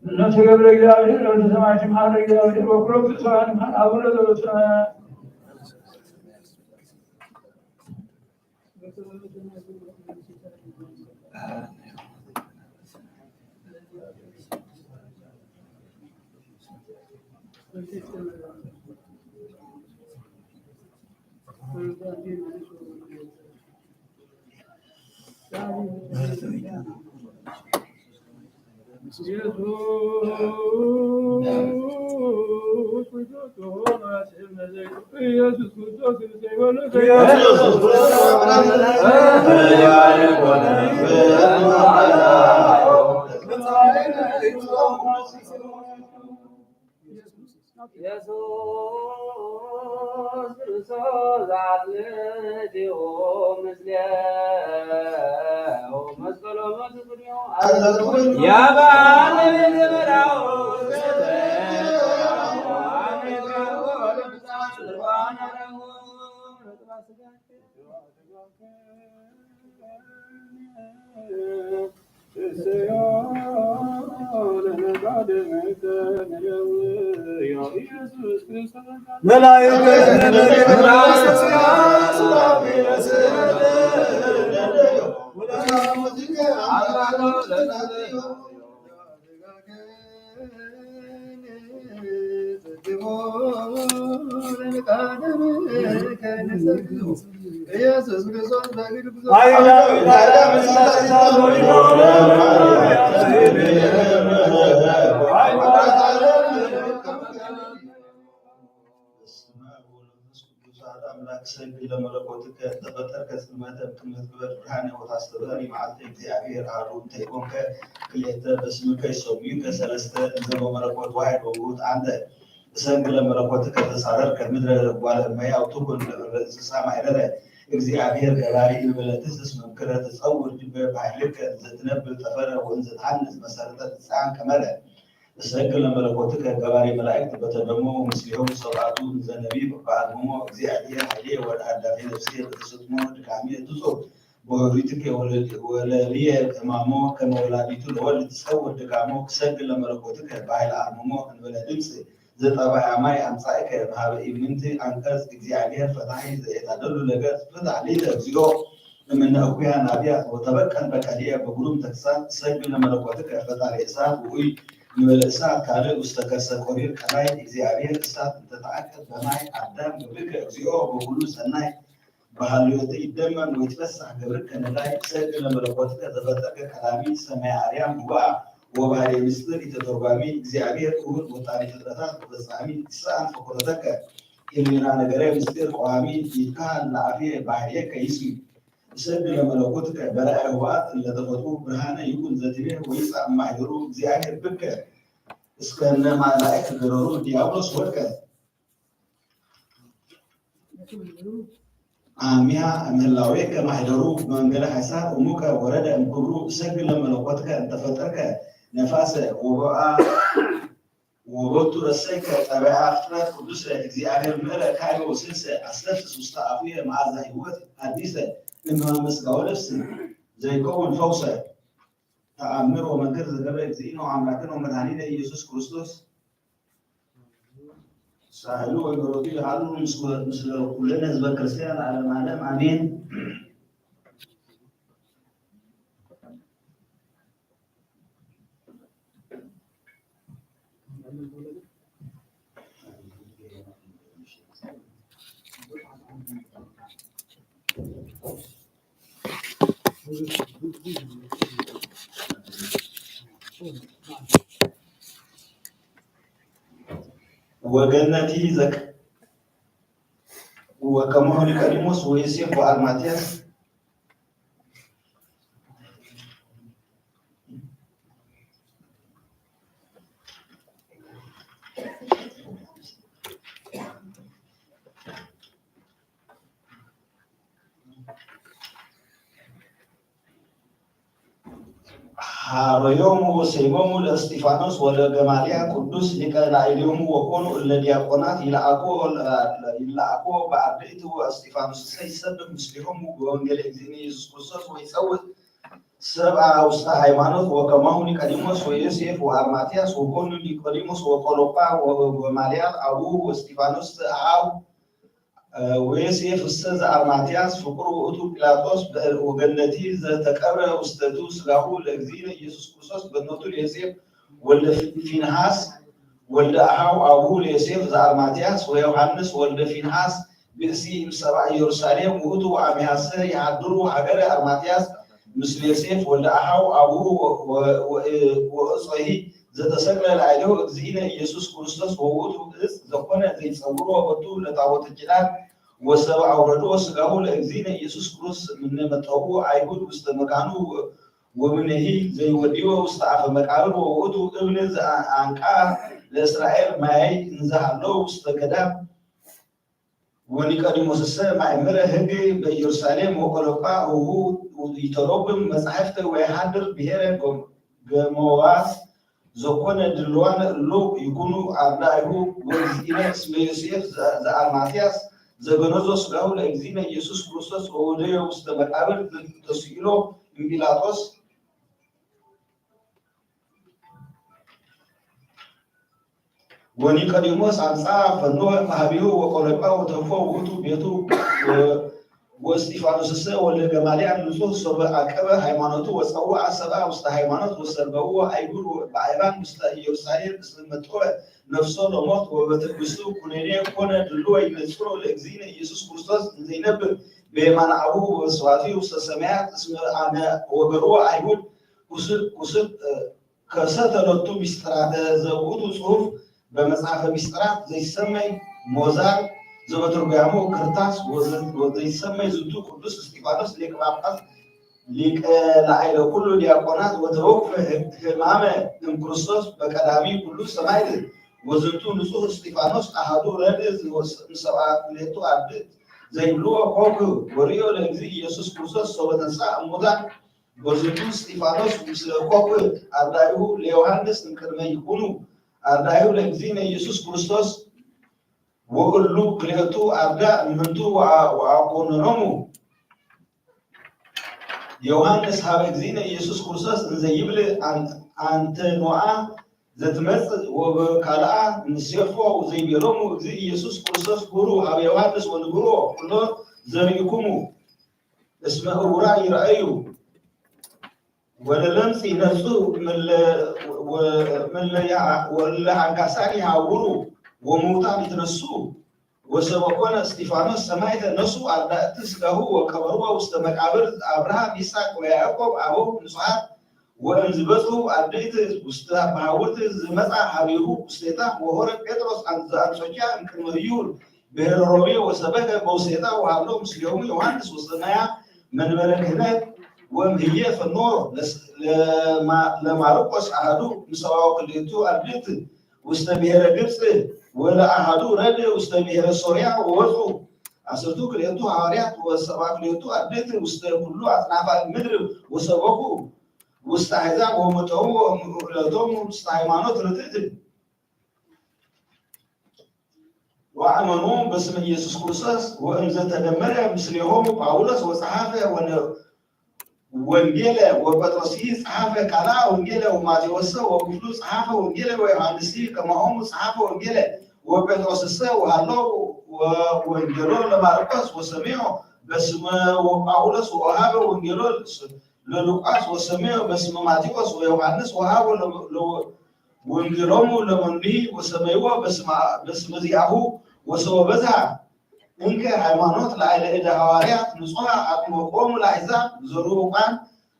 እነሆ ገብረ እግዚአብሔር ወልደ ሰማያት ይምሓር፣ እግዚአብሔር ወኩሎ ፍጹማን ይምሓር። አቡነ ዘበሰማያት። ቅዱሳት ኣምላክ ሰግድ ለመለኮትከ፣ ተፈጠርከ ጽልመተ እምቅድመ ትግበር ብርሃነ ወታስተብህር መዓልተ። እግዚኣብሔር ኣሐዱ እንተ ኢኮንከ ክልኤተ፣ በስምከ ይሰምዩከ ሰለስተ፣ እንዘ በመለኮት ዋሕድ ወውሁድ ኣንተ። እሰግድ ለመለኮትከ ተጻረርከ ምድረ ጓለ እመሕያው ትኩን ለእንስሳ ማሕደረ። እግዚኣብሔር ገባሪ እንበለ ትስስ መምክረ ትጸውር ዲበ ባሕልከ እንዘ ትነብር ጠፈረ ወእንዘ ትሃንጽ መሰረተ ትጻን ቀመረ። እሰግድ ለመለኮትከ ገባሬ መላእክት በተደሞ ምስሌሆሙ ሰብአቱ እንዘ ነቢብ በአልቦሞ። እግዚአብሔር ኃይሌ ወደ አዳፌ ነፍሴ በተሰጥሞ ድካሜ ትጹር በወሪትከ ወለልየ ሕማሞ ከመ ወላዲቱ ለወልድ ትጸውር ድካሞ። ክሰግድ ለመለኮትከ በኃይለ አርምሞ እንበለ ድምፅ ዘጠባያ ማይ አምጻእከ እምሃበ ኢምንት። አንቀጽ። እግዚአብሔር ፈታሒ ዘየታደሉ ለገጽ ፍትሕ ሊተ እግዚኦ እምነ እኩያን ነቢያት ወተበቀል በቀልየ በግሩም ተግሳጽ። ሰግድ ለመለኮትከ ፈጣሪ እሳት ውኡይ እንበለ እሳት ካልእ ውስተ ከርሰ ቆሪር ቀላይ። እግዚአብሔር እሳት እንተተአቅብ በማይ አዳም ገብርከ እግዚኦ በኩሉ ሰናይ። በሃልዮተ ይደመም ወይትፈሳህ ገብርከ ነዳይ። ሰግድ ለመለኮትከ ዘፈጠርከ ቀዳሚ ሰማይ አርያም ህዋአ ወባህሪ ምስጢር ኢተተርጓሚ እግዚኣብሔር እሁድ ወጣሪ ፍጥረታት ወፈጻሚ ይስኣን ፈኮረተከ ህሊና ነገረ ምስጢር ቀዋሚ ይትካል ለዓፍየ ባህርየከ ይስሚ እሰግድ ለመለኮትከ በራእየ ህወኣት እለተፈጥሩ ብርሃነ ይኩን ዘትቤ ወይጻእ እማሕደሩ እግዚኣብሔር ብከ እስከነ ማላእክ ገረሩ ዲያብሎስ ወድቀ። ኣሚያ እምህላዌከ ማሕደሩ ብመንገለ ሓሳብ እሙከ ወረደ እምክብሩ እሰግድ ለመለኮትከ እንተፈጠርከ ነፋሰ ወበኣ ወቦቱ ረሰይከ ጠበያ ፍጥረት ቅዱሰ እግዚኣብሔር ምእረ ካይበ ወስልሰ ኣስተፍስስ ውስተ ኣፉየ መዓዛ ህይወት ኣዲሰ እምሃመ ስጋ ወነፍስ ዘይከውን ፈውሰ ተኣምር ወመንክር ዘገብረ እግዚእነ ወኣምላክነ ወመድኃኒነ ኢየሱስ ክርስቶስ ሳህሉ ወበረከቱ ይሃሉ ምስለ ኩልነ ህዝበ ክርስቲያን ለዓለመ ዓለም ኣሜን። ወገነቲ ዘክ ወከማሁ ኒቆዲሞስ ወዮሴፍ ወአርማትያስ ሀረዮሙ ወሰይሞሙ ለእስጢፋኖስ ወለገማልያ ቅዱስ ሊቀ ላዕሌሆሙ ወኮኑ እለ ዲያቆናት ይልአኮ ይልአኮ በአርድእት ወእስጢፋኖስሰ ይሰብክ ምስሌሆሙ በወንጌለ እግዚእነ ኢየሱስ ክርስቶስ ወይጸውዕ ሰብአ ውስተ ሃይማኖት ወከማሁ ኒቆዲሞስ ወዮሴፍ ወአርማትያስ ወኮኑ ኒቆዲሞስ ወቀሎጳ ወገማልያል አቡሁ ወእስጢፋኖስ ዘአሃው ወዮሴፍሰ ዘአርማትያስ ፍቁር ውእቱ ጲላጦስ ወገነቲ ዘተቀብረ ውስተቱ ስጋሁ ለእግዚእነ ኢየሱስ ክርስቶስ በኖቱ ለዮሴፍ ወልደ ፊንሃስ ወልደ አሃው አቡሁ ለዮሴፍ ዘአርማትያስ ወዮሐንስ ወልደ ፊንሃስ ብእሲ እምሰብአ ኢየሩሳሌም ውእቱ ወአሚሃሰ የሃድሩ ሀገረ አርማትያስ ምስለ ዮሴፍ ወልደ አሃው አቡሁ ወእጾሂ ዘተሰቅለ ላዕሌሁ እግዚእነ ኢየሱስ ክርስቶስ ወውእቱ እጽ ዘኮነ ዘይጸውሮ ወቱ ለታቦተ ኪዳን ወሰብ አውረድዎ ስጋሁ ለእግዚእነ ኢየሱስ ክርስቶስ እምነ መጠው አይሁድ ውስተ መካኑ ወምነሂ ዘይወድዮ ውስተ አፈ መቃብር ወውእቱ እብን ዘአንቃ ለእስራኤል ማይ እንዘሃለው ውስተ ገዳም ወኒቆዲሞስሰ ማእምረ ህግ በኢየሩሳሌም ወቆሎጳ እሁ ይተረጉም መጻሕፍተ ወየሃድር ብሔረ ገሞዋስ ዘኮነ ድልዋነ እሉ ይኩኑ አርዳኢሁ ወእግዚእነ እስመ ዮሴፍ ዘአርማትያስ ዘገነዞ ስጋሁ ለእግዚእነ ኢየሱስ ክርስቶስ ወወደዮ ውስተ መቃብር ተስኢሎ እምጲላጦስ ወኒቆዲሞስ አምጻ ፈኖ ማህቢሁ ወቆለጳ ወተፎ ውእቱ ቤቱ ወእስጢፋኖስሰ ወልደ ገማልያል ንጹሕ ሶበ አቀበ ሃይማኖቱ ወጸውዐ ሰብአ ውስተ ሃይማኖት ወሰልበዎ አይሁድ በአይባን ውስተ ኢየሩሳሌም እስመ መጥወ ነፍሶ ለሞት ወበትዕግስቱ ኩነኔ ኮነ ድልዎ ይነጽሮ ለእግዚእነ ኢየሱስ ክርስቶስ እንዘይነብር በየማነ አቡሁ ወስብሐቱ ውስተ ሰማያት እስመ አነ ወገርዎ አይሁድ ኩስል ኩስል ከሰተለቱ ሚስጥራተ ዘውቱ ጽሑፍ በመጽሐፈ ሚስጥራት ዘይሰመይ ሞዛር ዘበትርጓሙ ክርታስ ወዘይሰመይ ዝንቱ ቅዱስ እስጢፋኖስ ሊቀ ጳጳስ ሊቀ ላዕለ ኩሉ ዲያቆናት ወተወክፈ ህማመ እምክርስቶስ በቀዳሚ ኩሉ ሰማዕት ወዝንቱ ንጹሕ እስጢፋኖስ አሐዱ ረድእ ምስለ ክልኤቱ አርድእት ዘይብልዎ ኮኩ ወርእዮ ለእግዚእ ኢየሱስ ክርስቶስ ሶበ ተንሥአ እሙታን ወዝንቱ እስጢፋኖስ ምስለ ኮኩ አርዳኢሁ ለዮሐንስ እምቅድመ ይኩኑ አርዳኢሁ ለእግዚእነ ኢየሱስ ክርስቶስ ወእሉ ክልኤቱ አርዳእ እምንቱ ወአኮነኖሙ ዮሐንስ ሀበ እግዚእነ ኢየሱስ ክርስቶስ እንዘ ይብል አንተ ኖአ ዘትመጽእ ወበካልአ ንሴፎ ዘይቤሎሙ እግዚእ ኢየሱስ ክርስቶስ ሁሩ ሀበ ዮሐንስ ወንግሮ ኩሎ ዘርእኩሙ እስመ እውራ ይረአዩ ወለለምጽ ይነጹ ወለአንካሳን ይሃውሩ ወሙታን ይትነሱ ወሰበኮነ እስጢፋኖስ ሰማዕተ ነሱ አርዳእቲ ስጋሁ ወቀበርዎ ውስተ መቃብር አብርሃም ይስሐቅ ወያዕቆብ አበው ንጹሓት ወእምዝበጽሑ ኣርድእት ውስተ መሃውርት ዝመጻ ሀቤሁ ውስቴታ ወሆረ ጴጥሮስ ዘአንጾኪያ እምቅድመ ህዩ ብሔረ ሮሜ ወሰበከ በውስቴታ ወሃሎ ምስሌሆሙ ዮሐንስ ወሰመያ መንበረ ክህነት ወምህየ ፈኖ ለስ- ለማ- ለማርቆስ አሐዱ ምስለ ክልኤቱ አርድእት ውስተ ብሔረ ግብጽ ወለአሐዱ ረድእ ውስተ ብሔረ ሶርያ ወወፁ ዓሰርቱ ክልኤቱ ሐዋርያት ወሰብዓ ክልኤቱ አርድእት ውስተ ኩሉ አጽናፈ ምድር ወሰበኩ ውስተ አሕዛብ ወመጠው ወእምዑለቶም ውስተ ሃይማኖት ርትዕት ወአመኑ በስመ ኢየሱስ ክርስቶስ ወእምዘ ተደመረ ምስሌሆሙ ጳውሎስ ወጸሓፈ ወነ- ወንጌለ ወጴጥሮስሂ ጸሓፈ ካልአ ወንጌለ ወማቴዎስ ወክፍሉ ጸሓፈ ወንጌለ ወዮሐንስሂ ከማሆሙ ጸሓፈ ወንጌለ ወጴጥሮስሰ ወሃሎ ወወንጌሎ ለማርቆስ ወሰሚዖ በስመ ወጳውሎስ ወሃበ ወንጌሎ ለሉቃስ ወሰሚዖ በስመ ማቴዎስ ወዮሐንስ ወሃቦ ለወንጌሎሙ ለመኑሂ ወሰመይዎ በስመ ዚአሁ ወሰወ በዝሃ እንከ ሃይማኖት ለአይለ እደ ሐዋርያት ንጹሐ አጥመቆሙ ለአሕዛብ ዘሩቃን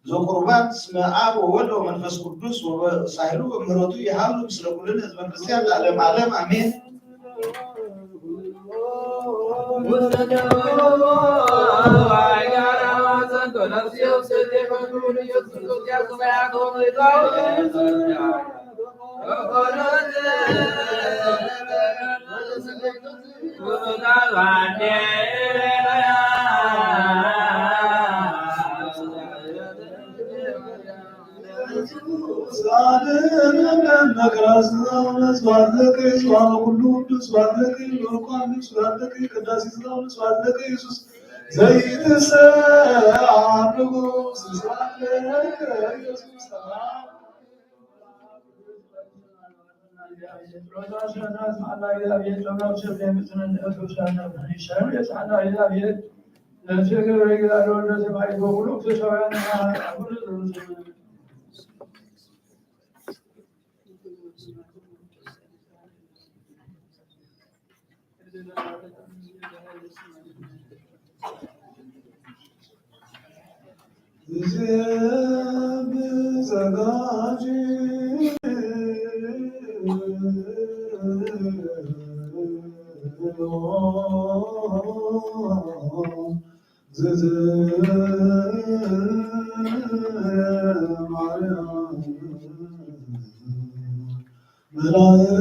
ዘቁርባን ስመ አብ ወወልድ ወመንፈስ ቅዱስ ወበሳይሉ ወምህረቱ ይሃሉ ምስለ ኩልን ህዝበ ክርስቲያን ለዓለም ዓለም አሜን።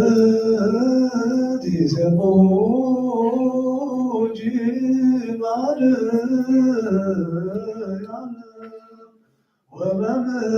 መላእክት ይሴብሑኪ ማርያም ወመምድር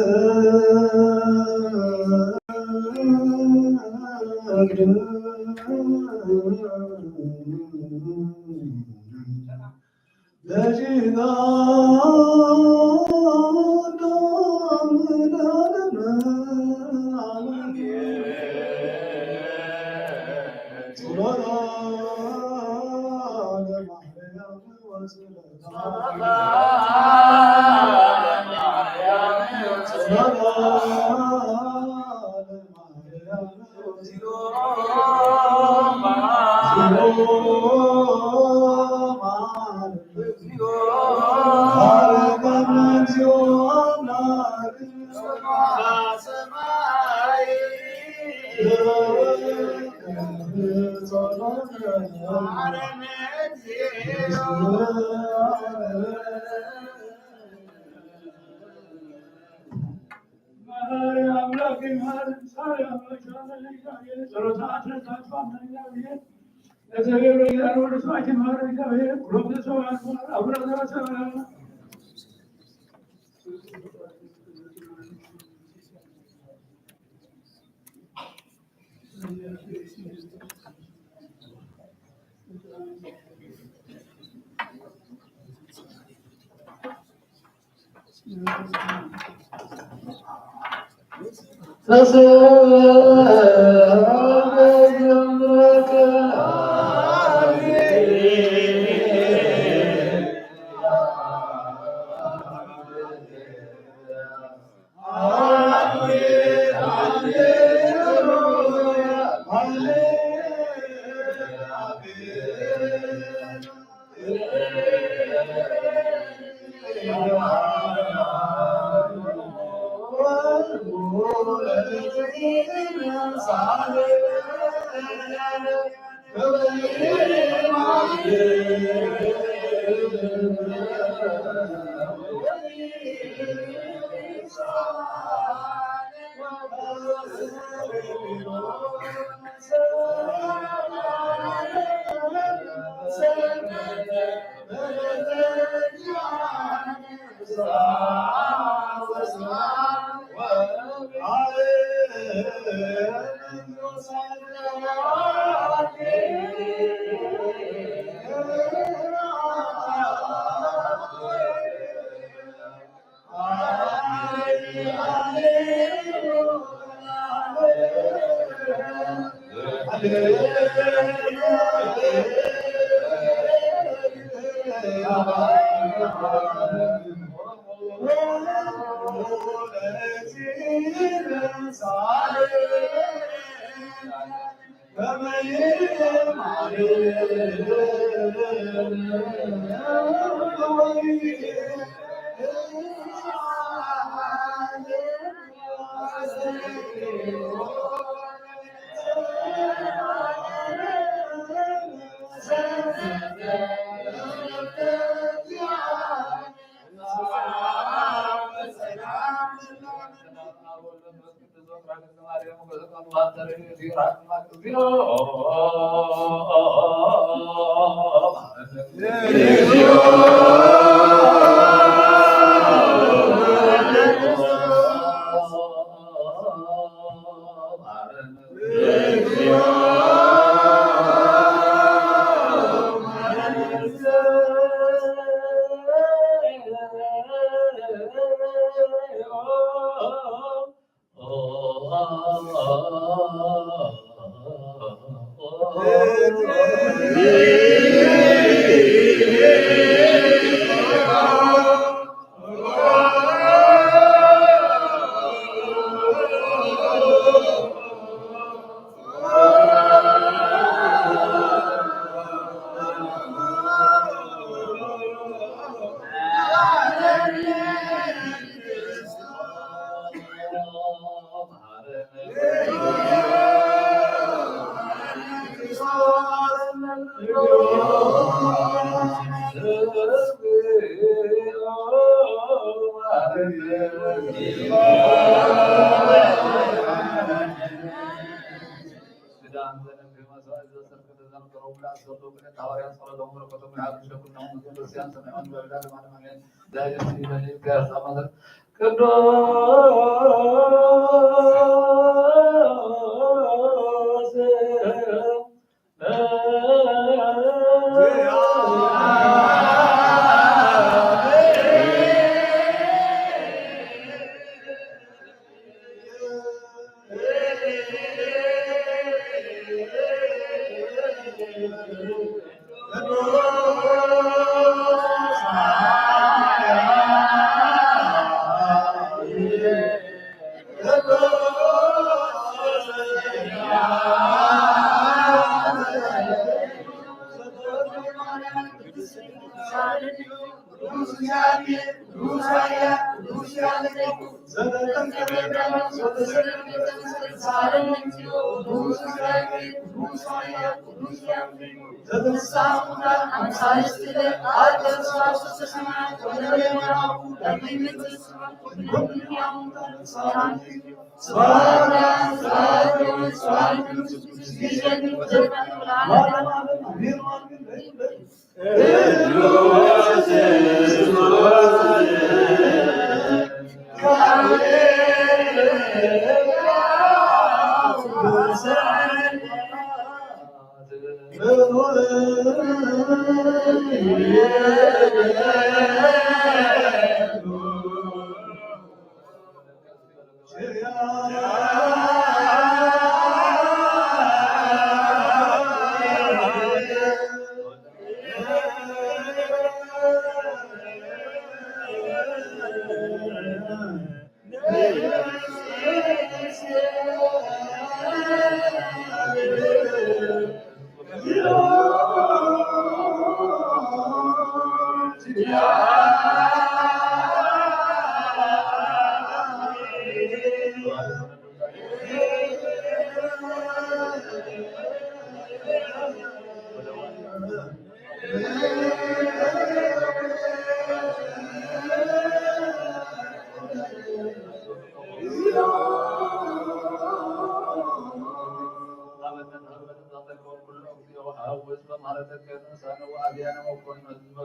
ወስመ ማረተከ ንሳነ ወአብያነ ወኮነ ህዝበ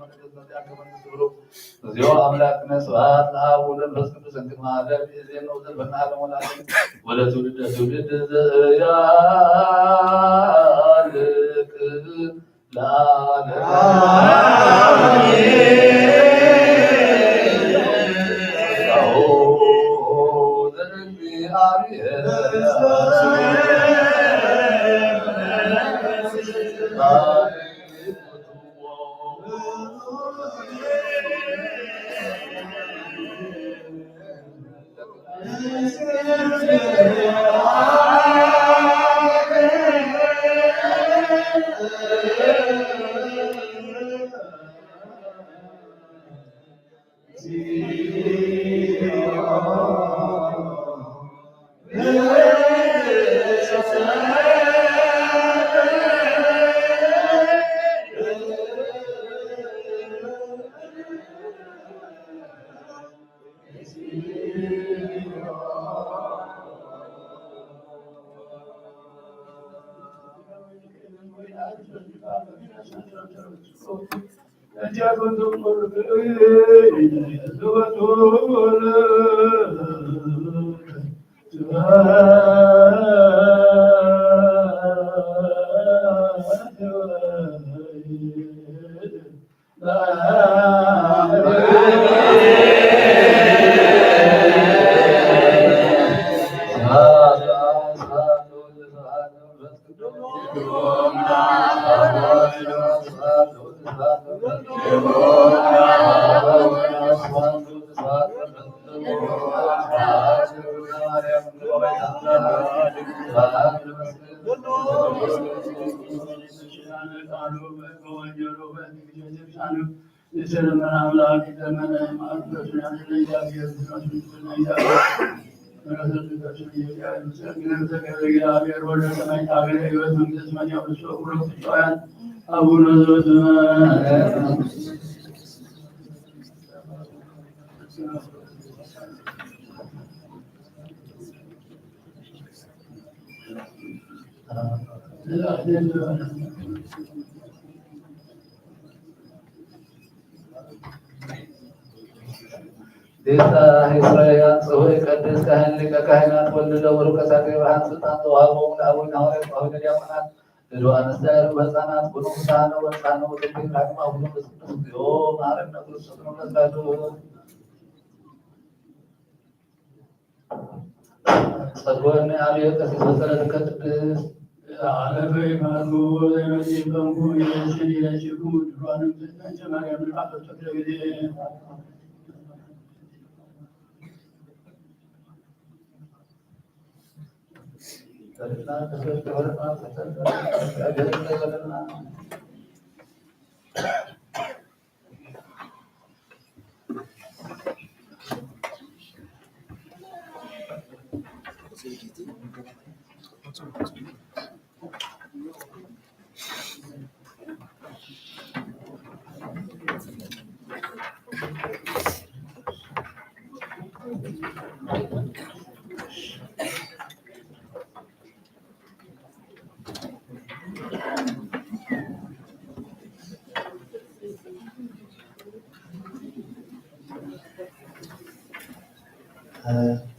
መቅደስ መዚአከ መንግስት ብሩክ። እግዚኦ አምላክነ ስብሐት ለአብ ወወልድ ወመንፈስ ቅዱስ እንክትማለ ብእዜን ወዘልፈና ዓለም ወለዓለም ወለትውልደ ትውልድ ዘእያልክ ለዓለም አሜን። አቡነ ዘበሰማያት ሊቀ እስራኤል አንጽሆ ይቀድስ ካህን ሊቀ ካህናት ወልደ ገብሩ ከሳቴ ብርሃን ስልጣን ተዋህቦም ለአቡነ ሐዋርያት ወአቡነ ዲያቆናት እዶ አነስተር በሕፃናት ኩኑ ቅዱሳነ ወቅዱሳነ ወትንቢት ራሕማ ኩኑ ቅዱስ ቅዱስ እግዚኦ መሐረነ ክርስቶስ ነው መስራቱ። ጸድወኒ አብየ ቀሲስ በጸለትከ ቅድስት። አለፈ ይማርኩ ዘይመጽእ ይፈንኩ ይመስል ይለችኩ ድሯንም ዘጠንቸ ማርያም ልቃ ተሰደ ጊዜ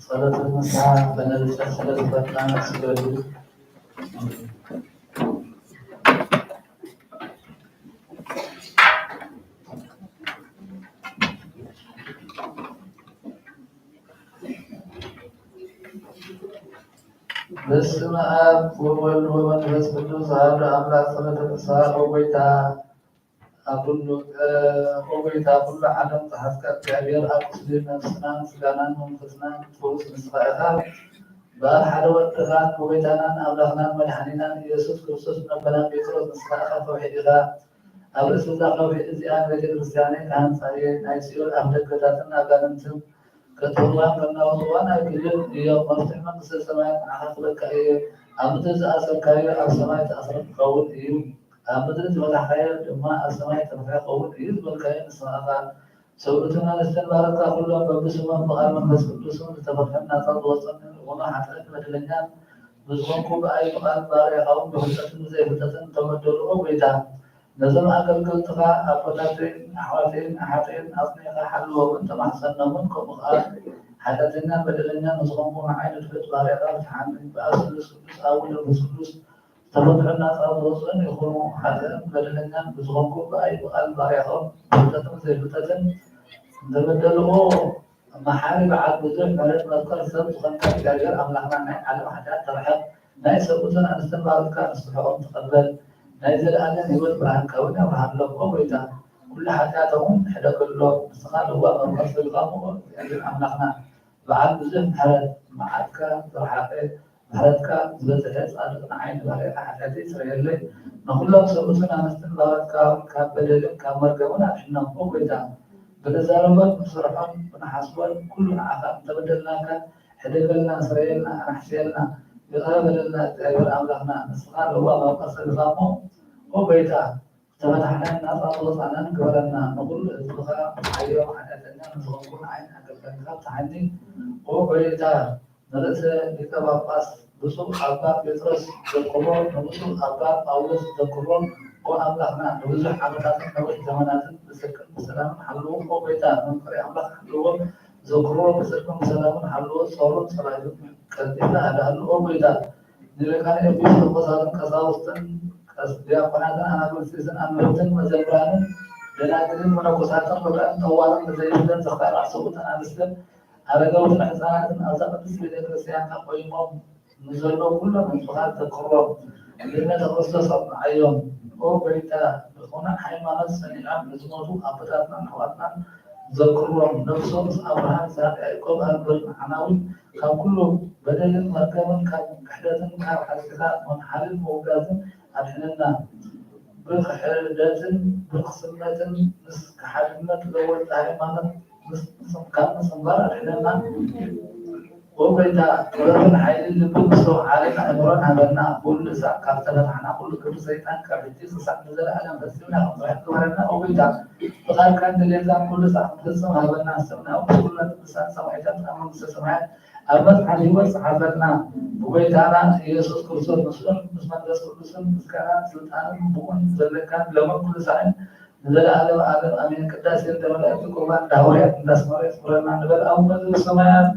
ጸሎት ንስሓ በነብሰ ስለ ዝበልና ስገዱ። በስመ አብ ወወልድ ወመንፈስ ቅዱስ አሐዱ አምላክ። ጸሎተ ንስሓ። ኦ ጎይታ፣ ኣብ ኩሉ፣ ኦ ጎይታ፣ ኩሉ ዓለም ዝሓዝካ እግዚኣብሔር፣ ኣብ ቁስሊ ነፍስናን ስጋናን መንፈስናን ትፈውስ ንስኻ ኢኻ። በኣብ ሓደ ወድኻን ብጎይታናን ኣምላኽናን መድሓኒናን ኢየሱስ ክርስቶስ ነቦናን ጴጥሮስ ንስኻ ኢኻ ከውሒ ኢኻ። ኣብ ርእሲ እዛ ከውሒ እዚኣ ንቤተ ክርስቲያነይ ክሃንጻ እየ። ናይ ሲኦል ኣፍደገታትን ኣጋንንትን ከጥፍእዋን ከናውጽዋን ኣይክእልን እዮም። መፍትሒ መንግስተ ሰማያት ንዓኻ ክህበካ እየ። ኣብ ምድሪ ዝኣሰርካዮ ኣብ ሰማይ ተኣስረ ክኸውን እዩ። ኣብ ምድሪ ዝፈታሕካዮ ድማ ኣብ ሰማይ ተፈትሐ ክኸውን እዩ ዝበልካዮ ንስኻ ኢኻ። ሰብኡትን ኣንስትን ባረካ፣ ኩሎም በብስሞም ብቓል መንፈስ ቅዱስን ዝተፈትሐን ናጻ ዝወጸን ንኹኖ ሓጥእን በደለኛን ብዝኾንኩ ብኣይ ብቓል ባርያኻውን ብፍልጠትን ብዘይፍልጠትን ተመደልኦ ጎይታ። ነዞም ኣገልገልትኻ ኣቦታተይን ኣሕዋተይን ኣሓተይን ኣጽኒዕካ ሓልዎምን ተማሕጸኖምን፣ ከምኡ ከኣ ሓጢኣተኛን በደለኛን ንዝኾንኩ ንዓይ ንትሑት ባርያኻ ፍትሓኒ። ብኣብ ስሉስ ቅዱስ፣ ኣብ ወልድ መንፈስ ቅዱስ ዝተፈትሑ ናጻ ዝወጹን ይኹኑ፣ ሓጥእን በደለኛን ብዝኾንኩ ብኣይ ብቓል ባርያኻውን ብፍልጠትን ብዘይፍልጠትን እንተበደልዎ፣ መሓሪ በዓል ብዙሕ ምሕረት መፍቀር ሰብ ዝኾንካ እግዚኣብሔር ኣምላኽና ናይ ዓለም ሓጢኣት ተርሕቕ፣ ናይ ሰብኡትን ኣንስትን ባሮትካ ንስሕኦም ተቐበል፣ ናይ ዘለኣለም ህይወት ብርሃንካ እውን ኣብርሃሎም። ኦ ጎይታ፣ ኩሉ ሓጢኣቶም እውን ሕደገሎም፣ ንስኻ ለዋህ መፍቀር ሰብ ኢኻ እሞ እግዚኣብሔር ኣምላኽና በዓል ብዙሕ ምሕረት፣ መዓትካ ዝረሓቐ ምሕረትካ ዝበዝሐ ጻድቕ ንዓይ ንባርያኻ ሓጢኣተይ ስረየለይ፣ ንኹሎም ሰብኡትን ኣንስትን ባሮትካ እውን ካብ በደልን ካብ መርገምን ኣድሕኖም። ኦ ጎይታ፣ ብንዛረቦን ብንሰርሖን ብንሓስቦን ኩሉ ንዓኻ እንተበደልናካ ሕደገልና፣ ስረየልና፣ ኣናሕስየልና፣ ይቕረ በለልና እግዚኣብሔር ኣምላኽና፣ ንስኻ ለዋህ መፍቀር ሰብ ኢኻ እሞ። ኦ ጎይታ፣ ዝተፈታሕናን ናጻ ዝወጻእናን ግበረና። ንኹሉ ህዝብኻ ዓዮም ሓጢኣተኛ ንዝኾንኩ ንዓይን ኣገልጋልካ ፍትሓኒ። ኦ ጎይታ፣ ንርእሰ ሊቀ ጳጳስ ብፁዕ ኣባ ጴጥሮስ ዘክሮ፣ ንብፁዕ ኣባ ጳውሎስ ዘክሮም። ኦ ኣምላኽና፣ ንብዙሕ ዓመታትን ነዊሕ ዘመናትን ብጽድቅን ብሰላምን ሓልዎም። ኦ ጎይታ፣ መምከሪ ኣምላኽ ሓልዎም፣ ዘክሮ፣ ብጽድቅን ብሰላምን ሓልዎ፣ ጾሩን ጸላኢቱን ቀልጢፍካ ኣድሃሉ። ኦ ጎይታ፣ ንሊቃነ ኤጲስቆጶሳትን ቀሳውስትን ቀስ-፣ ዲያቆናትን ኣናጉንስጢስን ኣንበብትን መዘምራንን ደናግልን መነኮሳትን ርዳእን ጠዋርን ንዘይብለን ዘኽባር ሰብኡትን ኣንስትን ኣረጋውትን ሕፃናትን ኣብዛ ቅድስት ቤተ ክርስቲያንካ ቆይሞም ንዘለዉ ኩሎም ህዝብኻ ዘክሮም። ብእምነተ ክርስቶስ ኣጽንዓዮም። ኦ ጎይታ፣ ብቕኑዕ ሃይማኖት ጸኒዖም ንዝሞቱ ኣቦታትናን ኣሕዋትናን ዘክሮም። ነፍሶም ምስ ኣብርሃም፣ ይስሐቅ፣ ያዕቆብ ኣንበር፣ ንዓና እውን ካብ ኩሉ በደልን መርገምን ካብ ክሕደትን ካብ ሓጢኣት ምኽሓልን ምውጋዝን ኣድሕነና። ብክሕደትን ብርክስነትን ምስ ከሓድነት ዘወልዳ ሃይማኖት ምስ-፣ ካብ ምጽንባር ኣድሕነና። ኦ ጎይታ፣ ጥበብን ሓይልን ልብን ምስትውዓልን ኣእምሮን ሃበና። ኩሉ ሳዕ ካብ ዝተፈታሕና ኩሉ ግብሪ ሰይጣን ካብ ሕጂ ክሳዕ ንዘለኣለም ፈጺምና ክንጽንሕ ግበረና። ኦ ጎይታ፣ ፍቓድካን ድሌትካን ኩሉ ሳዕ ክንፍጽም ሃበና። ስምና ምስ ኩሎም ቅዱሳን ሰማዕታት ኣብ መንግስተ ሰማያት ኣብ መጽሓፍ ህይወት ጸሓፈልና። ብጎይታና ኢየሱስ ክርስቶስ ምስኡን ምስ መንፈስ ቅዱስን ምስጋናን ስልጣንን ብኡን ዘለካን ሎምን ኩሉ ሳዕን ንዘለኣለም ኣለም ኣሜን። ቅዳሴ እንደ መላእክት ቁርባን እንደ ሃዋርያት እንዳስመረ ይስመረና እንበል። ኣቡነ ዘበሰማያት።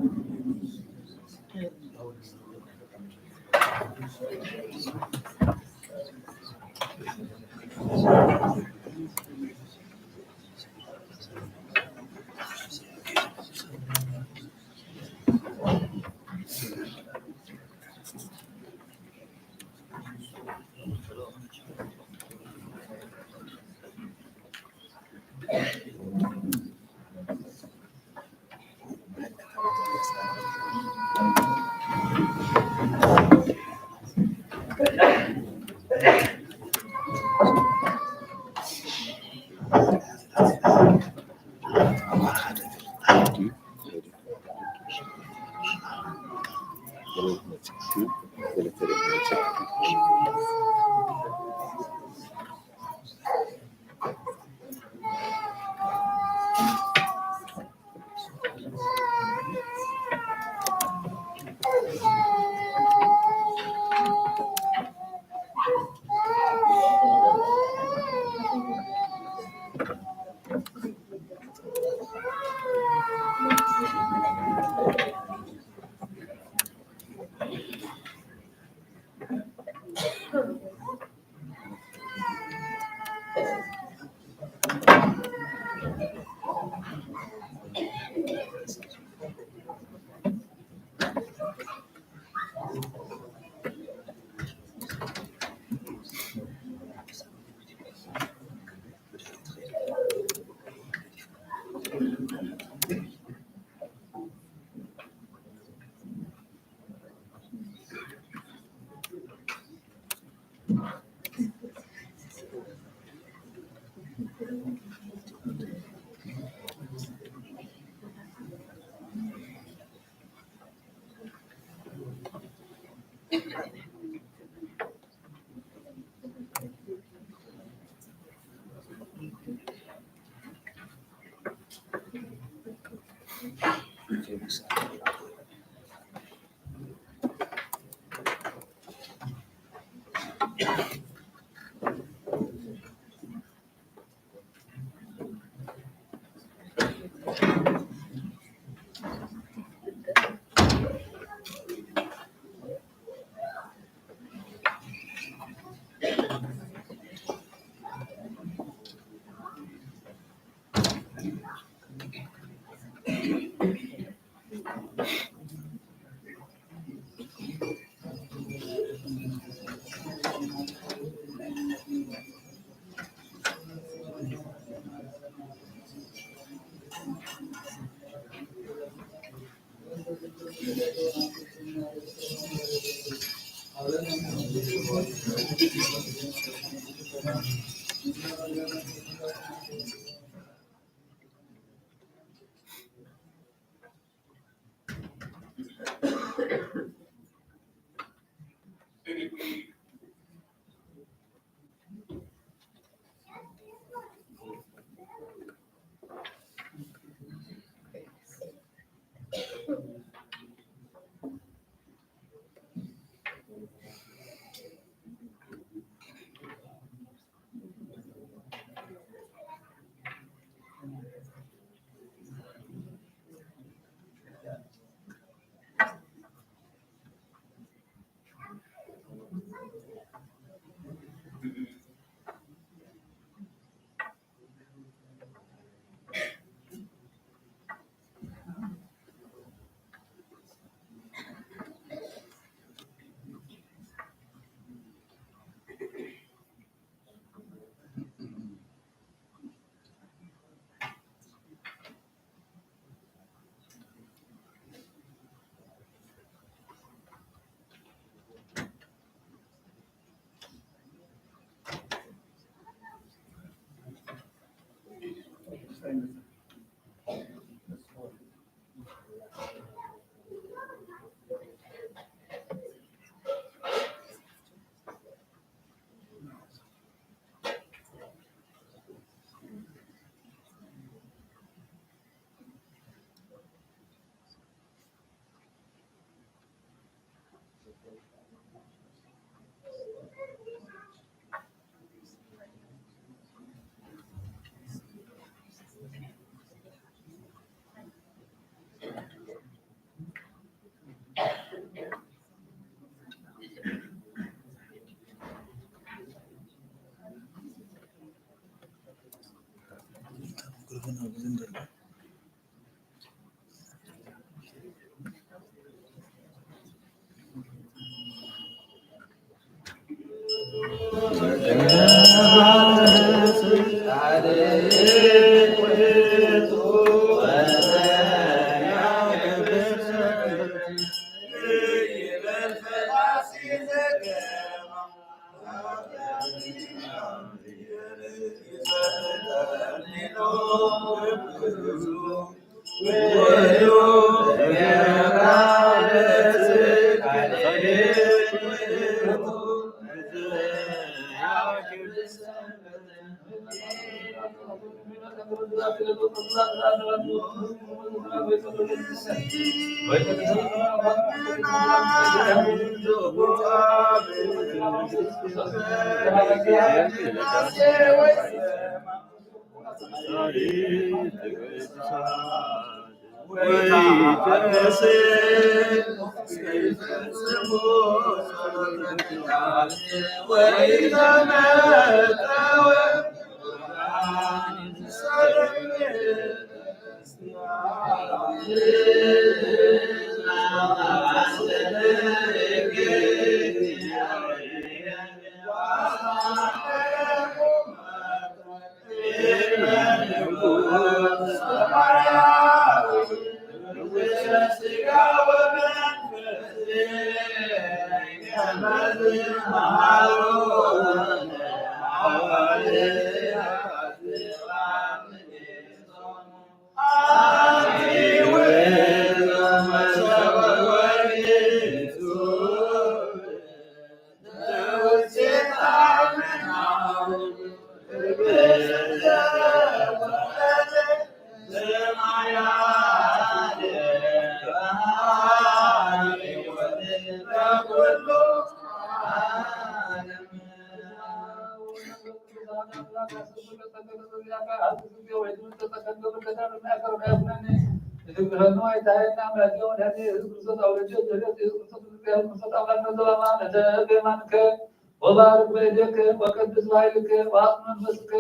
ወባርክ በእዴከ ወቀድስ ባሕልከ ወአጽም መንፈስከ።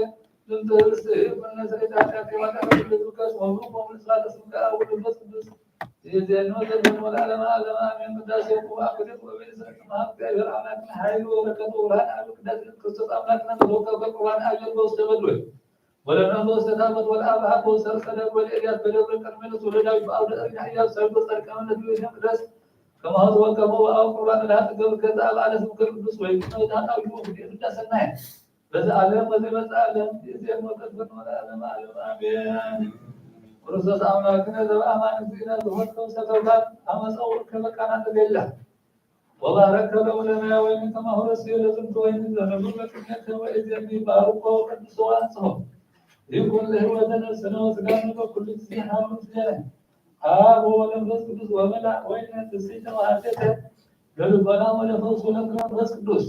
ከማሁ ዝበልከሞ ወአብ ቁርባን ለሃጥገብ ከዛ በዓለ ስምከ ቅዱስ ወይ ቅዱስ ዳጣዊ ይሁን ይቅደሰናይ በዚ ዓለም ወዘመጽእ ዓለም ይእዜን ወዘልፈን ወለዓለመ ዓለም አሜን። ክርስቶስ አምላክነ ዘበአማን እግዚእነ ዝኾንከ ውስተ ተውካት አመፀው ከመቃና ተገላ ወባረከ ለውለነ ወይን ከማሁ ረስዮ ለዝንቱ ወይን ዘረቡ በቅድሜከ ወእዜኒ ባርኮ ቅዱስ ወአንጽሖ ይኩን ለህይወተ ነፍስነ ወስጋነ በኩሉ ጊዜ ሀሉ ምስሌነ። አብ ወወልድ ወመንፈስ ቅዱስ ወመልአ ወይነ ትስብእተ ወሐሴተ ለልቦና ወለፈውስ ወለክብረ መንፈስ ቅዱስ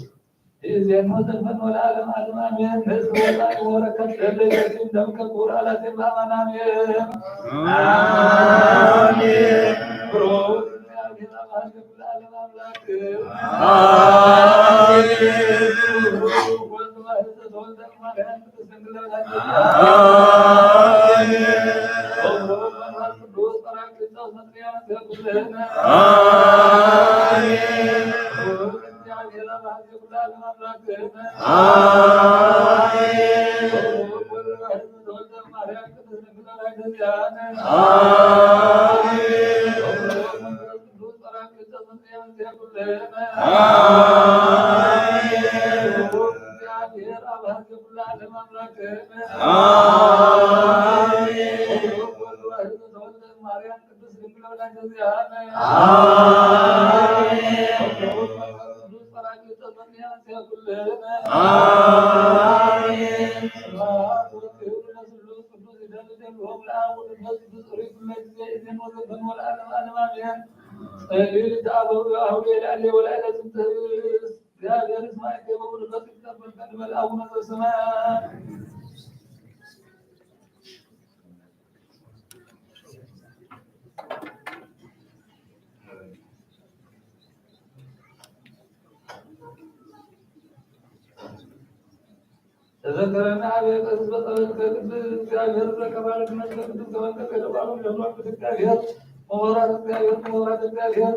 ይእዜኑ ዘልፈን ወለዓለም ዓለም አሜን። ርእስ ወጣን ወበረከት ለለይለትን ደምቀ ክቡር አላቴን በአማን አሜን። አሜን። ብሩክ እግዚአብሔር አብ ሀገር ለዓለም አምላክ አሜን። ወልድ ዋሕድ ዘተወልደ ማርያም ተዘከረና አቤቱ በጸሎትከ ቅዱስ እግዚአብሔር ዘከባረክ መንፈስ ቅዱስ ተመልከት ለባሉ ለባሉ እግዚአብሔር መወራት እግዚአብሔር መወራት እግዚአብሔር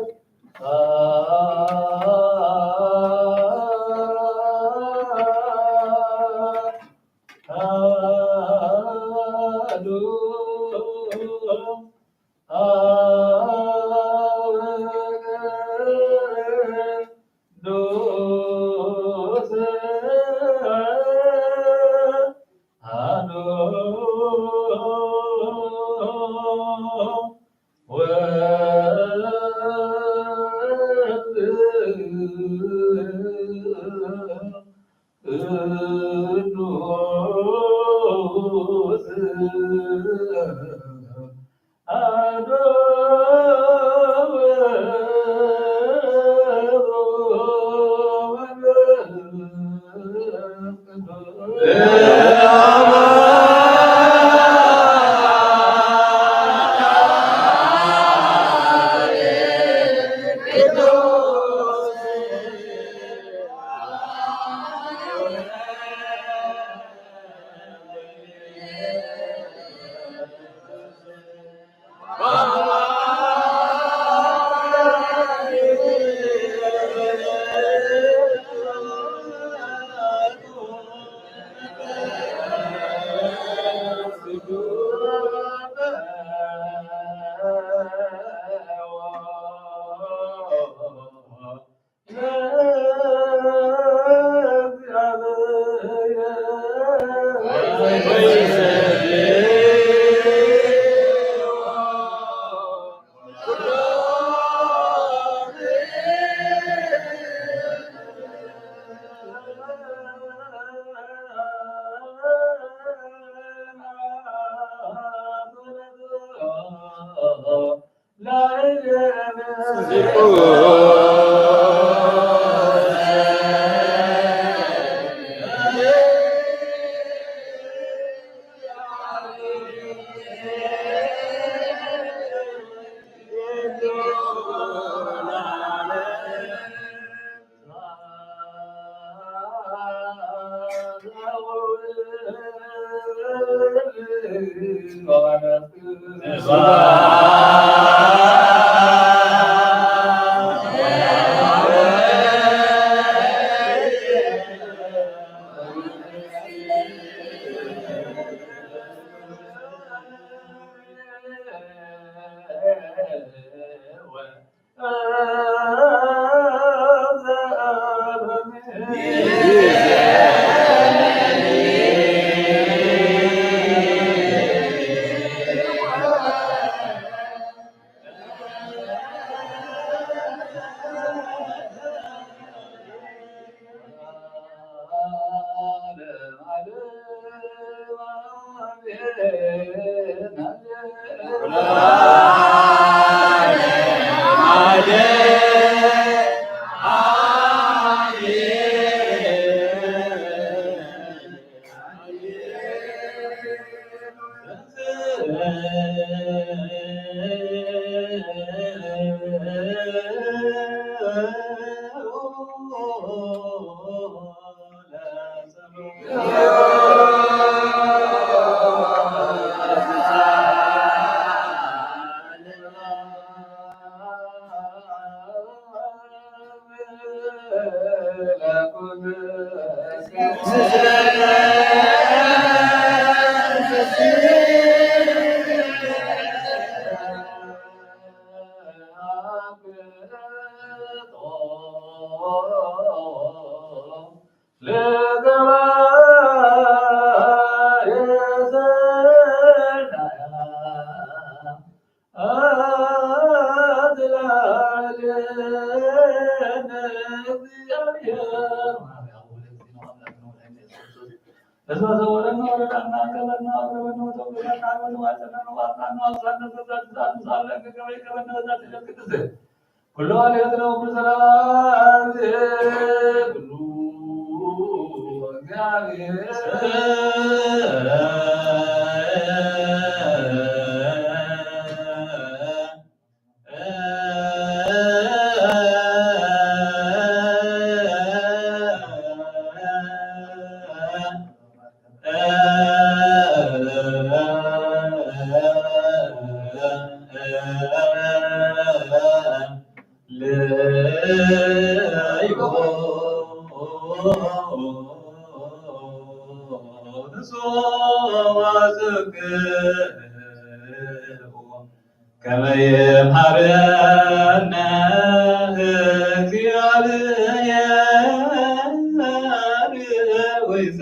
ኩሉ ማለት ነው። ኩሉ ሰላም ኩሉ እግዚአብሔር ከመ ይምሃረነ እግዚአብሔር ወይዛ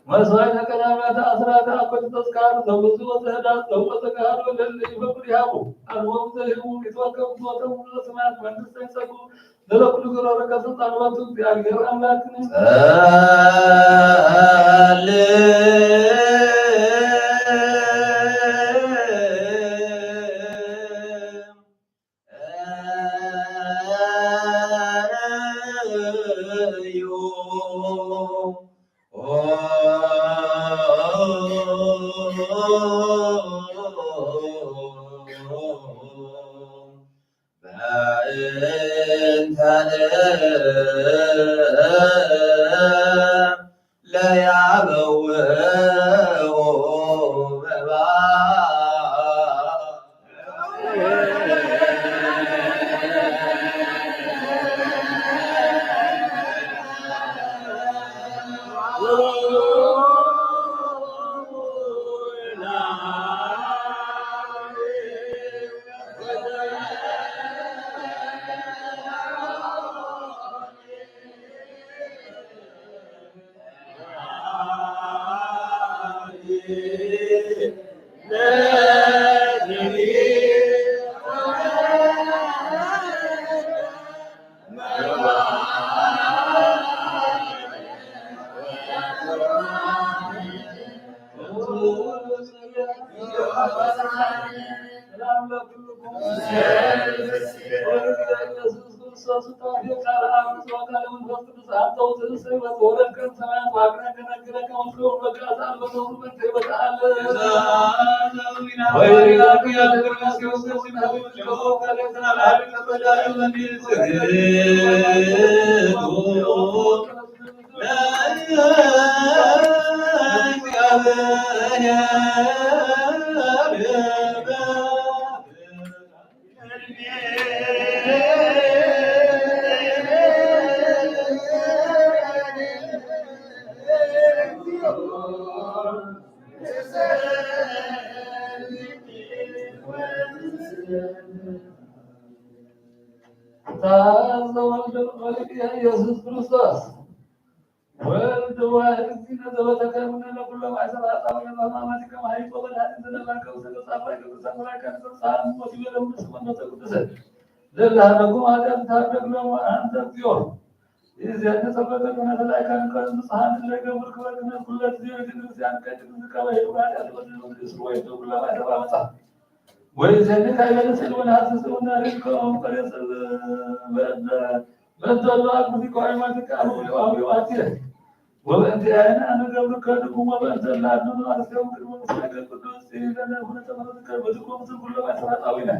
መስዋዕተ ቀዳማት አስራት አኮት ተስካር ዘውዝ ወዘህዳት ዘውቀ ተጋሃዶ ለለ ይፈቅድ ይሃቡ። አልቦም ዘህቡ ይትወከብ ዞተም ኩሎ ሰማያት መንግስተ ይጸጉ። ለለኩሉ ግሮ ረከ ስልጣን ወቱ እግዚአብሔር አምላክን። ጸልይ። ኢየሱስ ክርስቶስ ወልድ ዋሕድ እግዚእነ ዘበተከ እምነ ለኩሎም ኣሕዛብ ኃጣውእ ለማማቲከ መሃይቆ መድኃኒት ዘለባከው ዘገጻፋይ ቅዱሳን መላእክት ዘብጽሐን ሞት ይበለው ንስመ ቅዱሰ ለላሃለኩም ኃጢአት ታደግሎም አንተ እግዚኦ። ይእዜኒ ጸበቀ ቅነት ላይካን ቀን ምጽሐን ለገብር ክበቅነት ኩለት ጊዜ ቤተ ክርስቲያን ቀድም ዝቀበ ሄዱ ኃጢአት ወድሉ እስሩ ወይ ተጉላ ማይተባ መጻ። ወይዘኒ ካይበለ ስልወን ሀብተ ስልወን ዳሪን ከኦም ቀሬ ጽል በእንተ በእንተ ወሎ አቅብቲ ከዋይ ማትካ አሁን አሁን አትየ ወበእንተ ያየነ አነ ገብርከ ድኩም ወበእንተ ላድኑ አስከም ቅድሞ ምስለ ቅዱስ ሲለነ ሁነ ተመረዝከ በድኩም ስኩሎ ማሰራጣዊነ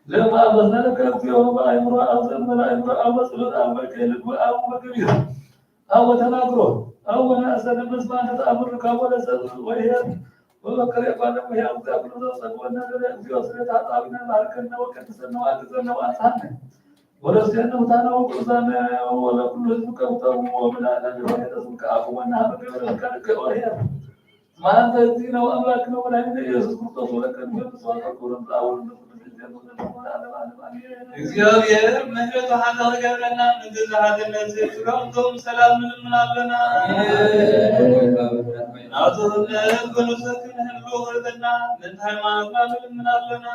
ለማ በዝነለከ እግዚኦ በአይምሮ አብ ዘመን አይምሮ አብ በጽሎት አብ በልከ ልቡ አብ በገቢር አብ በተናግሮ አብ በነአሰነ በዝማን ተአምር ካብ ወደ ሰብ ወይሄር ወበከረ ባለም ወያ እግዚኦ ኩሎ ዘጸግወነ ለለ እግዚኦ ስለ ተአጣዊነ ባርከነ ወቀድሰነ ወአግዘነ ወአንሳነ ወረስከነ ሙታነ ወቁርዛነ ወለኩሉ ህዝብ ከብተሙ ወብላዕለ ሊሆነ ተስም ከአቁመና በገበረ ከልከ ወሄር ማንተ እግዚእነ ወአምላክነ ወመድኃኒነ ኢየሱስ ክርስቶስ ወለከ ንፈርስ ወአንተ ክብርን ጻውርን ቅዱስ እግዚአብሔር ምሕረቱ ሓታ ክገብረና ምድሪ ዝሓተነ ስፍራውቶም ሰላም ንልምን ኣለና። ናቱ እምነት ብንሱ ክንህሉ ክእለና ምእንቲ ሃይማኖትና ንልምን ኣለና።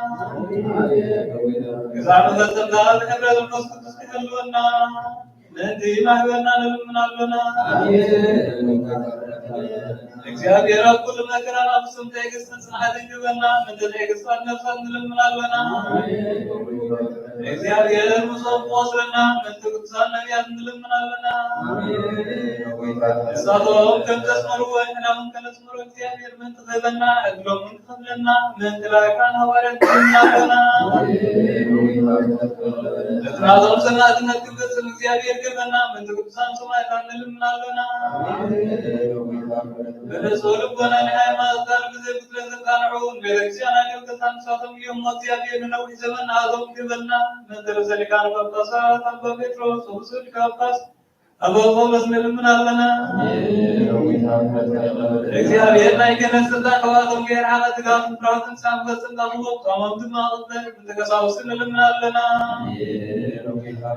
ግዛዕ መፈጸምታ ብሕብረት መንፈስ ቅዱስ ክህልወና ምእንቲ ማህበርና ንልምን ኣለና። እግዚኣብሔር ኣብ ኩሉ መከራና ፍጹም ትዕግስትን ጽንዓትን ይግበና። ምእንቲ ትዕግስታት ነፍሳት ንልምን ኣለና። እግዚኣብሔር ምስኦም ክቆስረና ምእንቲ ቅዱሳን ነቢያት ንልምን ኣለና። ንሳቶም ከም ዘስመርዎ ንሕና እውን ከነስምሮ እግዚኣብሔር ምእንቲ ክህበና ዕድሎም ክኸፍለና ምእንቲ ላይካን ሃዋርያት ንልምን ኣለና። እቲ ናቶም ሰማዕትነት ክፍጽም እግዚኣብሔር ገበና ምእንቲ ቅዱሳን ሰማዕታት ንልምን ኣለና። ብንጹህ ልቦና ናይ ሃይማኖት ቃል ብዘይ ጉድለት ዘቃንዑ ንቤተክርስትያን ኣገልገልታ ንሳቶም እዮም። እግዚኣብሔር ንነዊሕ ዘመን ንኣቶም ክህበና ምእንቲ ርእሰ ሊቃነ ጳጳሳት ኣባ ጴጥሮስ ወርእሱ ሊቀ ጳጳስ ኣባ ጳውሎስ ንልምን ኣለና። እግዚኣብሔር ናይ ክህነት ስልጣን ካብኣቶም ከይርሓቐ ትግሃትን ፍርሃትን ንስኻ ክፈጽም ክህቦም ጾሞም ድማ ክቕበል ምእንቲ ቀሳውስቲ ንልምን ኣለና።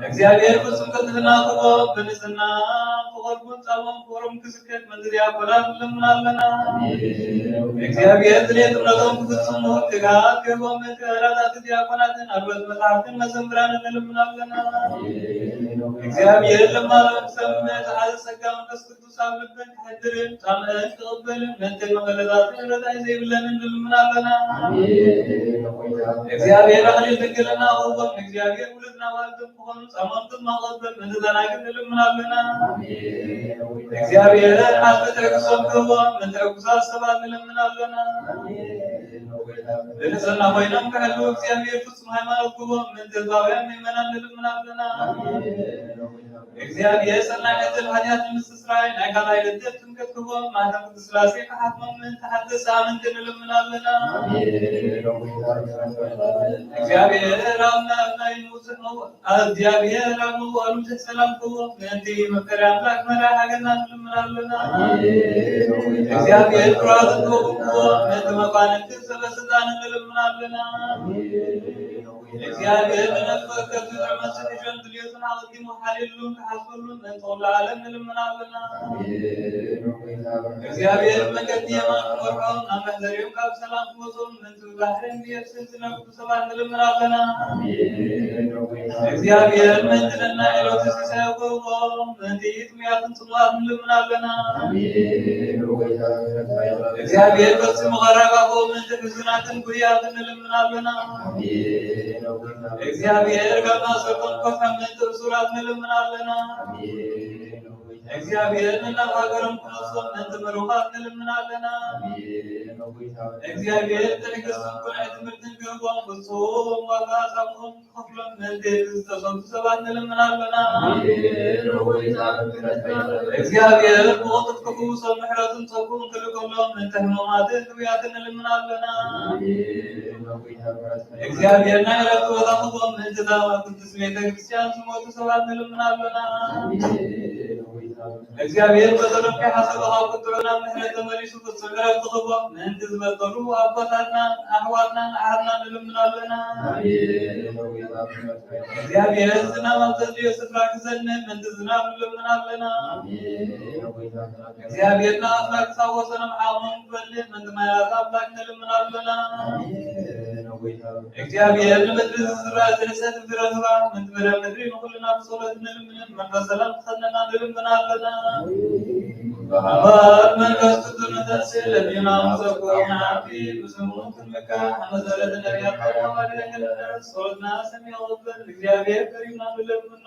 እግዚኣብሔር ፍጹም ቅልጥፍና ክህቦም ብንጽህና ክቐርቡን ጻሞም ክብሮም ክዝከር ምእንቲ ዲያቆናት ንልምን ኣለና። እግዚኣብሔር ድሌት እምነቶም ክፍጽሙ ትግሃት ክህቦም ምእንቲ ካህናት ዲያቆናትን ኣልበት መጻሕፍትን መዘምራንን ንልምን ኣለና። እግዚኣብሔር ልማኖም ክሰምዕ ዝሓዘ ጸጋ መንፈስ ቅዱስ ኣብ ልበን ክሕድርን ጻምአን ክቕበልን ምእንቲ መቐለታትን ረዳኢ ዘይብለንን ንልምን ኣለና። እግዚኣብሔር ኣኽሊል ድንግልና ክህቦም እግዚኣብሔር ውሉድና ዋልድም ክኾኑ ጻሞም ድማ ክቕበል ምእንቲ ደናግል ንልምን ኣለና። እግዚኣብሔር ዓስቢ ትዕግስቶም ክህቦም ምእንቲ ዕጉሳት ሰባት ንልምን ኣለና። ብንጽህና ኮይኖም ክሕልዉ እግዚኣብሔር ፍጹም ሃይማኖት ክህቦም ምእንቲ ህዝባውያን ምእመናን ንልምን ኣለና። እግዚኣብሔር ሰናይ ዕድል ሓጢኣት ንምስትስራይ ናይ ካልኣይ ልደት ጥምቀት ክህቦም ማሕተም ቅድስት ሥላሴ ክሓትሞም ምእንቲ ሓደስቲ ኣመንቲ ንልምን ኣለና። እግዚኣብሔር ኣብ ናይ ብዙሕ እግዚኣብሔር ኣብ ምውዓሉ ብዙሕ ሰላም ክህቦም ምእንቲ መፍቀሪ ኣምላክ መልኣክ ሃገርና ንልምን ኣለና። እግዚኣብሔር ብርሃቱ ክህቦም ምእንቲ መኳንንቲ ሰበ ስልጣን ንልምን ኣለና። እግዚኣብሔር ንነፍሲ ወከፍ ዝጥዕመ ስሒሾን ድልየቱን ኣቐዲሙ ሓልየሉን ክሓስበሉን ምእንቲ ኩሉ ዓለም ንልምን ኣለና። እግዚኣብሔር ብመንገዲ የማን ክመርሖም ናብ መሕደሪኦም ካብ ሰላም ክመፁም ምእንቲ ብባሕርን ብየብስን ዝነግዱ ሰባት ንልምን ኣለና። እግዚኣብሔር ምእንቲ ነናይ ዕለቱ ሲሳይ ክህቦም ምእንቲ ጥሙያትን ጽሙኣትን ንልምን ኣለና። እግዚኣብሔር ፈጺሙ ከረጋግኦም ምእንቲ ሕዙናትን ጉህያትን ንልምን ኣለና። እግዚኣብሔር ካብ ማእሰርቶም ክፈትሖም ምእንቲ እሱራት ንልምን ኣለና። እግዚኣብሔር ንናብ ሃገሮም ክመልሶም ምእንቲ ምሩኻት ንልምን ኣለና። እግዚኣብሔር ትዕግስትን ቅኑዕ ትምህርትን ክህቦም ፍጹም ዋጋ ጻምኦም ክኸፍሎም ምእንቲ ዝተሰዱ ሰባት ንልምን ኣለና። እግዚኣብሔር ብቕልጡፍ ክፍውሶም ምሕረቱን ጸግኡን ክልእከሎም ምእንቲ ሕሙማትን ድውያትን ንልምን ኣለና። እግዚኣብሔር ናይ ዕረፍቲ ቦታ ክህቦም ምእንቲ እታ ቅድስት ቤተ ክርስቲያን ዝሞቱ ሰባት ንልምን ኣለና። እግዚኣብሔር በጸሎትካ ሓሰበ ካብ ቁጥዑ ናብ ምሕረት ተመሊሱ ፍጹም ዕረፍቲ ክህቦም ምእንቲ ዝበደሉ ኣቦታትናን ኣሕዋትናን ኣሓትናን ንልምን ኣለና። እግዚኣብሔር ዝናብ ኣብ ዘድልዮ ስፍራ ክዘንብ ምእንቲ ዝናብ ንልምን ኣለና። እግዚኣብሔር ንኣፍላክ ካብ ወሰኖም ዓቕሞም ክፈልጥ ምእንቲ ማያት ኣፍላክ ንልምን ኣለና። እግዚኣብሔር ንምድሪ ዝዝራእ ዝህሰት ዝረኽባ ምእንቲ ምረ ምድሪ ንኹልና ብጸሎት ንልምንን መንፈስ ሰላም ክኸነና ንልምን ኣለና። ብኣብ መንፈስ ቅዱስ ንተስእ ለሚና ምሰኩም ንዓቢ ብስሙ ክንመካ መሰረት ነቢያት ሓዋርያት ጸሎትና ሰሚዑ ክብል እግዚኣብሔር ከሪምና ንለምኖ።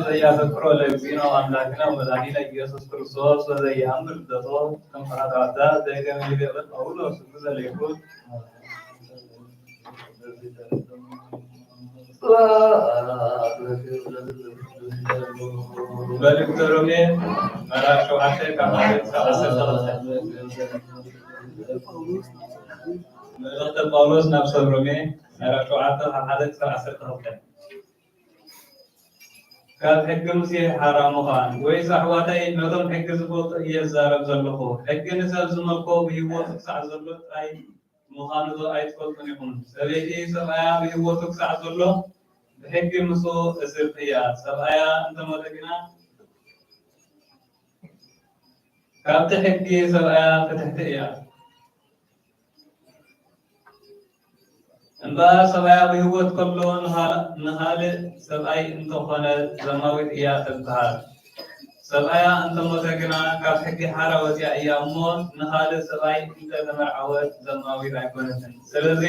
ዘያፈቅሮ ለእግዚእነ ወአምላክነ ወመድኃኒነ ኢየሱስ ክርስቶስ ወዘየአምር ልደቶ ከም ፈቃድ አዳም ዘይገመ ይቤበት ጳውሎስ እግዘ ለይኩን። መልእክተ ሮሜ ምዕራፍ ሸውዓተ ካብ ሓደ ክሳብ ዓሰርተ ክልተ። መልእኽተ ጳውሎስ ናብ ሰብ ሮሜ ምዕራፍ ሸውዓተ ካብ ሓደ ክሳብ ዓሰርተ ክልተ። ካብ ሕጊ ሙሴ ሓራ ምዃን ወይስ ኣሕዋተይ ነቶም ሕጊ ዝፈልጡ እየ ዝዛረብ ዘለኹ? ሕጊ ንሰብ ዝመልኮ ብህይወቱ ክሳዕ ዘሎ ጥራይ ምዃኑ ዶ ኣይትፈልጡን ኢኹም? ሰበይቲ ሰብኣያ ብህይወቱ ክሳዕ ዘሎ ብሕጊ ምስኡ እስርቲ እያ። ሰብኣያ እንተሞተ ግና ካብቲ ሕጊ ሰብኣያ ፍትሕቲ እያ። እምበኣር ሰብኣያ ብህይወት ከሎ ንኻል-፣ ንኻልእ ሰብኣይ እንተኾነ ዘማዊት እያ ትበሃል። ሰብኣያ እንተሞተ ግና ካብ ሕጊ ሓራ ወፂኣ እያ እሞ ንኻልእ ሰብኣይ እንተተመርዓወት ዘማዊት ኣይኮነትን። ስለዚ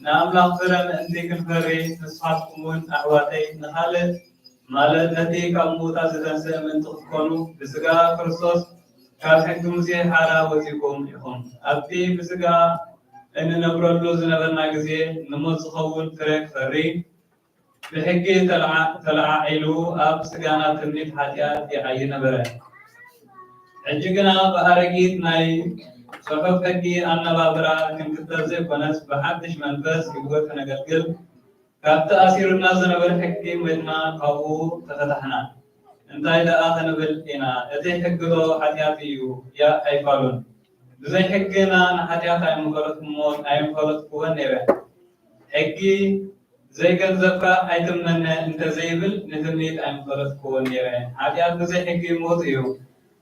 ንኣምላኽ ፍረ ምእንቲ ክንፈሪ ንስኻትኩም እውን ኣሕዋተይ ንኻልእ ማለት ነቲ ካብ ምዉታት ዝተንስአ ምእንቲ ክትኮኑ ብስጋ ክርስቶስ ካብ ሕጊ ሙሴ ሓራ ወጺእኩም ኢኹም። ኣብቲ ብስጋ እንነብረሉ ዝነበርና ግዜ ንሞት ዝኸውን ፍረ ክፈሪ ብሕጊ ተለዓ-፣ ተለዓዒሉ ኣብ ስጋና ትምኒት ሓጢኣት ይዓዪ ነበረ። ሕጂ ግና ብኣረጊት ናይ ጽሑፍ ሕጊ ኣነባብራ ክንክተል ዘይኮነስ ብሓድሽ መንፈስ ህይወት ክነገልግል ካብቲ ኣሲሩና ዝነበረ ሕጊ ሞትና ካብኡ ተፈታሕና። እንታይ ደኣ ክንብል ኢና? እቲ ሕጊ ዶ ሓጢኣት እዩ? ያእ ኣይፋሉን። ብዘይ ሕጊና ንሓጢኣት ኣይምፈለጥኩዎን፣ ኣይምፈለጥኩዎን ነይረ። ሕጊ ዘይገንዘብካ ኣይትመነ እንተ ዘይብል ንትምኒት ኣይምፈለጥኩዎን ነይረ። ሓጢኣት ብዘይ ሕጊ ሞት እዩ።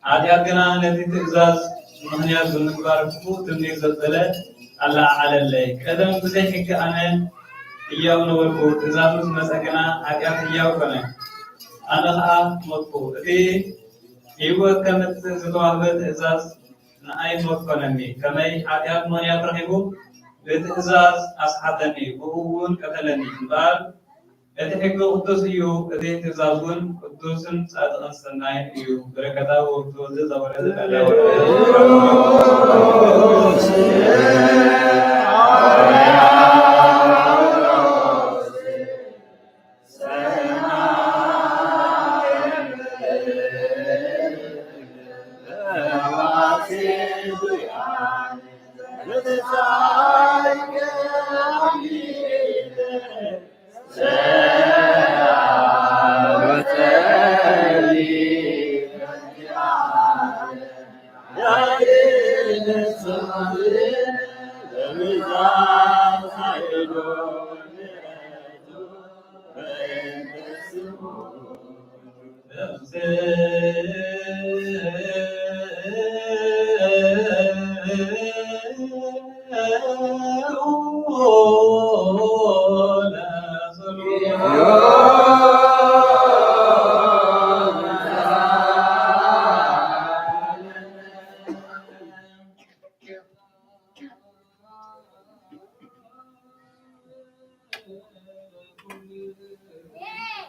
ሓጢኣት ግና ነቲ ትእዛዝ ምኽንያት ብምግባር ክፉእ ትምኒት ዘበለ ኣለዓዓለለይ። ቀደም ብዘይ ሕጊ ኣነ ህያው ነበርኩ፣ ትእዛዝ ምስ መጸ ግና ሓጢኣት ህያው ኮነ፣ ኣነ ኸኣ ሞትኩ። እቲ ህይወት ከምጽእ ዝተዋህበ ትእዛዝ ንኣይ ሞት ኮነኒ። ከመይ ሓጢኣት ምኽንያት ረኺቡ ብትእዛዝ ኣስሓተኒ፣ ብእኡ እውን ቀተለኒ እምበኣር፣ እቲ ሕጊ ቅዱስ እዩ፣ እቲ ትእዛዝ እውን ቅዱስን ጻድቕን ሰናይን እዩ። በረከታ ውእቱ ዘወረደ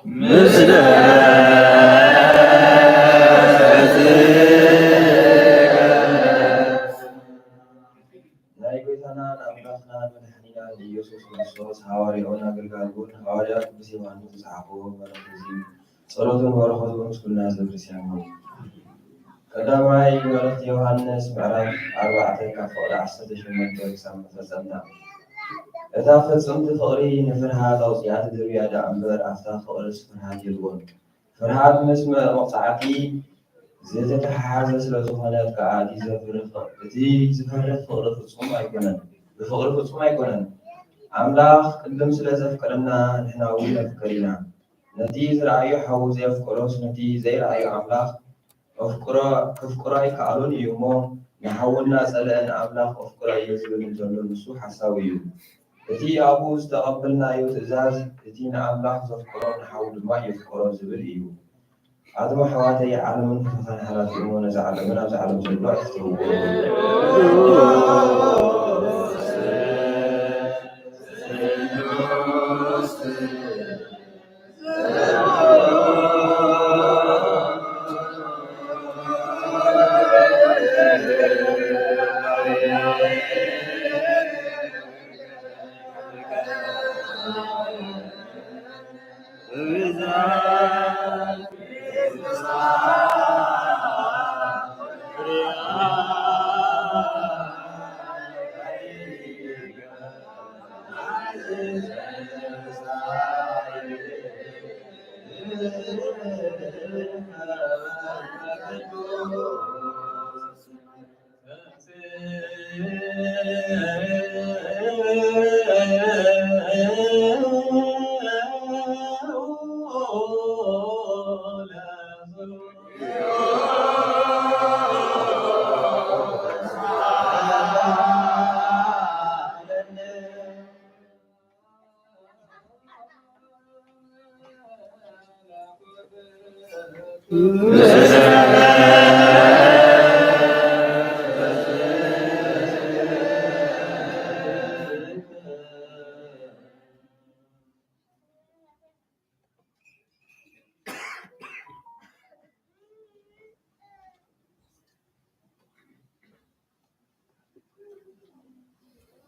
ምስለ ናይ ጎይታናን ኣምላኽናን መድሓኒናን ኢየሱስ ክርስቶስ ሃዋርያኡን ኣገልጋሉን ሃዋርያ ቅዱስ ዮሃንስ ዝጸሓፎ መልእኽቲ እዚ ጸሎቱን በረኸቱን ምስ ኩልና ህዝበ ክርስቲያን ይኹን። ቀዳማይ መልእኽቲ ዮሃንስ ምዕራፍ ኣርባዕተ ካብ ፍቕዲ ዓሰርተ ሸሞንተ ክሳብ መፈጸምታ። እታ ፍጽምቲ ፍቕሪ ንፍርሃት ኣውጺኣ ትድርብያ ደኣ እምበር፣ ኣብታ ፍቕርስ ፍርሃት የልቦን። ፍርሃት ምስ መ-፣ መቕጻዕቲ ዝተተሓሓዘ ስለ ዝኾነት ከኣ፣ እቲ ዘፍርህ ፍቕ-፣ እቲ ዝፈርህ ፍቕሪ ፍጹም ኣይኮነን፣ ብፍቕሪ ፍጹም ኣይኮነን። ኣምላኽ ቅድም ስለ ዘፍቀረና፣ ንሕና እውን ነፍቅር ኢና። ነቲ ዝረኣዮ ሓዉ ዘየፍቀሮስ፣ ነቲ ዘይረኣዮ ኣምላኽ ኣፍቅሮ፣ ከፍቅሮ ኣይከኣሎን እዩ እሞ፣ ንሓዉ እናጸልአ ንኣምላኽ ኣፍቅሮ እየ ዝብል እንተሎ፣ ንሱ ሓሳዊ እዩ። እቲ ኣብኡ ዝተቐበልናዮ ትእዛዝ፣ እቲ ንኣምላኽ ዘፍቅሮ ንሓዉ ድማ የፍቅሮ ዝብል እዩ። ኣቱም ኣሕዋተይ፣ ዓለምን ፍትወታን ሓላፊ እሞ፣ ነዛ ዓለምን ኣብዛ ዓለም ዘሎ ኣይትፍትውዎ።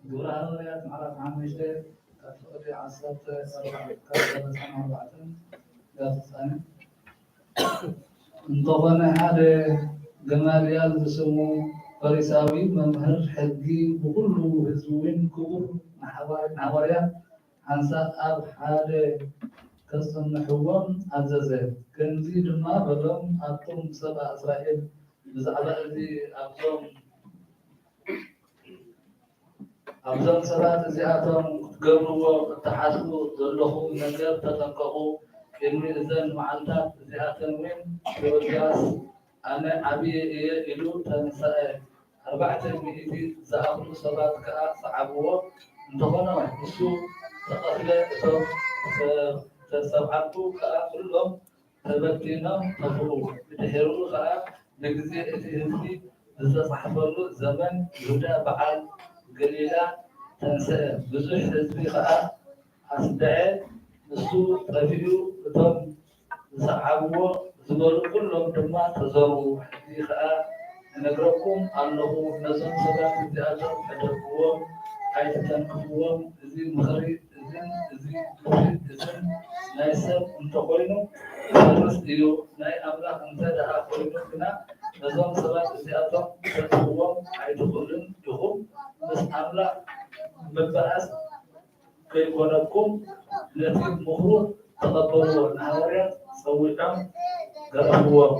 ግብረ ሃዋርያት ምዕራፍ ሓሙሽተ ካብ ፍቕዲ ዓሰርተ ኣርባዕተ ካብ ሰላሳ ኣርባዕተ ካብ ፍጻሜ። እንተኾነ ሓደ ገማልያል ዝስሙ ፈሪሳዊ መምህር ሕጊ ብኹሉ ህዝቢ እውን ክቡር ንሓዋርያት ሓንሳእ ኣብ ሓደ ከጽንሕዎም ኣዘዘ። ከምዚ ድማ በሎም፣ ኣቱም ሰብኣ እስራኤል፣ ብዛዕባ እዚ ኣብዞም ኣብዞም ሰባት እዚኣቶም ክትገብርዎ እትሓስቡ ዘለኹም ነገር ተጠንቀቑ። ቅድሚ እዘን መዓልታት እዚኣተን እውን ሄሮድያስ ኣነ ዓብዪ እየ ኢሉ ተንስአ። ኣርባዕተ ሚእቲ ዝኣኽሉ ሰባት ከኣ ሰዓብዎ። እንተኾነ ንሱ ተቐትለ፣ እቶም ዝተሰብዓቱ ከኣ ኩሎም ተበቲኖም ጠፍኡ። ብድሕሪኡ ኸዓ ብግዜ እቲ ህዝቢ ዝተጻሕፈሉ ዘመን ይሁዳ በዓል ገሊላ ተንስአ፣ ብዙሕ ህዝቢ ኸዓ ኣስድዐ። ንሱ ጠፊኡ፣ እቶም ዝሰዓብዎ ዝበሉ ኩሎም ድማ ተዘርኡ። ሕጂ ኸዓ እነግረኩም ኣለኹ፣ ነዞም ሰባት እዚኣቶም ሕደግዎም፣ ኣይትተንክፍዎም። እዚ ምኽሪ እዝን እዚ ግብሪ እዝን ናይ ሰብ እንተኾይኑ ክፈርስ እዩ፣ ናይ ኣምላኽ እንተ ደኣ ኮይኑ ግና ነዞም ሰባት እዚኣቶም ክተጥፍዎም ኣይትኽእሉን ኢኹም። ምስ ኣምላኽ ምብኣስ ከይኮነኩም ነቲ ምኽሩ ተቐበልዎ። ንሃዋርያት ጸዊዖም ገረፍዎም።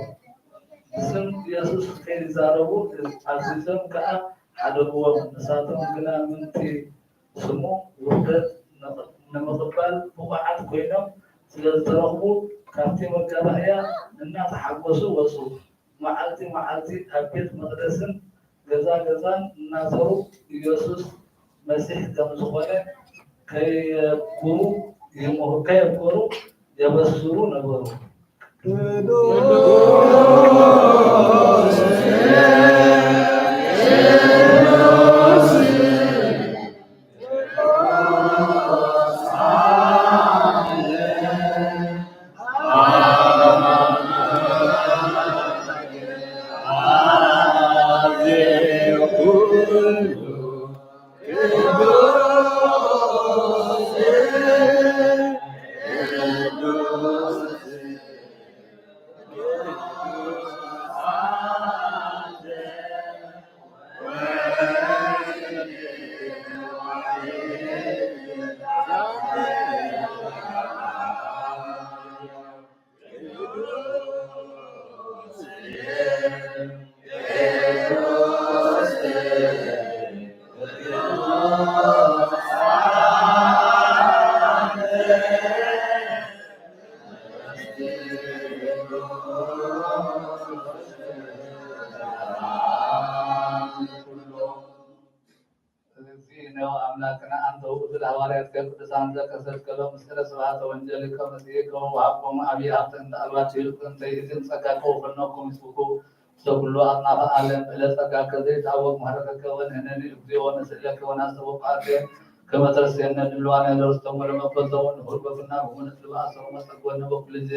ብስም የሱስ ከይዛረቡ ኣዚዞም ከኣ ሓደግዎም። ንሳቶም ግና ምእንቲ ስሙ ውርደት ንምቕባል ብቑዓት ኮይኖም ስለ ዝተረኽቡ፣ ካብቲ መጋባእያ እናተሓጎሱ ወጹ። መዓልቲ መዓልቲ ኣብ ቤት መቕደስን ገዛ ገዛን እናዞሩ፣ ኢየሱስ መሲሕ ከም ዝኾነ ከየብኩሩ ይምህ-፣ ከየብኮሩ የበስሩ ነበሩ። ኣምላክና ኣንተ ውእቱ ለሐዋርያትከ ቅዱሳን ዘከሰትከሎም ምስጢረ ስብሐተ ወንጌልከ መጽሔከ ወወሃብኮሙ ዓብይ ሀብተ እንተ አልባቲ ይልቁ እንተ ይእቲ ጸጋከ ወፈኖከሙ ይስብኩ ውስተ ኩሉ አጽናፈ ዓለም። እለ ጸጋከ ዘይትዐወቅ ምሕረተከ ወንህነኒ እግዚኦ ንስእለከ ወናስተበቁዓከ ከመ ትረስየነ ድልዋነ ለርስቶም ወለመበልቶም ወንሁር በኩና ብሙነት ልባእሰሮም ወጸግወነ በኩሉ ጊዜ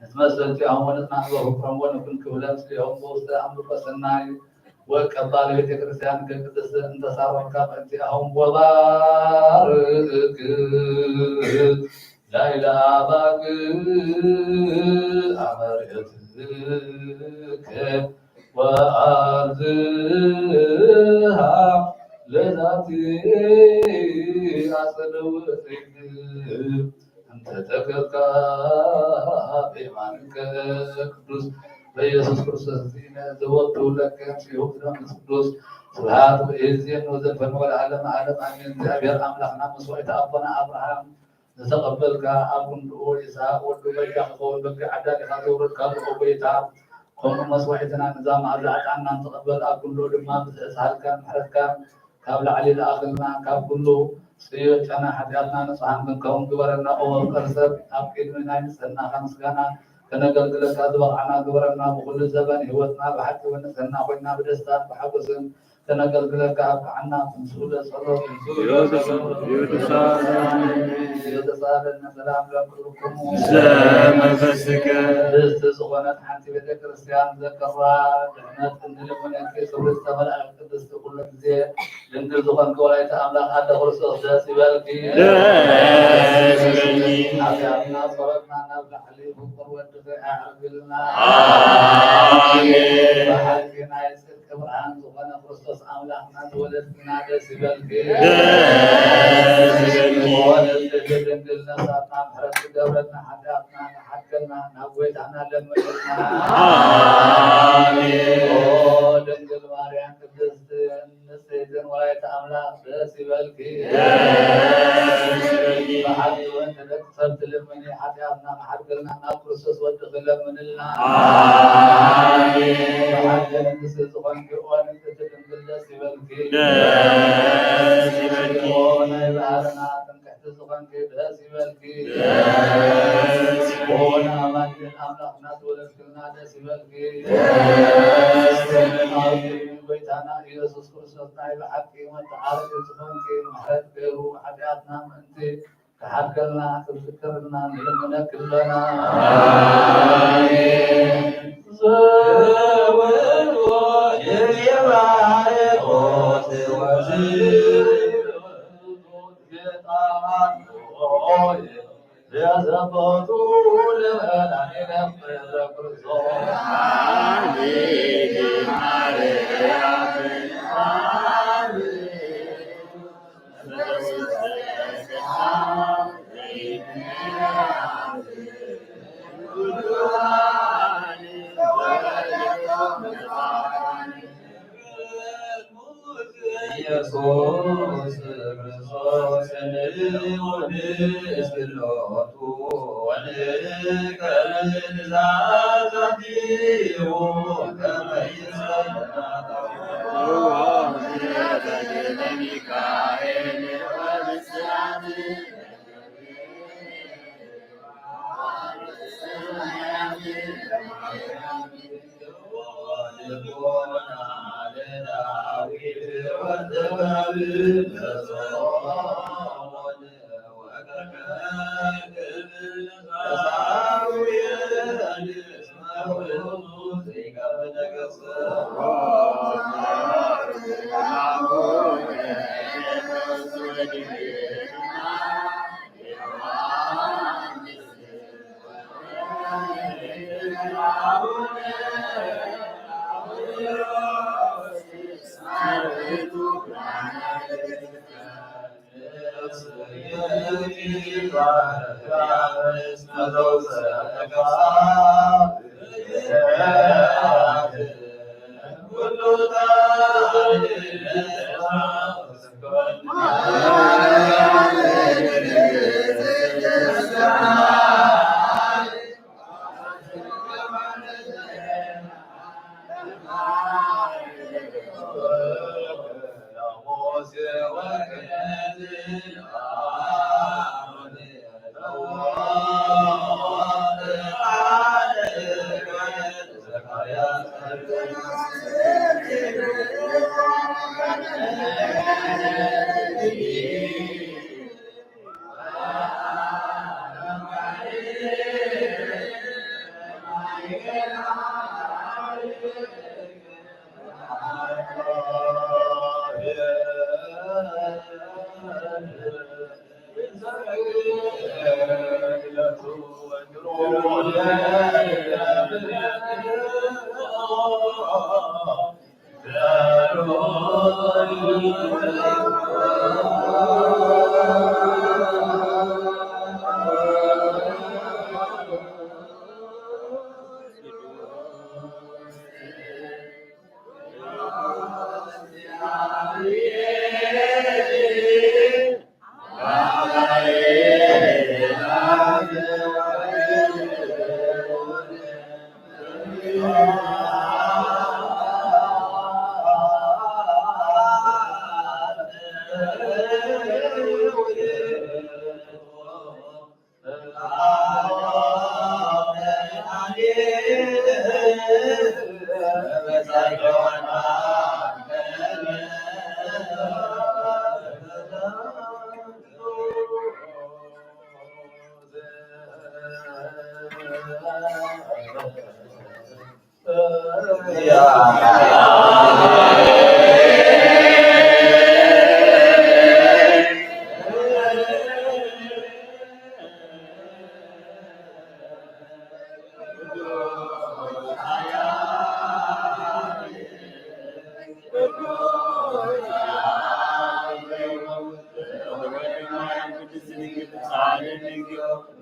ንትመስል ዚአሆም ወንጽናዕ በፍቅሮም ወንኩን ክብለ ምስሌሆም በውስተ አምልኮ ሰናይ ወቀባል ቤተ ክርስቲያን ከቅድስ እንተሳሮም ካብ እንቲአሆም ወባርክ ላይለ አባግ አመሬትከ ወአብዝሃ ለዛቲ አጸደ ውእቱ እንተ ተከልካ በየማንከ ቅዱስ በኢየሱስ ክርስቶስ ዚነ ዘወቱ ለከ ጽዮን መንፈስ ቅዱስ ስብሐት ወይእዜን ወዘልፈን ወለዓለመ ዓለም አሜን። እግዚኣብሔር አምላክና መስዋዕተ አቦና አብርሃም ዝተቐበልካ ኣብ ክንድኡ ይስሐቅ ወዱ በጃ ክኸውን በጊዕ ዓዳሊኻ ዘውረድካ ልዑል ጎይታ፣ ከምኡ መስዋዕትና ነዛ መዓዛ ዕጣንና ንትቐበል ኣብ ክንድኡ ድማ ብዝሕዝሃልካን ምሕረትካን ካብ ላዕሊ ለኣኽልና፣ ካብ ኩሉ ጽዩር ጨና ሓጢኣትና ንጹሓን ክንከውን ግበረና። ኦ መፍቀሪ ሰብ፣ ኣብ ቅድሚ ናይ ንጽህናኻ ምስጋና ከነገልግለካ ዝበቕዓና ግበረና። ብኹሉ ዘበን ህይወትና ብሓቂ ብንጽህና ኮይና ብደስታን ብሓጎስን ከነገልግለካ ኣብቅዓና። ምስሉ ለጸሎት ምስሉ ለጸሎት ይወድሳለነ ሰላም ለኩልክሙ ምስለ መንፈስከ። ቅድስት ዝኾነት ሓንቲ ቤተ ክርስቲያን ዘከራ ድሕነት እንልምነኪ ክብሪ ዝተመልኣ ቅድስቲ ኩሉ ግዜ ድንግል ዝኾንኪ ወላዲተ ኣምላኽ ኣደ ክርስቶስ ደስ ይበልኪ። ደስ ይበልኪ። ሓጢኣትና ጸሎትና ናብ ላዕሊ ፍቁር ወድኺ ኣዕርግልና። ኣሜን። ብሓቂ ናይ ጽድቂ ብርሃን ዝኾነ ክርስቶስ ኣምላኽና ተወለድክና ደስ ይበልኪ። ደስ ይበልኪ። ወለድኺ ድንግል ነሳና ምሕረት ትገብረልና ሓጢኣትና ንሓድገልና ናብ ጎይታና ለምንልና። ኣሜን። ኦ ድንግል ማርያም ቅድስት ንጽሕትን ወላዲተ ኣምላኽ ደስ ይበልኪ። ደስ ይበልኪ። ብሓቂ እውን ንደቂ ሰብ ትልምኒ ሓጢኣትና ክሓድገልና ናብ ክርስቶስ ወድኺ ለምንልና። ኣሜን። ብሓቂ ንግስቲ ዝኾንኪ ኦ ንጽሕቲ ድንግል ደስ ይበልኪ። ደስ ይበልኪ። ኦ ናይ ባህርና ትምክሕቲ ዝኾንኪ ደስ ይበልኪ። ደስ ይበልኪ። ኦ ንኣማኑኤል ኣምላኽና ተወለድክልና ደስ ይበልኪ። ደስ ይበልኪ። ኣብ ቅድሚ ጎይታና ኢየሱስ ክርስቶስ ናይ ብሓቂ መተዓረቂ ዝኾንኪ ምሕረት ገይሩ ሓጢኣትና ምእንቲ ክሓድገልና ክዝክርልና ንልምነኪ ኣለና። ኣሜን። ዘወልወ የማርቆስ ወዝ ኢየሱስ ክርስቶስ ንዑድ እስክሎቱ ወንቀል ትእዛዛቲሁ ከመ ይሰናከሉ። ሚካኤል ወብስራት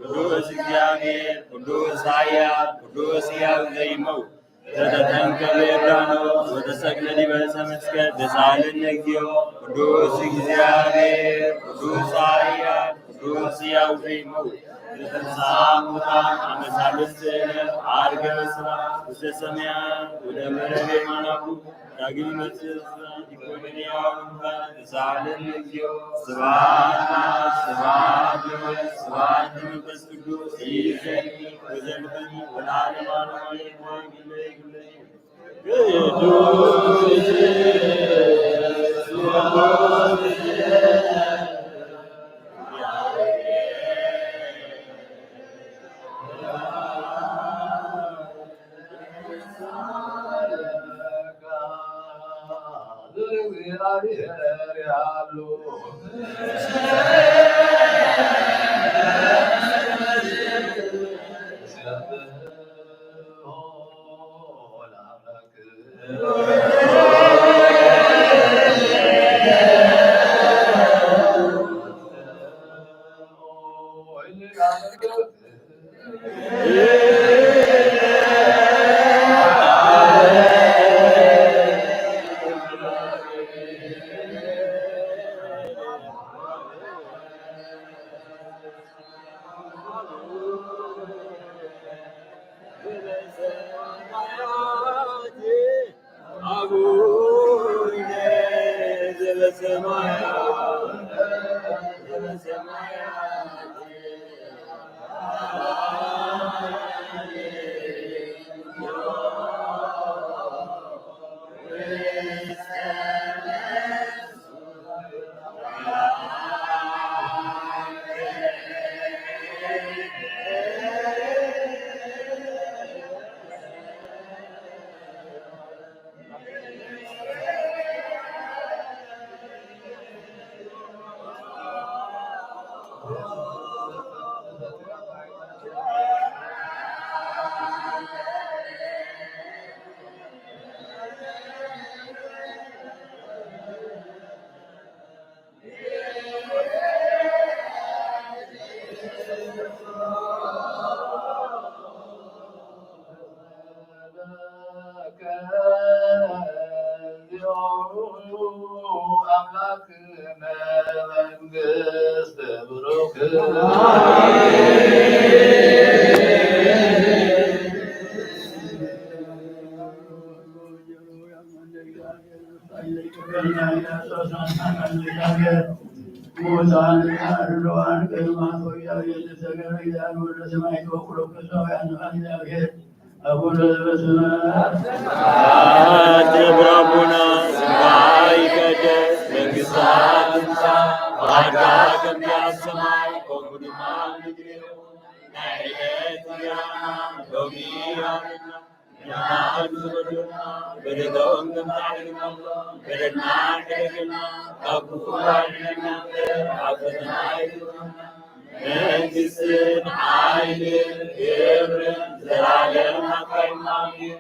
ቅዱስ እግዚኣብሔር ቅዱስ ኃያል ቅዱስ ሕያው ዘይመውት ዘተተንከበ ዮርዳኖስ ወተሰቅለ ዲበ ዕፀ መስቀል ተሳሃለነ እግዚኦ። ቅዱስ እግዚኣብሔር ቅዱስ ኃያል ቅዱስ ሕያው ዘይመውት ዘተንሥአ እሙታን አመ ሣልስት ዕለት ዐርገ በስብሐት ውስተ ሰማያት ወደመረ በየማነ አቡሁ። ዳግም ይመጽእ ይኮንን ሕያዋን ሙታን ተሳሃለነ እግዚኦ። ስብሐት ለአብ ስብሐት ለወልድ ስብሐት ለመንፈስ ቅዱስ ይእዜኒ ወዘልፈኒ ወለዓለመ ዓለም አሜን። አቡነ ዘበሰማያት ዘበሰማያት ቅዱሳን ቅዱሳን ቅዱሳን ቅዱሳን ወደ ሰማይ ተወክሎ ቅዱሳውያን እግዚአብሔር አቡነ ዘበሰማያት አትብራቡና ስጋይ ይቀደስ መንግስታ ትምጻእ ፈቃድካ ከምቲ ኣብ ሰማይ ከምኡ ድማ ኣብ ምድሪ ይኹን። ናይ ዕለት እንጀራና ሎሚ ሃበና በደሎም ከምታሕልናሎም በደልና ሕደግና ካብ ክፉ ኣድነና እምበር ኣብ ፈተና ኣይትእትወና። መንግስትን ሓይልን ክብርን ዘላለም ናትካ እዩ።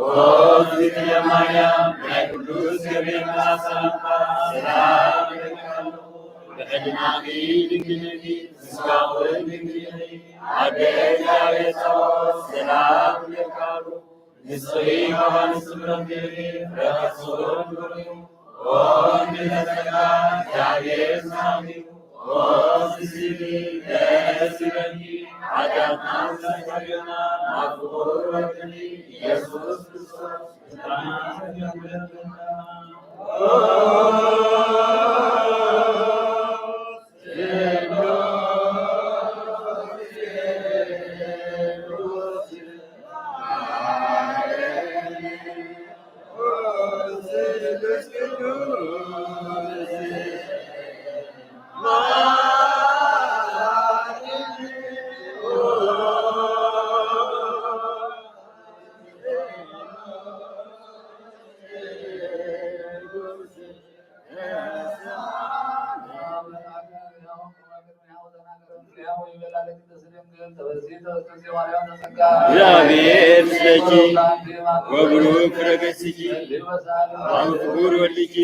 ኦዝግዝእትየ ማርያም ናይ ቅዱስ ገብርኤል ሰላምታ ሰላም እልኪ ኣለኹ። ብሕልናኺ ድንግል ኢኺ፣ ስጋኺ እውን ድንግል ኢኺ። ኣደ እግዚኣብሔር ጸባኦት ሰላም እልኪ ኣለኹ። ንስኺ ካብ ኣንስቲ ክብረት ፍረ ከርስኺ ብሩኽ እዩ። ኦ ምልዕተ ጸጋ፣ እግዚኣብሔር ምሳኺ እዩ። ኦ ስስቲ ደስ ይበልኪ፣ ሓጢኣትና ዘስተሰርየልና ናብ ፍቑር ወልድኺ ኢየሱስ ክርስቶስ ምስጋና ይግበረልና። እግዚአብሔር ምስለኪ ወብሩክ ፍረ ከርሥኪ አብ ፍቁር ወልድኪ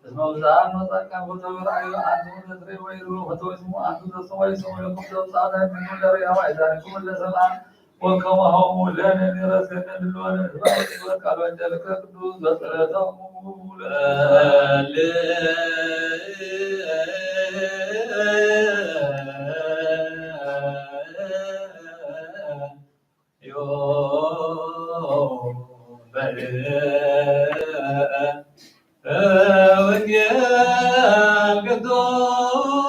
እስመ ውፅኣን ወፃድቃን ኩሎም ይርአዩ፣ ኣንትሙ ዘትርእዩ ወይርኡ፣ ፈተውትሙ ኣንቱም ዘስምዑ ይስምዑ ለኩም፣ ዘውፅኣት ኣይትንኩ፣ ለርእያ ዋይ ዛሪኩም ለሰምዓ ወከማሆሙ ለነ ኒረሴነ ድልወነ ንስማ ወንበር ቃል ወንጌልከ ቅዱስ በጸሎቶሙ ለእለ ዮ በል ወንጌል ቅዱስ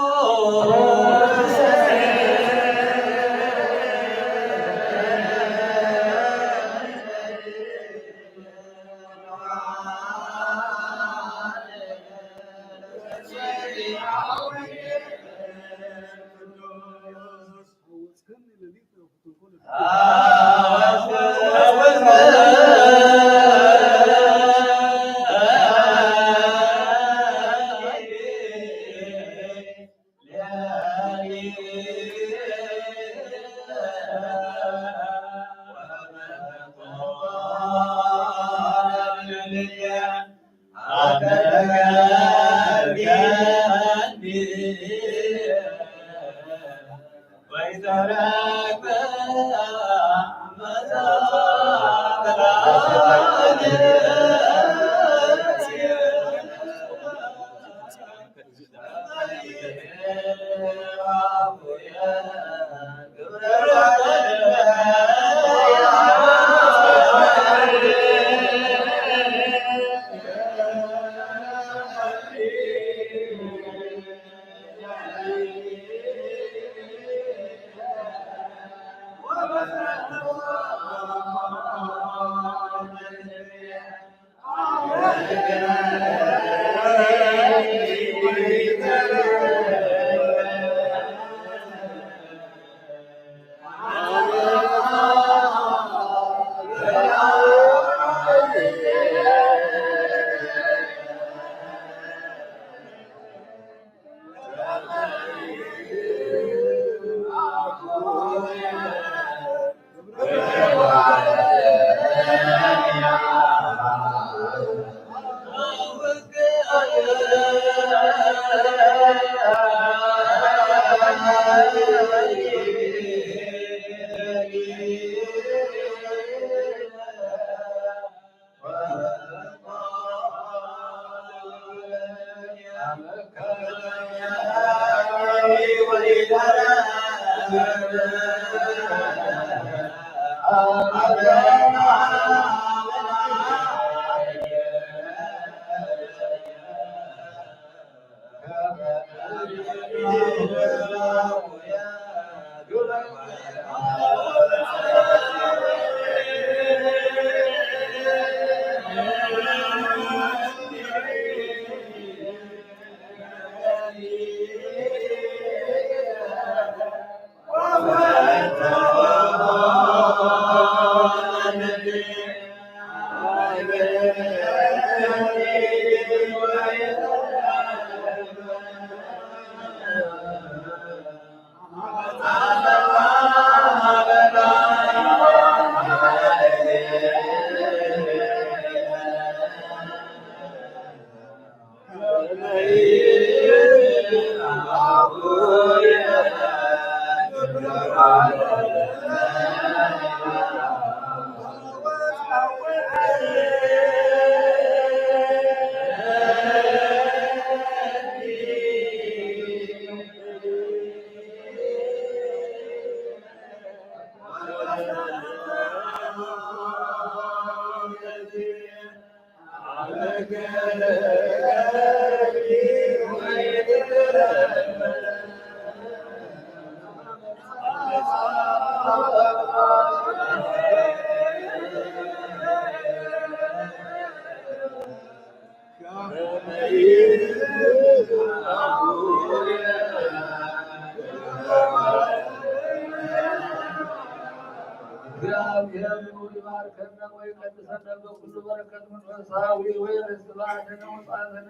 እግዚአብሔር ይባርከነ ወይቀድሰነ በኩሉ በረከት መንፈሳዊ ወይረስባነ ወጻእተነ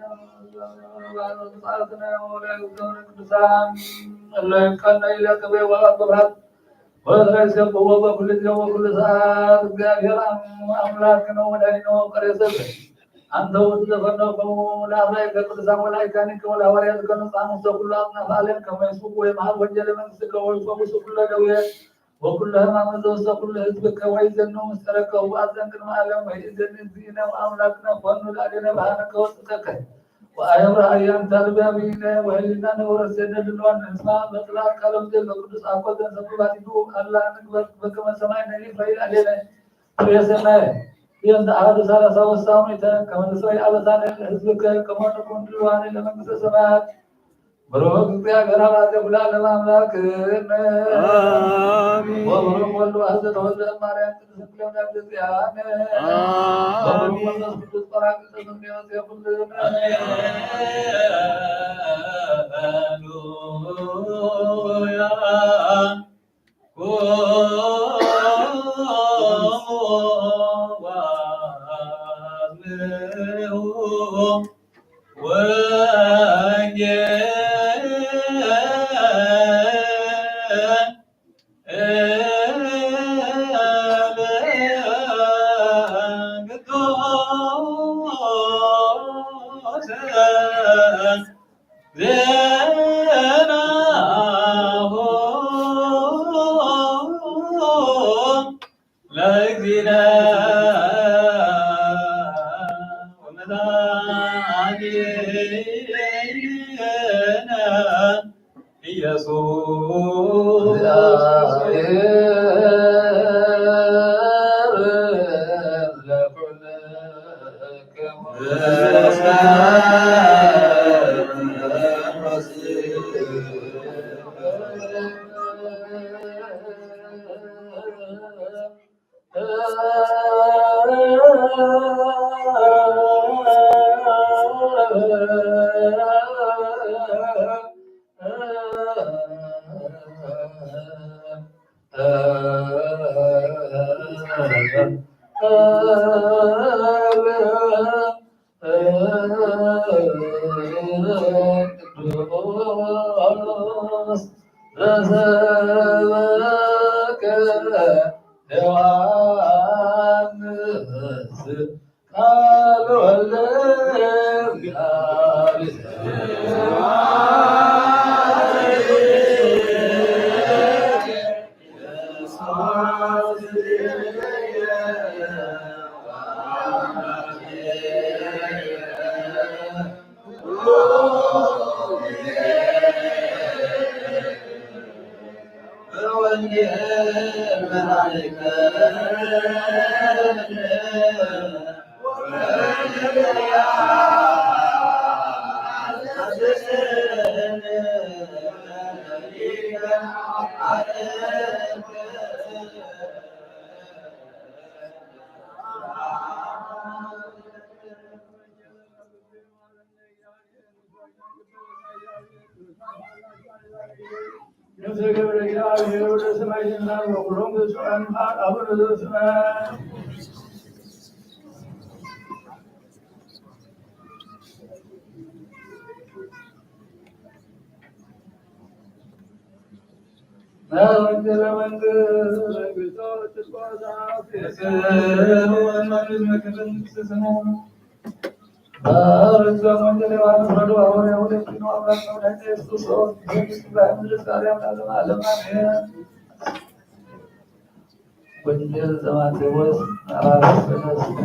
ወጻእተነ ወላእዝነ ቅዱሳን እለ ይቀነ ኢለ ክብሬ ወአብ ክብራት ወትረስብዎ በኩሉ ጊዜ ወበኩሉ ሰዓት። እግዚአብሔር አምላክነ ወመድኃኒነ ወፍቀሬ ሰብ አንተ ውእቱ ዘፈነውከሙ ለአርዳኢከ ቅዱሳን ወላእካኒከ ወለሐዋርያትከ ንጹሐን ውስተ ኩሉ አጽናፈ ዓለም ከመ ይስብኩ ወይምሃሩ ወንጌለ መንግሥትከ ወይፈውሱ ኩሎ ደዌ ወኩሎ ሕማም ዘውስተ ኩሎ ሕዝብከ ወይዜኑ ምስጢረከ ወአዘን ቅድመ ዓለም። ወይእዜኒ እግዚእነ ወአምላክነ ፈኑ ላዕሌነ ብርሃነከ ወጽድቀከ ወአየብርሃ አያንታ ልበ አብይነ ወህሊናነ ወረሴነ ድልዋን ንስማ በጥላት ቃሎም ዘለ ቅዱስ አኮ ዘንሰብባቲቱ አላ ንግበር በከመ ሰማይ ነሊፍ ረይ ላዕሌነ ርእስነ ይእንተ አሐዱ ሠላሳ ወስሳ ምእተ ከመ ንስረይ አበሳነ ለሕዝብከ ከመ ንኩን ድልዋነ ለመንግሥተ ሰማያት። ብሩክ እግዚአብሔር አብ አዜ ኩሉ ዓለም አምላክነ አሜን። ወብሩክ ወልድ ዋሕድ ዘተወልደ እም ማርያም ቅድስት ድንግል ወላዲተ ዚአነ። አሜን። ወብሩክ መንፈስ ቅዱስ ጳራቅሊጦስ እምኔወ ዜኩልነ። ሃሌሉያ። ዜናሁ ለእግዚእነ ወመድኃኒነ ኢየሱስ። ቅዱስ ዘሰበከ ዮሐንስ ቃል ወልደ እግዚአብሔር። ነፍሰ ገብረ እግዚአብሔር ወደ ሰማይ ዘንሳብ ወኩሎም ብፁዓን አቡነ ዘበሰማያት። ወንጌል ዘማቴዎስ ምዕራፍ ሰለስተ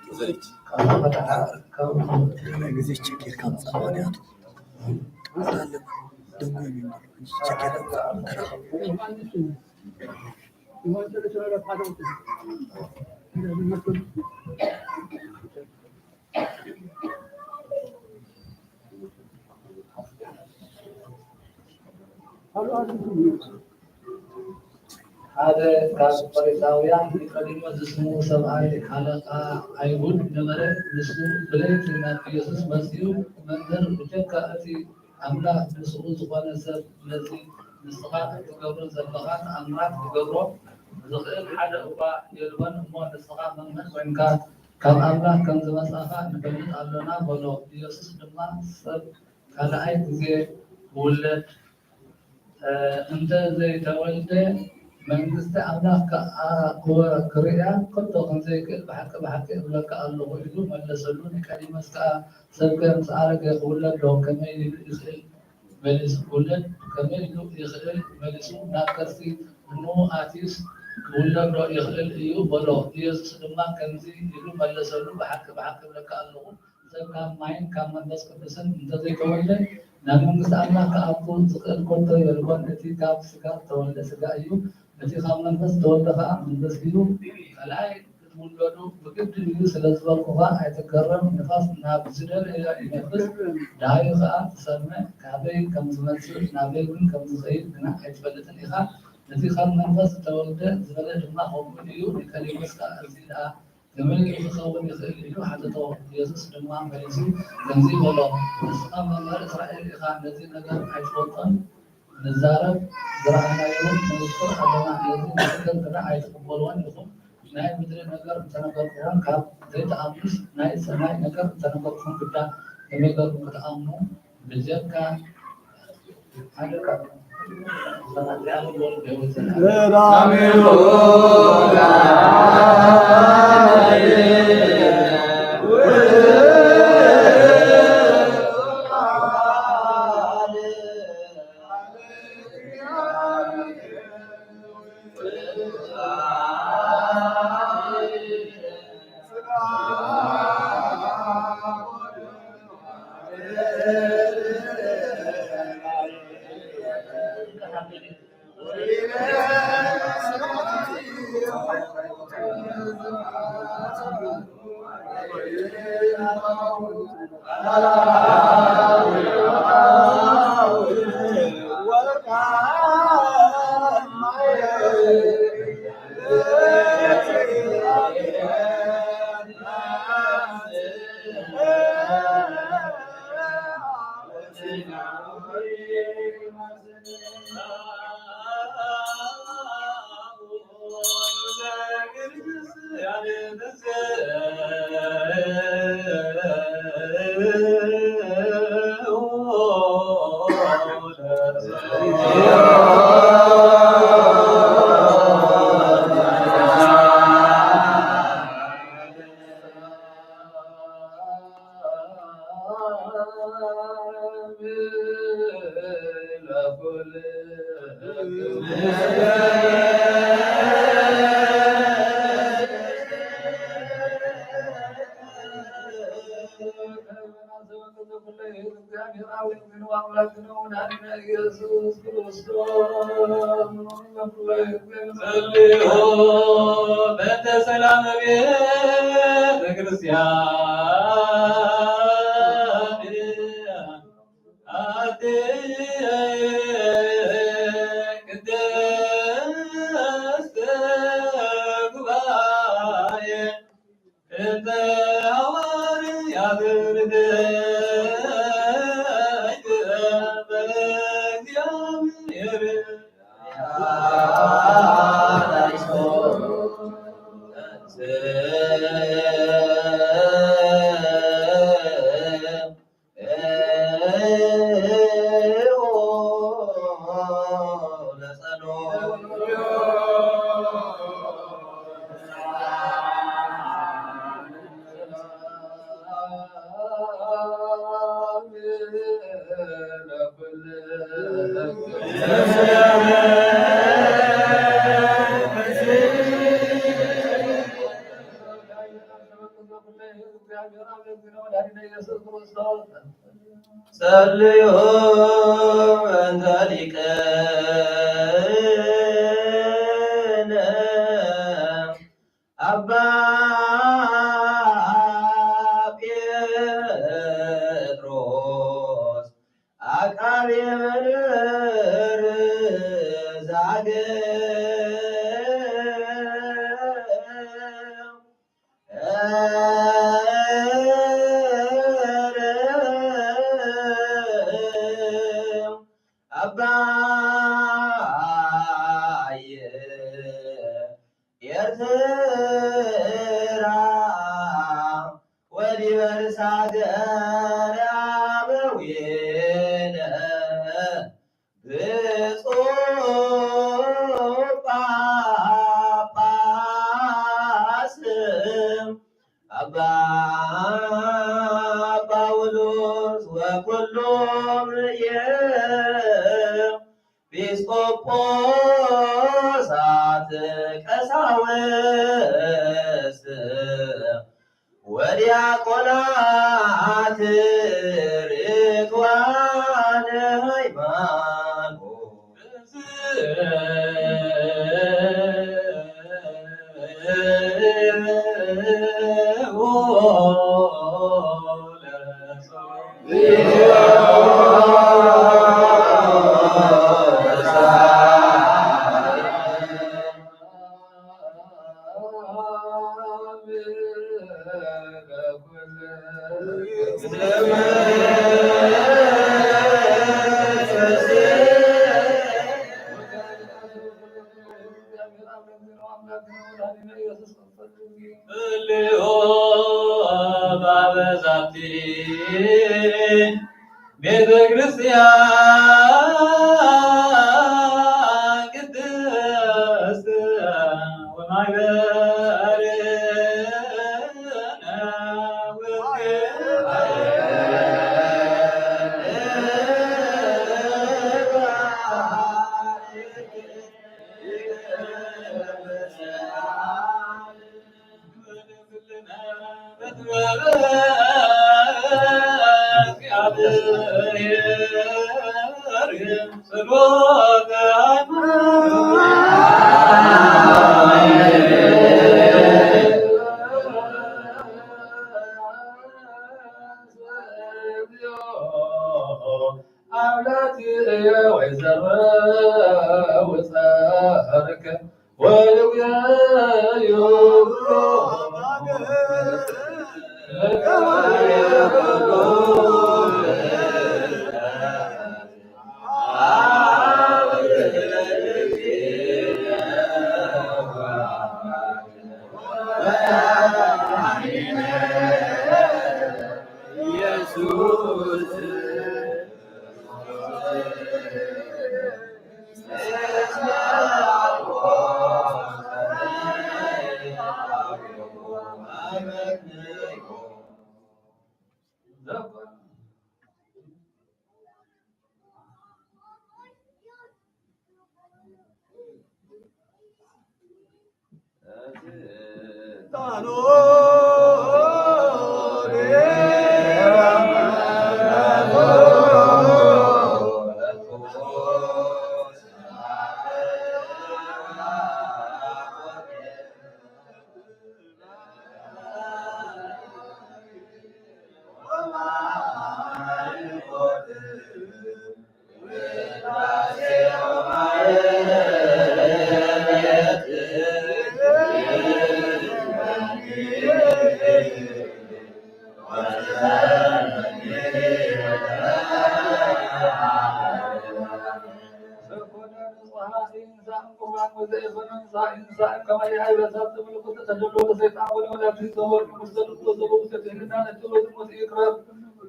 ቁጥሪ ሓደ። ጊዜ ችግር ከምጻ ማለት ሓደ ካብ ፈሪሳውያን ኒቆዲሞስ ዝስሙ ሰብኣይ ሓለቓ ኣይሁድ ነበረ። ንሱ ብለይቲ ናብ ኢየሱስ መጺኡ፣ መምህር፣ ብጀካ እቲ ኣምላኽ ምስኡ ዝኾነ ሰብ ነዚ ንስኻ እትገብሮ ዘለኻ ተኣምራት ክገብሮ ዝኽእል ሓደ እኳ የልቦን። እሞ ንስኻ መምህር ኮይንካ ካብ ኣምላኽ ከም ዝመጻኻ ንፈልጥ ኣሎና በሎ። ኢየሱስ ድማ ሰብ ካልኣይ ግዜ ክውለድ እንተ ዘይተወልደ መንግስቲ ኣምላኽ ክኣ-፣ ክወ-፣ ክርእያ ከቶ ከም ዘይክእል ብሓቂ ብሓቂ እብለካ ኣለኹ ኢሉ መለሰሉ። ኒቆዲሞስ ከኣ ሰብከ ምስ ኣረገ ክውለድ ዶ ከመይ ኢሉ ይኽእል መሊሱ፣ ክውለድ ከመይ ኢሉ ይኽእል መሊሱ፣ ናብ ከርሲ እኖ ኣትዩስ ክውለድ ዶ ይኽእል እዩ በሎ። ኢየሱስ ድማ ከምዚ ኢሉ መለሰሉ፣ ብሓቂ ብሓቂ እብለካ ኣለኹ፣ ሰብ ካብ ማይን ካብ መንፈስ ቅዱስን እንተዘይተወልደ ናብ መንግስቲ ኣምላኽ ክኣቱ ዝኽእል ከቶ የልቦን። እቲ ካብ ስጋ ዝተወልደ ስጋ እዩ፣ እቲ ካብ መንፈስ ዝተወልደ ኸኣ መንፈስ እዩ። ካልኣይ ክትውለዱ ብግድን እዩ ስለ ዝበልኩኻ ኣይትገረም። ንፋስ ናብ ዝደለዮ ይነፍስ፣ ደሃዩ ኸኣ ትሰምዕ፣ ካበይ ከም ዝመጽእ ናበይ እውን ከም ዝኸይድ ግና ኣይትፈልጥን ኢኻ። እቲ ካብ መንፈስ ዝተወልደ ዝበለ ድማ ከምኡ እዩ። ኒቆዲሞስ ከኣ እዚ ደኣ ከመይ ኢሉ ክኸውን ይኽእል? ኢሉ ሓተቶ። ኢየሱስ ድማ መሊሱ ከምዚ በሎ፣ ንስኻ መምህር እስራኤል ኢኻ፣ ነዚ ነገር ኣይትፈልጦን? ንዛረብ ዝረኣናዮን ንመስክር ኣለና፣ ነዚ ንግግር ግና ኣይትቕበልዎን ኢኹም። ናይ ምድሪ ነገር እንተነገርኩኹም ካብ ዘይትኣምኑስ፣ ናይ ሰማይ ነገር እንተነገርኩኹም ግዳ ከመይ ጌርኩም ክትኣምኑ? ብጀካ ሓደ ካብ ጸልዩ በእንተ ሰላም ቤተ ክርስቲያን ኣቲ ቅድስት ጉባኤ እንተ ሐዋርያት ርድእት በእግዚአብሔር ጸልዩ እንተ ሊቅነ ኣባ ጴጥሮስ ዓቃቤ መንበር ዛግም ኣባየ ኤርትራ ወዲበ ርእሳ ገረ ኣበዊነ ብፁዕ ጳጳስ ኣባ ጳውሎስ ወኩሎም ኤጲስቆጶሳት ቀሳውስት ወዲያቆናት ርቱዓነ ሃይማኖት። ቤተ ክርስቲያን ቅድስት ወማሕበርነ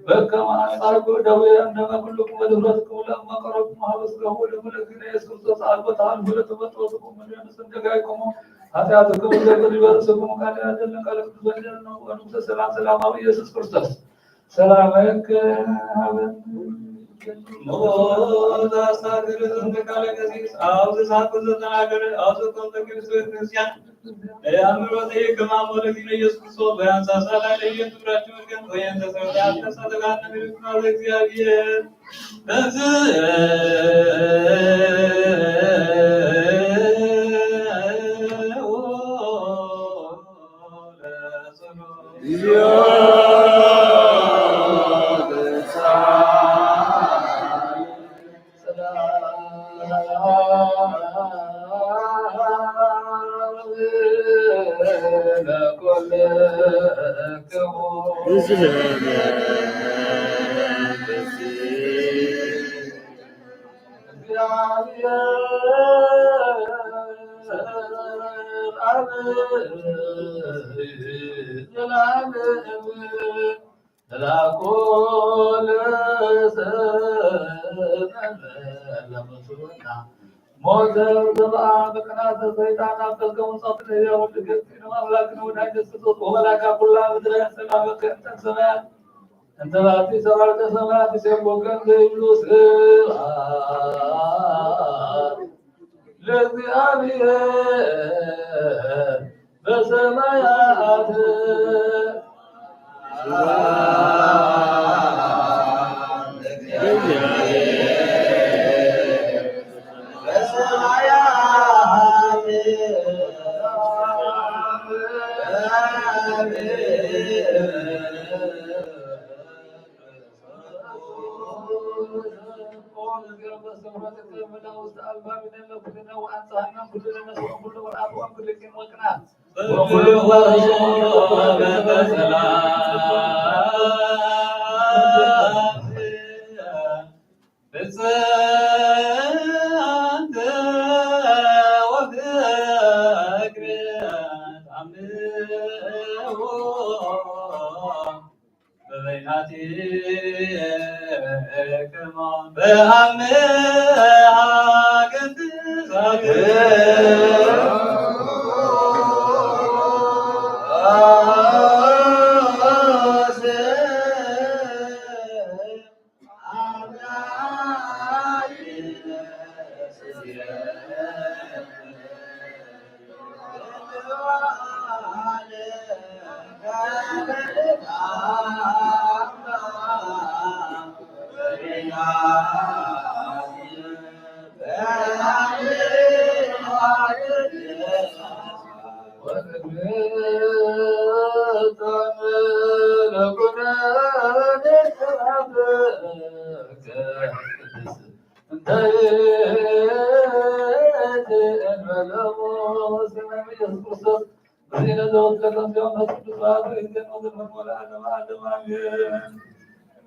በከመ አንጻርኩ ደዌ እነመ ኩልኩም ወድፍረትኩም ለእመ ቀረብኩም ሀበ ስጋሁ ወደሙ ለእግዚእነ ኢየሱስ ክርስቶስ አልቦ ተሃልኩ ለተፈጥሮትኩም ምድረ ምስለ ደጋይኩሙ ኃጢአትኩም ዘክር ይበርስኩም ቃል ያደልን ቃለ ቅዱስ ወንጌል ነው። ወንጉሰ ሰላም ሰላማዊ ኢየሱስ ክርስቶስ ሰላመከ ሀበን። ሞት አሳድር ዘንድ ቃለ ቀሲስ አውዝ ሳቁ ዘተናገረ አውዝ ኮንተ ክርስቶስ ክርስቲያን ለያምሮ ዘይከማሞ ለዚነ ኢየሱስ ክርስቶስ ወያንሳሳ ላይ ለየት ብራችሁ ግን ወያንሳሳ ተጋነ ምልክና ለእግዚአብሔር በዝ ሞተ ዘበአ በቅናተ ሰይጣን ኣብ ጸልከ ውንጸት ለያ ወልድ ገጽ ኣምላክነ ወዳይ ኢየሱስ ክርስቶስ ወመላካ ኩላ ምድረ ሰላም ከእንተ ሰማያት እንተ ባቲ ሰራዊተ ሰማያት ይሴብሑከ እንተ ይብሉ ስብሐት ለእግዚአብሔር በሰማያት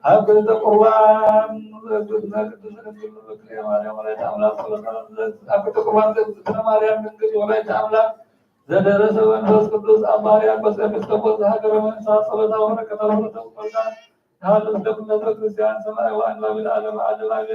ኣብ ክልተ ቁርባን ቅድስት ድንግል በክልኤ ማርያም ወላዲተ ኣምላክ ጸሎታ፣ ኣብ ክልተ ቁርባን ዘእግዝእትነ ማርያም ድንግል ወላዲተ ኣምላክ ዘደረሰ መንፈስ ቅዱስ ኣብ ማርያም ኤጲስቆጶስ ዘሃገረ መንሳ ጸሎታ ወበረከታ ወረደ ቁርባን ተሃሉ ለኩሉ ህዝበ ክርስቲያን ሰማይ ወአንባቢ ለዓለመ ዓለም አሜን።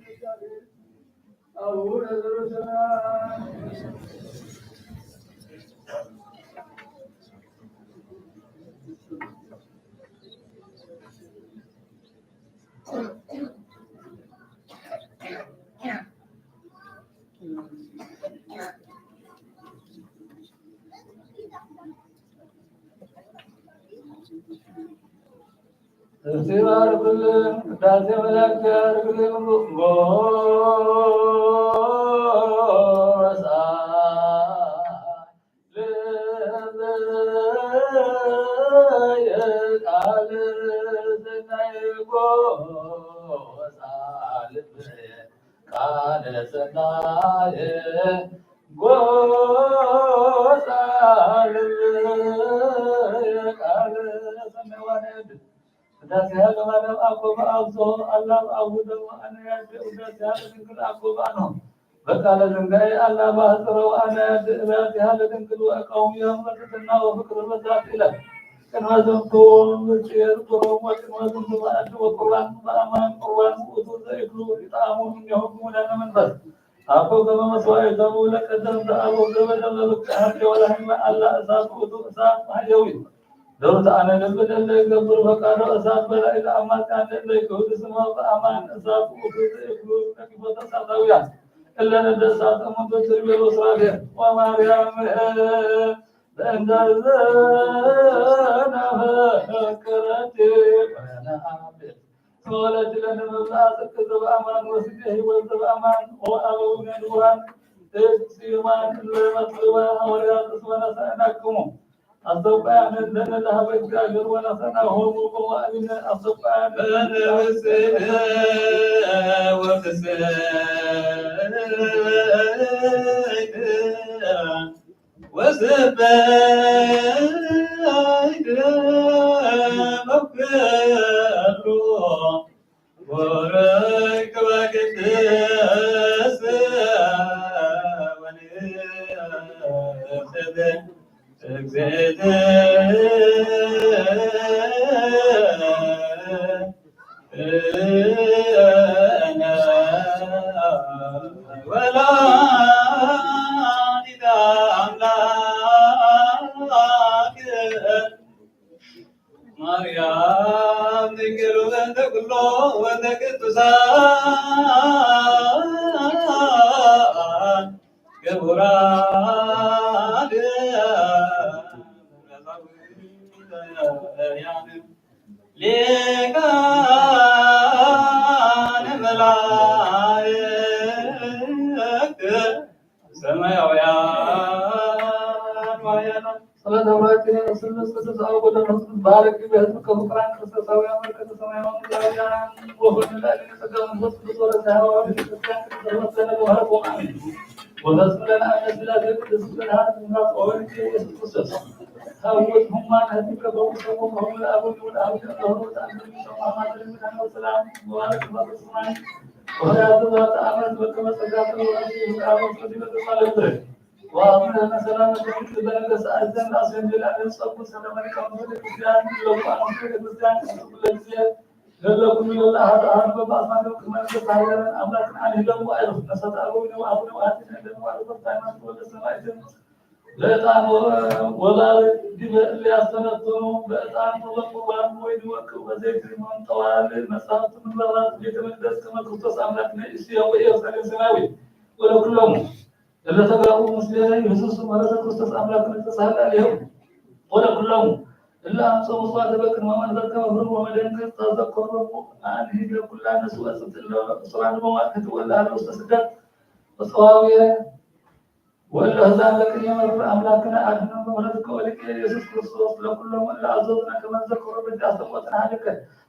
እግዚአብሔር አቡነ ዘበሰማያት። እስቲ ባርኩልን። ቅዳሴ መላእክት ያርግልን። ጎሳ ልብየ ቃል ሰናየ፣ ጎሳ ልብየ ቃለ ሰናየ፣ ጎሳ ልብየ ቃለ ሰናየ። ዋንድ ቅዳሴ ለማርያም አኮ በአብሶ አላም አቡ ደግሞ አነያደ ቅዳሴ ድንግል አኮ በአኖ በቃለ ድንጋይ አላ ባሕጽረው አነያደ ቅዳሴ ለድንግል ወእቀውም የምርትና ወፍቅር በዛት ይላል። ቅድመ ዝንቱ ምጽኤት ቁሩም ወቅድመ ዝንቱ ማዕድ ወቁርባን በአማን ቁርባን ውእቱ ዘይክሉ ይጣዕሙ እምኔሆሙ ወዳነ መንፈስ አኮ ከመ መስዋዕቶሙ ለቀደምት አበው ዘበደመ ብቅዕ ሀብቴ ወላህመ አላ እሳት ውእቱ እሳት ማሕየዊ። ለውእተ አነ ልብ ለለ ይገብር ፈቃዶ እሳት በላዕለ አማጽያን ለለ ይክህዱ ስሞ በአማን እሳት ውእቱ ዘይክሉ ነቂፎተ እሳታውያን እለ ነደ እሳት እሙንቱ ትርቤሎ ሱራፌል ወማርያም በእንተ ዘናፈቀረት ወነአምን። ተወለድ ለነ መብልዐ ጽድቅ ዘበአማን ወስሜ ሕይወት ዘበአማን ወአበዊነ ንቡራን እድ ስዩማን እለ መክብበ ሐዋርያት እስመ ነሳእናክሙ አስተውቃያነ ለነ ለሀበ እግዚአብሔር ወነሳእናሆሙ በዋዕሊነ አስተውቃያነ በንብጽሕ ወፍስሕት ወስብሕት በኩሉ ወርክ በቅድስት ወንጽሕት እግዝእትነ ወላዲተ አምላክ ማርያም ድንግል ወለተ ኩሎ ወለተ ቅዱሳን ክቡራን ሊቃነ መላእክት ሰማያውያን ዋያና ጸሎተ ቡራኬ ስሉስ ቅዱስ አብ ወወልድ ወመንፈስ ቅዱስ ባርክ በሕዝብከ ፍቁራን ክርስቶሳውያን በረከተ ሰማያውያን ወኩሉ ለአሊነ ጸጋ መንፈስ ቅዱስ ወረዳ ሐዋርያት ቤተክርስቲያን ቅዱስ መስቀል ለባህር ቆማን ወፈጽም ለነ አነ ስላሴ ቅዱስ ብርሃን እናት ኦሪት ኢየሱስ ክርስቶስ ታቦት ሁማን ህዝብ ከበሩ ሰሙ ሆኑ ለአቡነ ወለአቡነ ለሆኑ ወጣን ሰሙ አማን ለሚካነ ወሰላም ወባረክ ባበስማን ወያቱ ዛተ አመት በከመ ጸጋ ተወራሲ ይሁዳ ወሰዲ በተሳለ ምድር ወአቡነ መሰላመ በነገስ አዘን አስፈንድል አደን ጸጉ ሰለመን ቀሙ ቤተክርስቲያን ለቋን ቤተክርስቲያን ቅዱስ ለጊዜ ለለኩም ለለ አሐድ አሐድ በበአስማት ቅድመ ነገስት ሀገርን አምላክን አንሂለሙ አይሩፍ ነሰት አበዊነ ወአቡነ ወአሐቲነ ደሙ አርኮት ሃይማኖት ወልደ ሰማይትን ለዕጣን ወባር ዲበ እለ ያስተነትኑ በዕጣን ወበቁርባን ወይን ወርቅ ወዘይት መንጠዋል መጻሕፍት ምንባባት ቤተ መቅደስ ከመ ክርስቶስ አምላክነ ኢስዮ ወኢየሩሳሌም ሰማያዊ ወለኩሎሙ እለ ተጋቡ ምስሌነ ይህስሱ ምሕረተ ክርስቶስ አምላክነ ተሳህል አሌሁ ወለኩሎሙ እለ አምጽኡ ምጽዋተ በቅድመ መንበር ከመ ብሩር ወመደንግጽ ታዘከሮሙ አንሂ ለኩላ ነስወ ጽብጥ እለ እሱራን በማእከት ወለ አለ ውስተ ስደት ወጸዋውየ ወእለ ሕዛን ለቅኔ መምህር አምላክነ አድኅነነ በምሕረትከ ወሊቀ ኢየሱስ ክርስቶስ ለኩሎሙ እለ አዘዙነ ከመ ንዘክሮ በእንተ አስተብቆትነ ሀልከ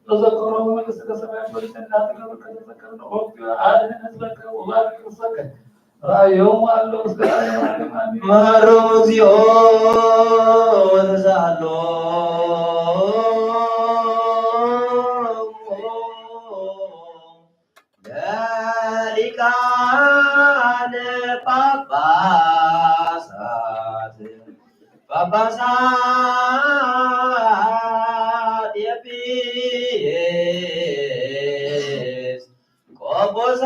ተዘክሮ በመንግሥትከ ሰማያት ወልደና ትገብር ከተዘከርነ ወቅቱ አድኅን ሕዝበከ ወባርክ ርሰከ ራእዮሙ አለው እስከ ዓለም ዓለም አሜን። መሐሮሙ እግዚኦ ወተሳሃሎ ለሊቃነ ጳጳሳት ጳጳሳት ኤጲስ ቆጶሳት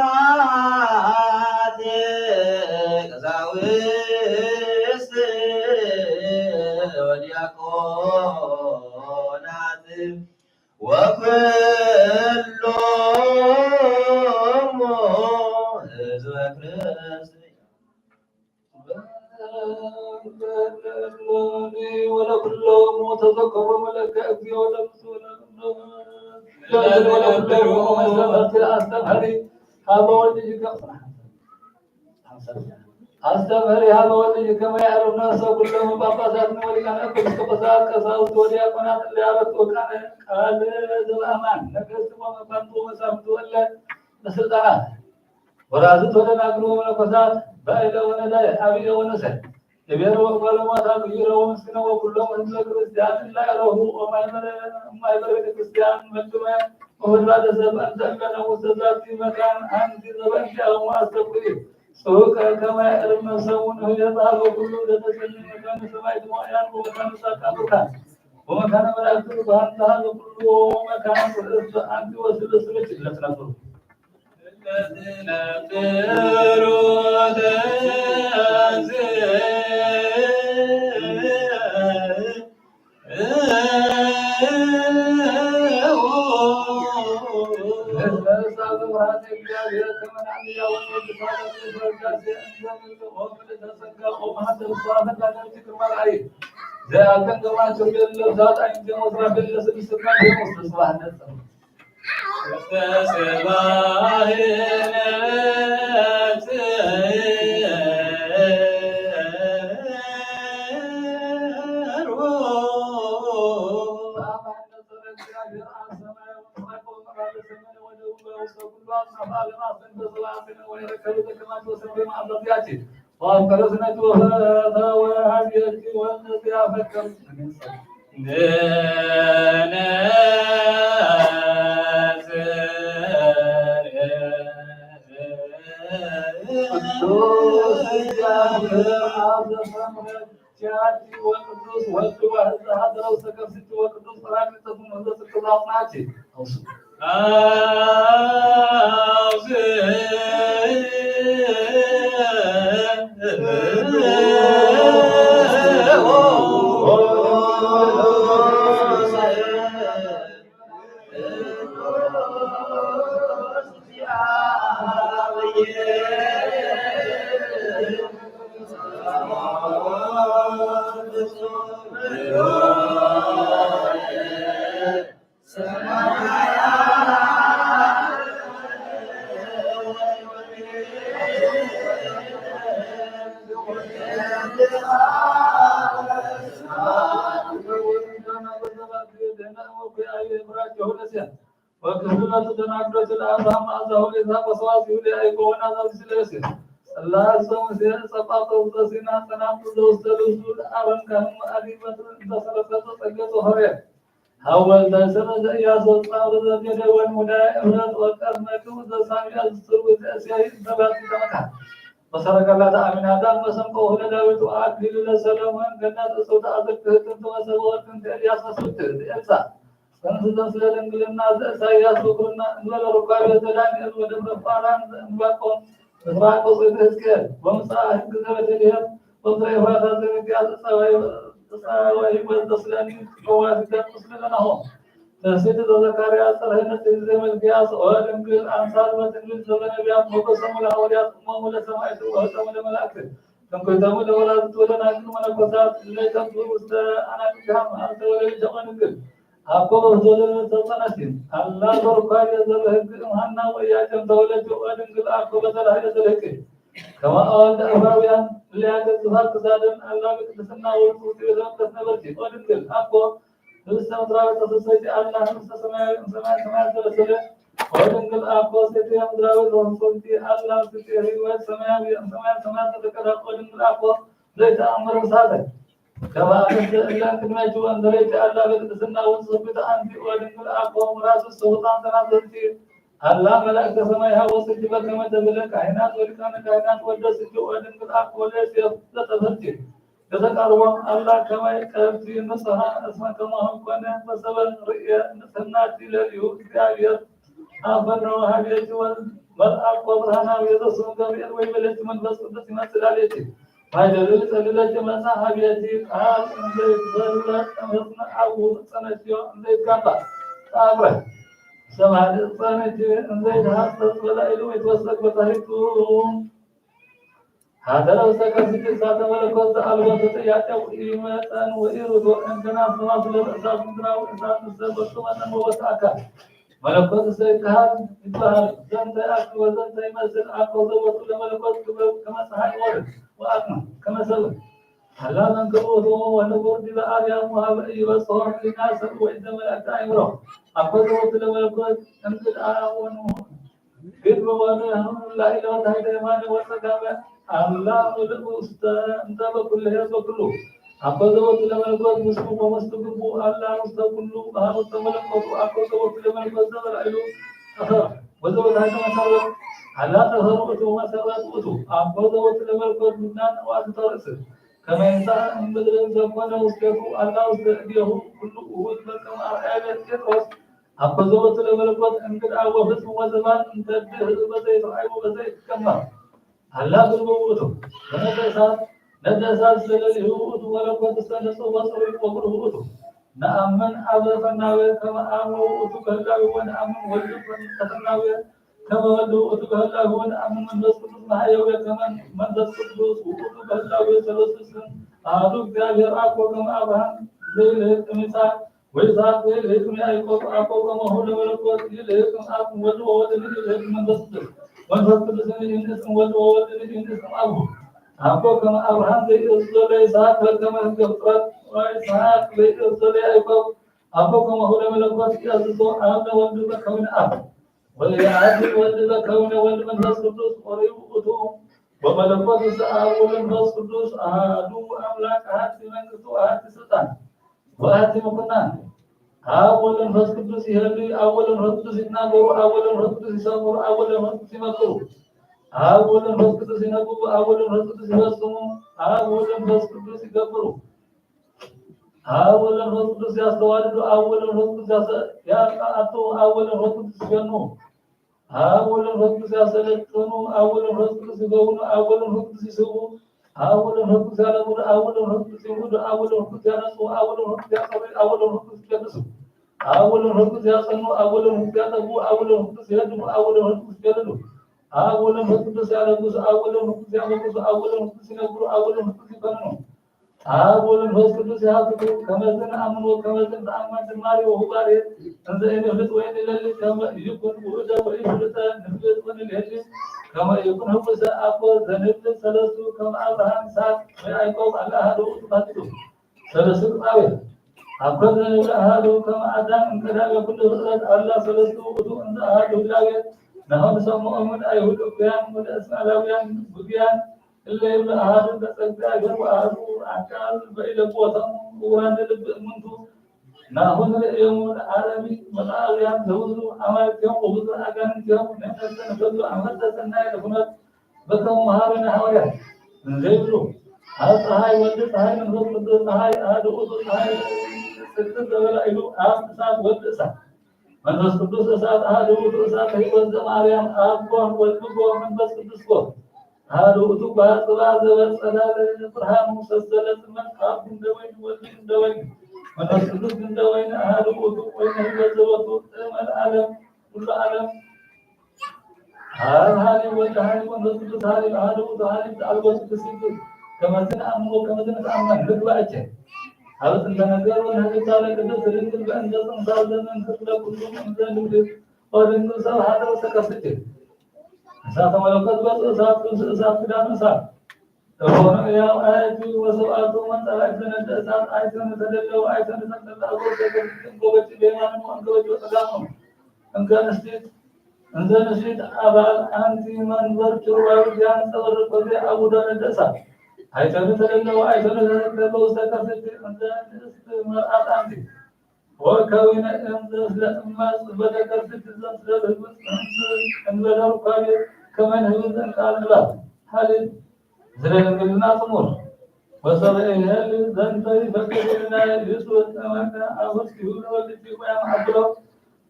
ወለኩሎሙ ተዘከሮሙ ለከ እግዚኦ ለብፁዕ ለኩሎሙ ለዘነበሩ መሰፈቲ አስተምህሪ ሀበ ወልድከ አስተምህሪ ሀበ ወልድከ ከመ ያዕርፍ ነፍሰ ኩሎሙ ጳጳሳት ወሊቃነ ኤጲስቆጶሳት ቀሳውስት ወዲያቆናት እለ ያበጽሑ ቃለ ቃለ ዘበአማን ነገስት ወመኳንንት ወመሳፍንት ወእለ በስልጣናት ወራዙት ወደናግል ወመነኮሳት ባእለ ወነዳየ አብየ ወነሰ እቤሮ ወጓለማታ ግይሮ ወምስኪነ ወኩሎም ህዝበ ክርስቲያን እለ ያዕረፉ ወማይበረ እማይበረ ቤተ ክርስቲያን መቅድመ ወመድባደ ሰብ እንተ እለ ነውስተ ዛቲ መካን አንቲ ዘበእንቲአሆሙ አስተብቅዩ ጽሑቀ ከመ ያዕርፍ ነፍሰሙ ንህየት ሀበ ኩሉ ዘተሰሚ መካነ ሰማዕት ሞያን ወመካነ ጻድቃን ብሩካን ወመካነ መላእክት ርቱዓን ሀበ ኩሉ ወመካነ ውእቱ አንቲ ወስብስብ ችግረት ነብሩ። ቅዱስ እግዚአብሔር አብ ዘሰምረ ኪያኪ ወቅዱስ ወልድ ዋህድ ዘሃደረ ውስተ ከርሥኪ ወቅዱስ ጳራቅሊጦስ መንፈስ ቅዱስ አጽናኪ። ወክፍልነቱ ደናግሎት ለአብርሃም መዓዛሁ ለይስሐቅ ወሰዋስው ለያዕቆብ ወናዛዚ ስለ ዮሴፍ። ጽላት ዘሙሴ ጸጳጦ ዘሲና ጸናጽል ዘውስተ ልብሱ ለአሮን ካህን ወአሊ በትር እንተ ሰረጸ ጸገ ጾፈሬ። ሐወልተ ሰረዘ ኢያሱ ጻውር ዘገደ ወንሙዳይ እፍረት ወቀርነ ክቡር ዘሳሚያ ዝስሩ ዘእሴይ እንተ ባቲ ተመካ። ወሰረገላተ አሚናዳብ መሰንቆሁ ለዳዊት ወአክሊሉ ለሰሎሞን ገነት እጹብ ተአዘክህት እንተ መሰበ ወርቅ እንተ ኤልያስ መስብት ኤልሳ። ጽንስ ዘምስለ ድንግልና ዘእሳያስ ብኩርና እንበለ ሩካቤ ዘዳንኤል ወደብረ ፋራን ዘእንባቆም ዘዕንባቆስ ወዘሕዝቅኤል ወምጽአ ሕግ ዘቤተልሔም ወምድረ ኤፍራታ ዘሚክያስ እፀ ወይወት ዘስለኒ ፈዋሲ ደም ምስለ ለናሆም። ትስብእት ዘዘካርያስ ጸርሔ ነጽሂት ዘመልክያስ ኦ ድንግል አምሳል ወትንቢት ዘበነቢያት ሞገሶሙ ለሐዋርያት እሞሙ ለሰማዕት ወህጾሙ ለመላእክት ትንኩይቶሙ ለወላዲቱ ወለናግል መነኮሳት እለ ይጠብቁ ውስተ አናቅድሃ መዓልተ ወለሊተ ኦ ድንግል አኮ በብትወለድ ተጸነሲ አላ በርኳ የዘር ህግ እምሃና ወያጀም ተወለድ ኦ ድንግል አኮ በተላህለ ዘርህቅ ከመ አወልደ ዕብራውያን እለ ያገዝፋ ክሳደን አላ በቅድስና ወርጹ ውስተ ቤተ መቅደስ ነበርኪ ኦ ድንግል አኮ ህብስተ ምድራዊ ተሰሰይቲ አላ ህብስተ ሰማያዊ እምሰማይ ሰማያት ተበሰለ ኦ ድንግል አኮ ሴትየ ምድራዊ ተሰሰይቲ አላ ሴትየ ህይወት ሰማያዊ እምሰማያት ሰማያት ተፈቀዳ ኦ ድንግል አኮ ዘይተአምር እሳተ ከመ አምስት እለ ቅድመኪ ወእንተ ርኢኪ አላ በቅድስና ወትስብእቲ አንቲ ኦ ድንግል አኮ ምራቱ ስውጣን ተናዘዝኪ አላ መላእክተ ሰማይ ሀወስኪ በከመ ተብለ ካህናት ወሊቃነ ካህናት ወደስኪ ኦ ድንግል አኮ ለዮሴፍ ዘጠፈልኪ ለተቃርቦም አላ ከማይ ቀብቲ ንጽሐ እስመ ከማሁ ኮነ በሰበ ርእየ ንጽሕናኪ ለሊሁ እግዚአብሔር አፈነወ ሀቤኪ መልአኮ ብርሃናዊ ዘስሙ ገብርኤል ወይቤለኪ መንፈስ ቅዱስ ይመጽእ ላዕሌኪ ማይደሉ ጸልለኪ መጻ ሀቤኪ ቃል እንዘይትበለ እምሕፅነ አቡ ጸነኪዮ እንዘይትጋባ ተአምረ ሰማይ ህፃነች እንዘይትሃሰስ በላይሉ ይትወሰድ በታሪቱ። ሀተረው ሰከስት እሳተ መለኮት ዘአልቦ ተጠያቂ ይመጠን ወኢሩዶ እንተና ሰማስለ እሳት ምድራዊ እሳት ንሰበቱ መጠን ወወት አካል መለኮት ዘይከሃል ይበሃል። ዘንተ አክ ወዘንተ ይመስል አኮ ዘወቱ ለመለኮት ክብረው ከመፀሐይ ወርድ ወአክመ ከመሰብ አላ መንክር ወቶ ወንቡር ዲበ አርያም ወሀበ ኢይበጽሖ ህሊና ሰብ ወኢደ መላእክት አእምሮ። አኮ ዘወቱ ለመለኮት እንግድ አወኑ ግድ በሆነ ላዕለ ወታሕተ የማነ ወጸጋመ አላ ምልእ ውስተ እንተ በኩልሄ በኩሉ። አኮ ዘወቱ ለመለኮት ምስሉ ወመስሉ ግቡ አላ ውስተ ኩሉ በሀ ውስተ መለኮቱ። አኮ ዘወቱ ለመለኮት ዘበላዕሉ ጠፈር ወዘወታሕተ መሰረት አላ ጠፈር ውእቱ መሰረት ውእቱ። አኮ ዘወቱ ለመለኮት ምናን ወአንተ ርእስ ከመ ይንሳእ እምድር ዘኮነ ውስቴቱ አላ ውስተ እዴሁ ኩሉ ውሁድ በከመ አርአያ ጴጥሮስ። አኮ ዘወቱ ለመለኮት እንግዳ ወፍጹም ወዘማን እንተ ድህር በዘይትርአዩ በዘይትከማ አላ ግልቡ ውእቱ። ወነደ እሳት ነደ እሳት ዘለሊሁ ውእቱ መለኮት እስተ ንጹሕ ወጽሩይ ወብሩህ ውእቱ። ነአምን አብ ፈናዌ ከመ አብ ውእቱ በህላዊ ወነአምን ወልድ ፈናዌ ከመ ወልድ ውእቱ በህላዊ ወነአምን መንፈስ ቅዱስ መሐየዌ ከመ መንፈስ ቅዱስ ውእቱ በህላዊ ሰለስቱ ስም አሐዱ እግዚአብሔር አብ ከመ አብርሃም ዘይልህቅ እምይስሐቅ ወይስሐቅ ዘይልህቅ እምያዕቆብ አብ ከመሁ ለመለኮት ይልህቅ እምአብ ወልድ ወወልድ ይልህቅ መንፈስ ቅዱስ መንፈስ ቅዱስ ይንእስ እምወልድ ወወልድ ይንእስ እምአብ አብ ከመ አብርሃም ዘይእዝዞ ለይስሐቅ ከመ ህገ ፍጥረት ወይስሐቅ ዘይእዝዞ ለያዕቆብ አብ ከመሁ ለመለኮት ይእዝዞ አብ ለወልድ በከዊነ አብ ወለየአሐቲ ወልድ ዘከውነ ወልድ መንፈስ ቅዱስ ኦሪኡ ውእቱ። ወመለኮት ውስተ አብ ወመንፈስ ቅዱስ አሐዱ አምላክ አሐቲ መንግስቱ አሐቲ ስልጣን ወአሐቲ ምኩናን። አብ ወመንፈስ ቅዱስ ይሄሉ አብ ወመንፈስ ቅዱስ ይናገሩ አብ ወመንፈስ ቅዱስ ይሰምሩ አብ ወመንፈስ ቅዱስ ይመክሩ አብ ወመንፈስ ቅዱስ ይነግሩ አብ ወመንፈስ ቅዱስ ይፈጽሙ አብ ወመንፈስ ቅዱስ ይገብሩ። አብ ወወልድ ወመንፈስ ቅዱስ ያስተዋልዱ፣ አብ ወወልድ ወመንፈስ ቅዱስ ያሰ-፣ ያቃቱ፣ አብ ወወልድ ወመንፈስ ቅዱስ ይገኑ፣ አብ ወወልድ ወመንፈስ ቅዱስ ያሰለጥኑ፣ አብ ወወልድ ወመንፈስ ቅዱስ ይገውኑ፣ አብ ወወልድ ወመንፈስ ቅዱስ ይስቡ፣ አብ ወወልድ ወመንፈስ ቅዱስ ያለምዱ፣ አብ ወወልድ ወመንፈስ ቅዱስ ይውዱ፣ አብ ወወልድ ወመንፈስ ቅዱስ ያጸኑ፣ አብ ወወልድ ወመንፈስ ቅዱስ ይቀድሱ፣ አብ ወወልድ ወመንፈስ ቅዱስ ያጸኑ፣ አብ ወወልድ ወመንፈስ ቅዱስ ያጠቡ፣ አብ ወወልድ ወመንፈስ ቅዱስ ይገድሙ፣ አብ ወወልድ ወመንፈስ ቅዱስ ይገድሉ፣ አብ ወወልድ ወመንፈስ ቅዱስ ያለግሱ፣ አብ ወወልድ ወመንፈስ ቅዱስ ያሞግሱ፣ አብ ወወልድ ወመንፈስ ቅዱስ ይፈንኑ። አብ ወወልድ ወመንፈስ ቅዱስ ይሃብኩ፣ ከመዝ ነአምን ወከመዝ ንተአመን ድማሬ ወሁባሬ፣ እንዘ ኢንፍልጥ ወኢንለሊ፣ ከመ ኢይኩን ውእደ ወኢፍልጠ ንፍልጥ ወንልሄሊ፣ ከመ ኢይኩን ህውሰ አኮ ዘንብል ሰለስቱ፣ ከመ አብርሃም ይስሐቅ ወያዕቆብ አለ አሐዱ ውእቱ ባሕቲቱ። ሰለስቱ ቅጣዌ አኮ ዘንብል አሐዱ፣ ከመ አዳም እምቀዳሜ ኩሉ ፍጥረት አላ ሰለስቱ ውእቱ እንዘ አሐዱ ህላዌ፣ ናሆ ንሰምዖ እምነ አይሁድ እኩያን ወለእስማኤላውያን ግጉያን፣ እለ ይብሉ አሐዱ ገጸ እግዚአብሔር ወአሐዱ አካል በኢለቦቶም ዕውራነ ልብ እሙንቱ ናሁ ንርእዮሙ ለአረሚ መጣውያን ዘውዙ አማልክቲሆም ወብዙ አጋንንቲሆም ነነስተንፈሉ አመተ ሰናይ ለኩነት በከመ መሃረነ ሐዋርያት እንዘ ይብሉ አብ ፀሐይ ወልድ ፀሐይ መንፈስ ቅዱስ ፀሐይ አሐዱ ውእቱ ፀሐይ ጽድቅ ዘበላይሉ አብ እሳት ወልድ እሳት መንፈስ ቅዱስ እሳት አሐዱ ውእቱ እሳተ ሕይወት ዘማርያም አብ ጎህ ወልድ ጎህ መንፈስ ቅዱስ ጎህ አሐዱ ውእቱ ባሕር ጽባሕ ዘበጸዳለ ብርሃኑ ሰሰለ ጽልመት አብ ክንደ ወይን ወልድ ክንደ ወይን መንፈስ ቅዱስ ክንደ ወይን አሐዱ ውእቱ ወይነ ሕይወት ዘወቱ ጥዕመ ለዓለም ኩሉ ዓለም። አብ ሀሊብ ወልድ ሀሊብ መንፈስ ቅዱስ ሀሊብ አሐዱ ውእቱ ሀሊብ ዘአልቦ ትስስር። ከመዝን አምኖ ከመዝን ተአማን ምግባእቸ አብ ጥንተ ነገር ወንህግታ ለቅድስት ድንግል በእንተ ጽንሳ ዘመን ክፍለ ኩሉ እንዘ ንግድ ወድንግል ሰብ ሀገር ተከስቼ እሳተ መለኮት በጽእ እሳት ክብስ እሳት ክዳን እሳት ተኮኑ ያው አያቲ ወሰብአቱ መንጠላይት ዘነደ እሳት አይተን ተደለው አይተን ተንጠላ ጎበጭ በየማኑ እንገበጭ በጸጋሙ እንከ ንስቲት እንዘ ንስቲት አባል አንቲ መንበር ኪሩባዊ ዚያን ጸበረ ቆዜ አቡዳ ነደ እሳት አይተን ተደለው አይተን ተንጠላ ውስተ ከስቼ እንዘ ንስት መርአት አንቲ ወከዊነ እምዘ ስለ እማጽ በተከርትት ዘምስለ ህብጽ እንበለ ሩካቤ ከመን ህብጽ እንቃል ንባብ ሀሊል ስለ ድንግልና ጽሙር ወሰበ ይሄል ዘንተ ይፈቅድ ህልና ይጹ ወጠመቀ አብርቲሁ ለወልድ ወያም አብሎ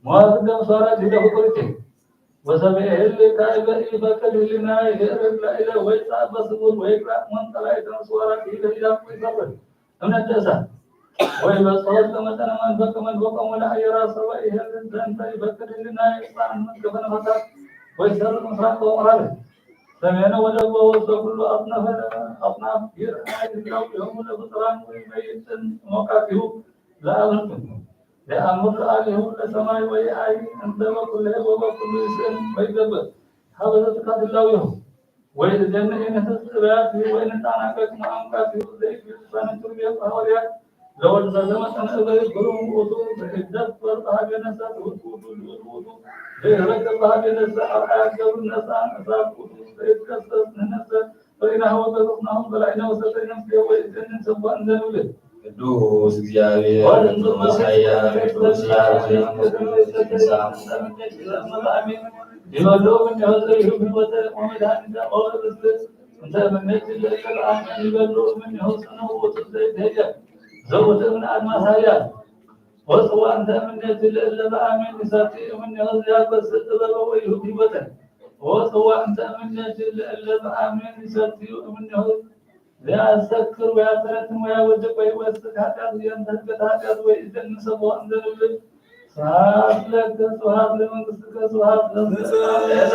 መዋት ደምሷራ ዲደ ፍቁርቴ ወሰበ ይሄል ካይበ ይፈቅድ ህልና ይሄርግ ላይለ ወይጻ በስቡር ወይቅራ መንጠላይ ደምሷራ ዲደ ያቁ ይፈቅድ እምነት ደእሳ ወይ በጽሖት ከመጠነ መንፈቅ መንፈቆም ወደ አየራ ሰባ ይሄልን ዘንተ ይፈቅድ ህልና የጻን ምን ከፈነፈታት ወይ ሰርቅ ምስራቅ ወምዕራብ ሰሜነ ወደ ጎ ወስዶ ኩሉ አጽናፈ አጽናፍ ይርአይ ህላው ይሆሙ ለፍጥራን ወይ መይጥን ሞቃት ይሁ ለአብርትም የአምር አሊሁ ለሰማይ ወይ አይ እንተ በኩለ ወበኩሉ ይስእን ወይ ገብር ሀበ ዘትካት ህላው ይሆም ወይ እዘን የነሰስ ጥበያት ወይ ንጣናቀቅ መአምቃት ይሁ ዘይግል ሰነቱር ቤት ሐዋርያት ለወልድ ዘመጠነ እበይ ግሩም ውእቱ ዘይደፈር በሃገ ነሳ ትውት ውእቱ ልዑል ውእቱ ዘይረከብ በሃገ ነሳ አርአያ ገብር ነሳ እሳት ውእቱ ዘይትከሰስ ንነሰ ርኢናሁ ወገሰጽናሁ በላዕና ወሰተይና ምስሌሁ ወይእዜኒ ንሰብሖ እንዘ ንብል። ቅዱስ እግዚአብሔር ቅዱስ ኃያል ቅዱስ ያው ይበሉ እምኔሁ ዘይሁ ህይወተ ወመድኃኒተ ኦርስ እንተ እምኔት ለእለ በአማን ይበሉ እምኔሁ ጽንዕ ውእቱ ዘይትሄደ ዘውእቱ እምነ አድማስ ኃያል ወጽዋ እንተ እምኔት ለእለ በአሜን ይሰቲ እምኔሁ ዘያበስር ጥበበ ወይሁብ ህይወተ ወጽዋ እንተ እምኔት ለእለ በአሜን ይሰቲ እምኔሁ ዘያሰክር ወያተረትም ወያወድቅ ወይወስድ ኃጢአት ወየንተግበት ኃጢአት ወይእዜን ንሰብሖ እንዘ ንብል ስብሐት ለከ ስብሐት ለመንግሥትከ ስብሐት ለዘለዓለመ።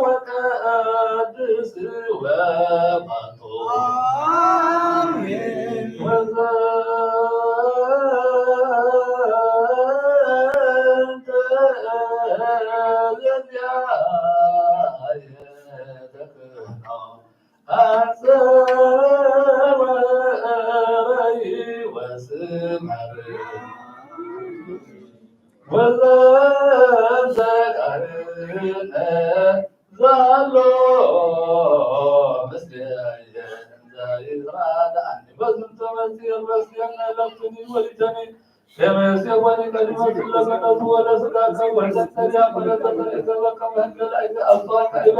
ወቀድስ ወባቶ። አሜን። ወዘንተ ዘዚአየ ተክህኖ አንሰ ወእረይ ወስመር ወዘንተ ቃልነ ዛሎ ምስሌየ እንዘ ይትራዳኒ። በዝንቱ መጽእ ረስየነ ለብትኒ ወሊተኒ ከመ ዮሴፍ ወኒቆዲሞስ እለ ገነዙ ወለስጋከ ወለተሪያ ወለተፈሬሰ በከመ ህገ ላይከ አብጽሖ ካይበ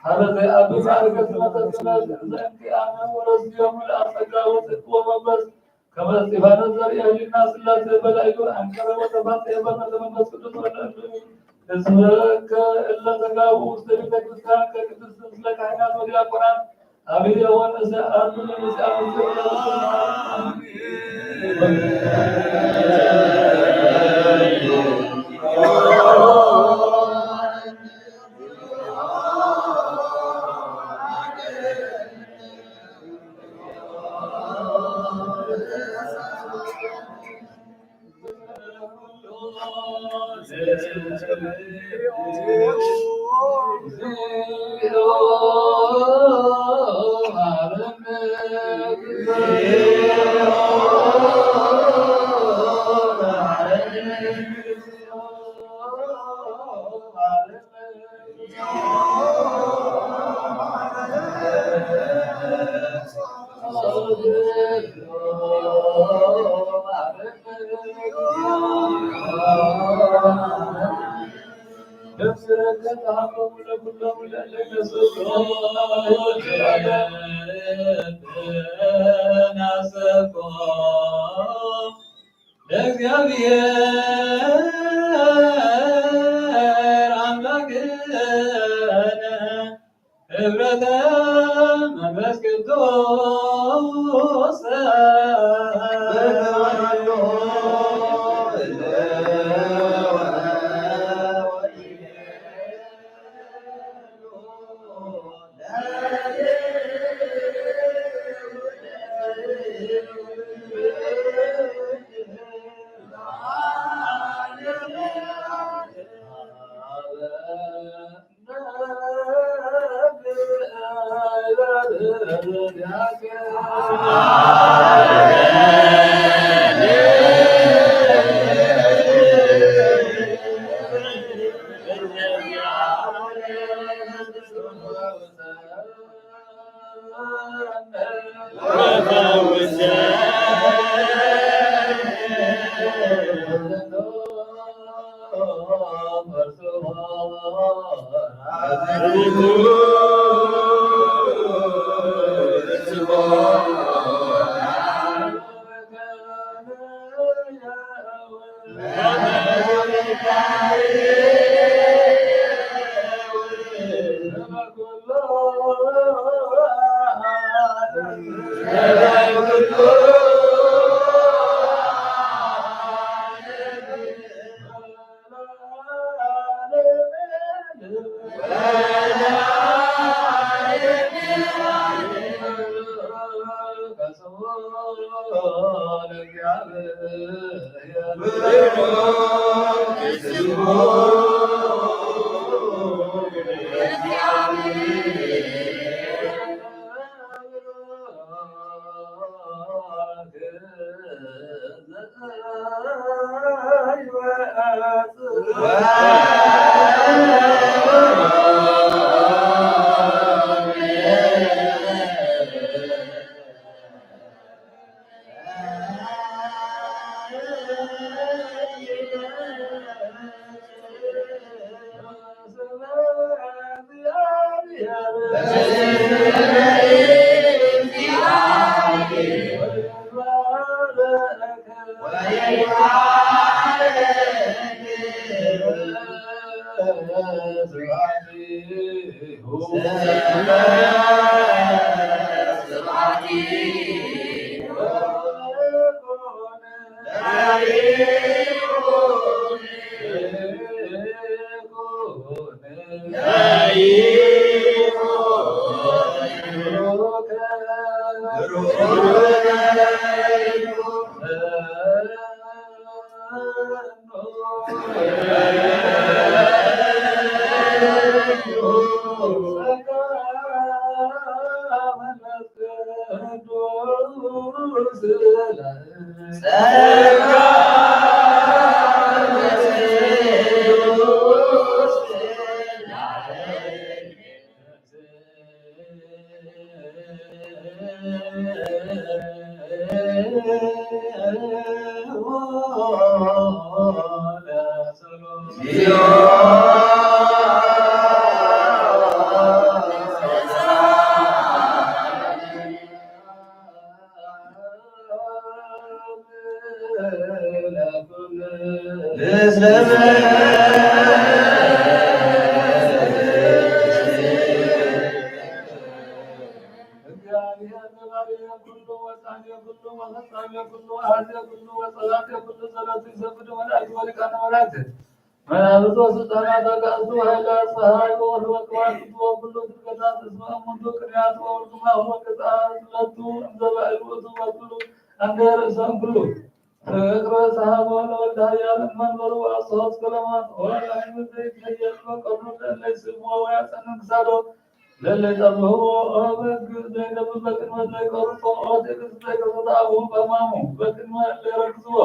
ሀበ ዘይአቢ ማዕርገ ስመ ተስመ ዘእንቲአነ ወረስዮሙ ለአጸጋ ወጽድቅ ወመንፈስ ከመ እስጢፋኖስ ዘርአ ህሊና ሥላሴ በላዕሉ አንቀረ ወተፋጸየ በመንፈስ ቅዱስ ወለእሉ ሕዝብከ እለ ተጋብኡ ውስተ ቤተ ክርስቲያን ከቅድስት ምስለ ካህናት ወዲያቆናት አብየ ወንእሰ አርዱ ለምስያ ምስል ለእግዚአብሔር አምላክነ ህብረተ መንፈስ ቅዱስ እግዚአብሔር ነባሪ ኩሉ ወጻኔ ኩሉ ወፈጻሜ ኩሉ አሐዜ ኩሉ ወጸላቴ ኩሉ ጸሎት ይሰግዱ መላእክት ወሊቃነ መላእክት መናፍስት ወስልጣናት አጋንንት ወኃይላት ፀሐይ ወወርሕ ወከዋክብት ወኩሉ ፍጥረታት እስመ እሙንቱ ቅድሚያቱ ወውልቅማሁ ወቅድሚያቱ ለቱ እንዘ ባዕሉ ውእቱ ወኩሉ እንደ ርእሰ እምኩሉ። ፍቅር ሰሐቦ ለወልደ ኃያል እመንበሩ ወአስሖ እስከ ለሞት። ኦ ለአይሁድ ዘይትሐየል በቀሉ ለእለ ይስምዎ ወያጸንን ክሳዶ ለእለ ይጠብሕዎ። ኦ በግ ዘይነብብ በቅድመ ዘይቆርጾ። ኦ ትዕግስት ዘይከሰተ አፉሁ በሕማሙ በቅድመ እለ ይረግጽዎ።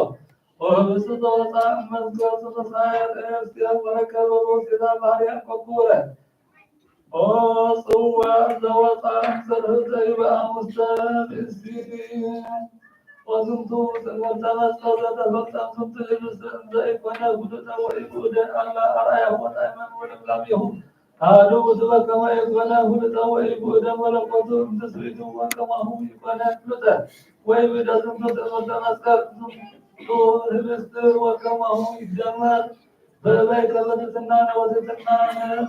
ኦ ህብስት ዘወፃ እመዝገብ ዘተሳየጠ እስቲያ ወረከበ በውስቴታ ባህርያ ኮኩረ። ኦ ጽዋ ዘወፃ እምፅርህ ዘይበአ ውስተ ብእሲቲ። ኦ ዝንቱ ትእምርተ መስቀል ዘተፈልጠ እምዝንቱ ህብስት እንዘ ኢኮነ ፍሉጠ ወኢብኡደ አላ አርአያሁ ወጣዕመ ወለምላሜሁ። አሐዱ ውእቱ በከመ ኢኮነ ፍሉጠ ወኢብኡደ መለኮቱ እምትስብእቱ ወከማሁ ኢኮነ ፍሉጠ ወኢብኡደ ዝንቱ ትእምርተ መስቀል። ዝንቱ ህብስት ወከማሁ ይደመር። በእበይከ በትሕትና ወትሕትና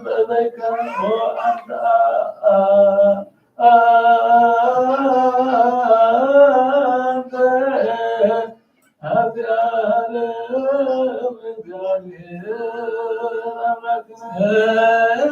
በእበይከ። ኦ አንተ አ-፣ አ-፣ አንተ አብ ዓለም እግዚአብሔር አምላክነ።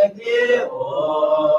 ሃሌሉያ።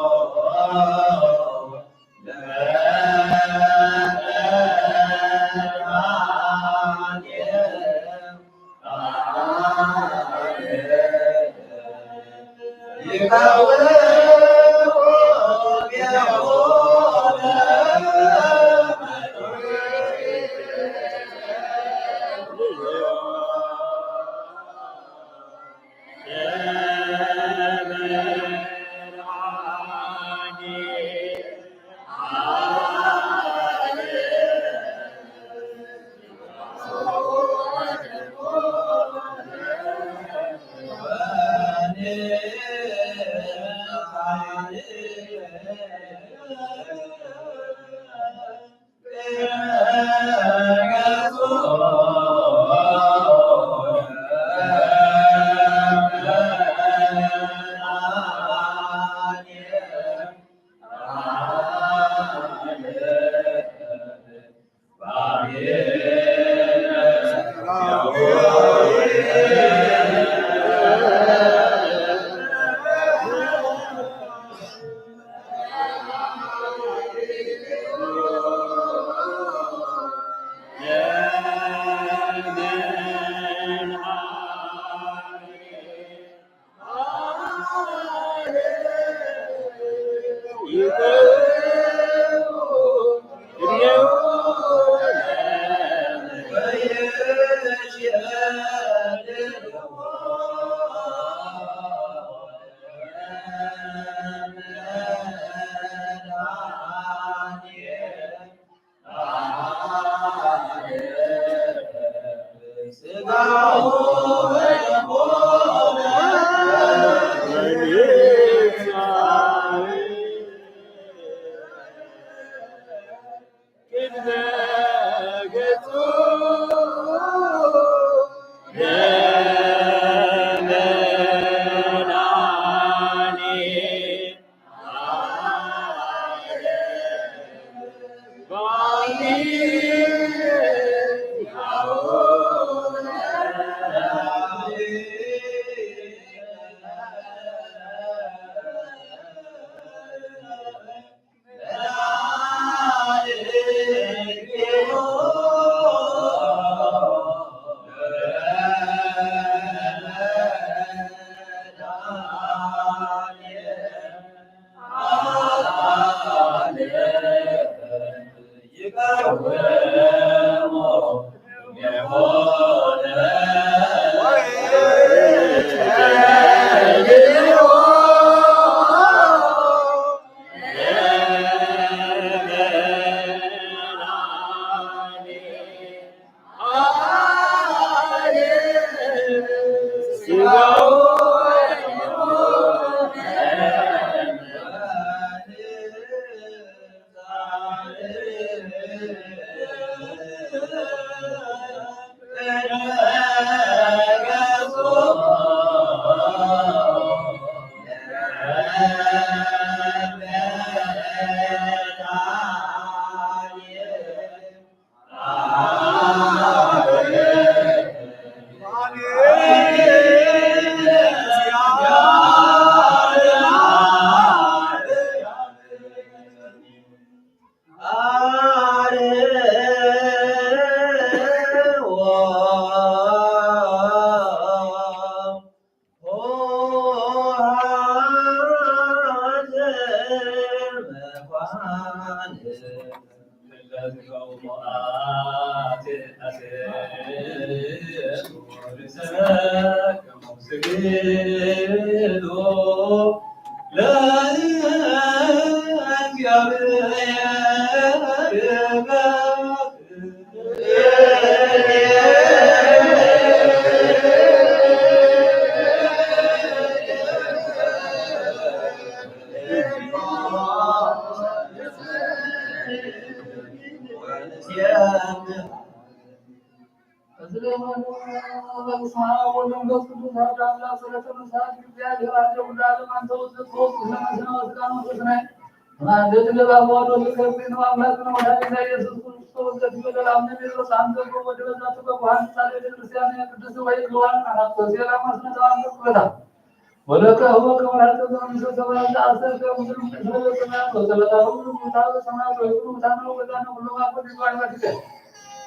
ወለተ ህቦ ከመ ርሃጽ ዘአምሰ ሰማያት ዘአሰርተ ምድር ምስለ ሰማያት ወሰማያት ወሰማያት ወይኩኑ ሙታነ ወሙታነ ወሙታነ ወሙታነ ወሙታነ ወሙታነ ወሙታነ ወሙታነ ወሙታነ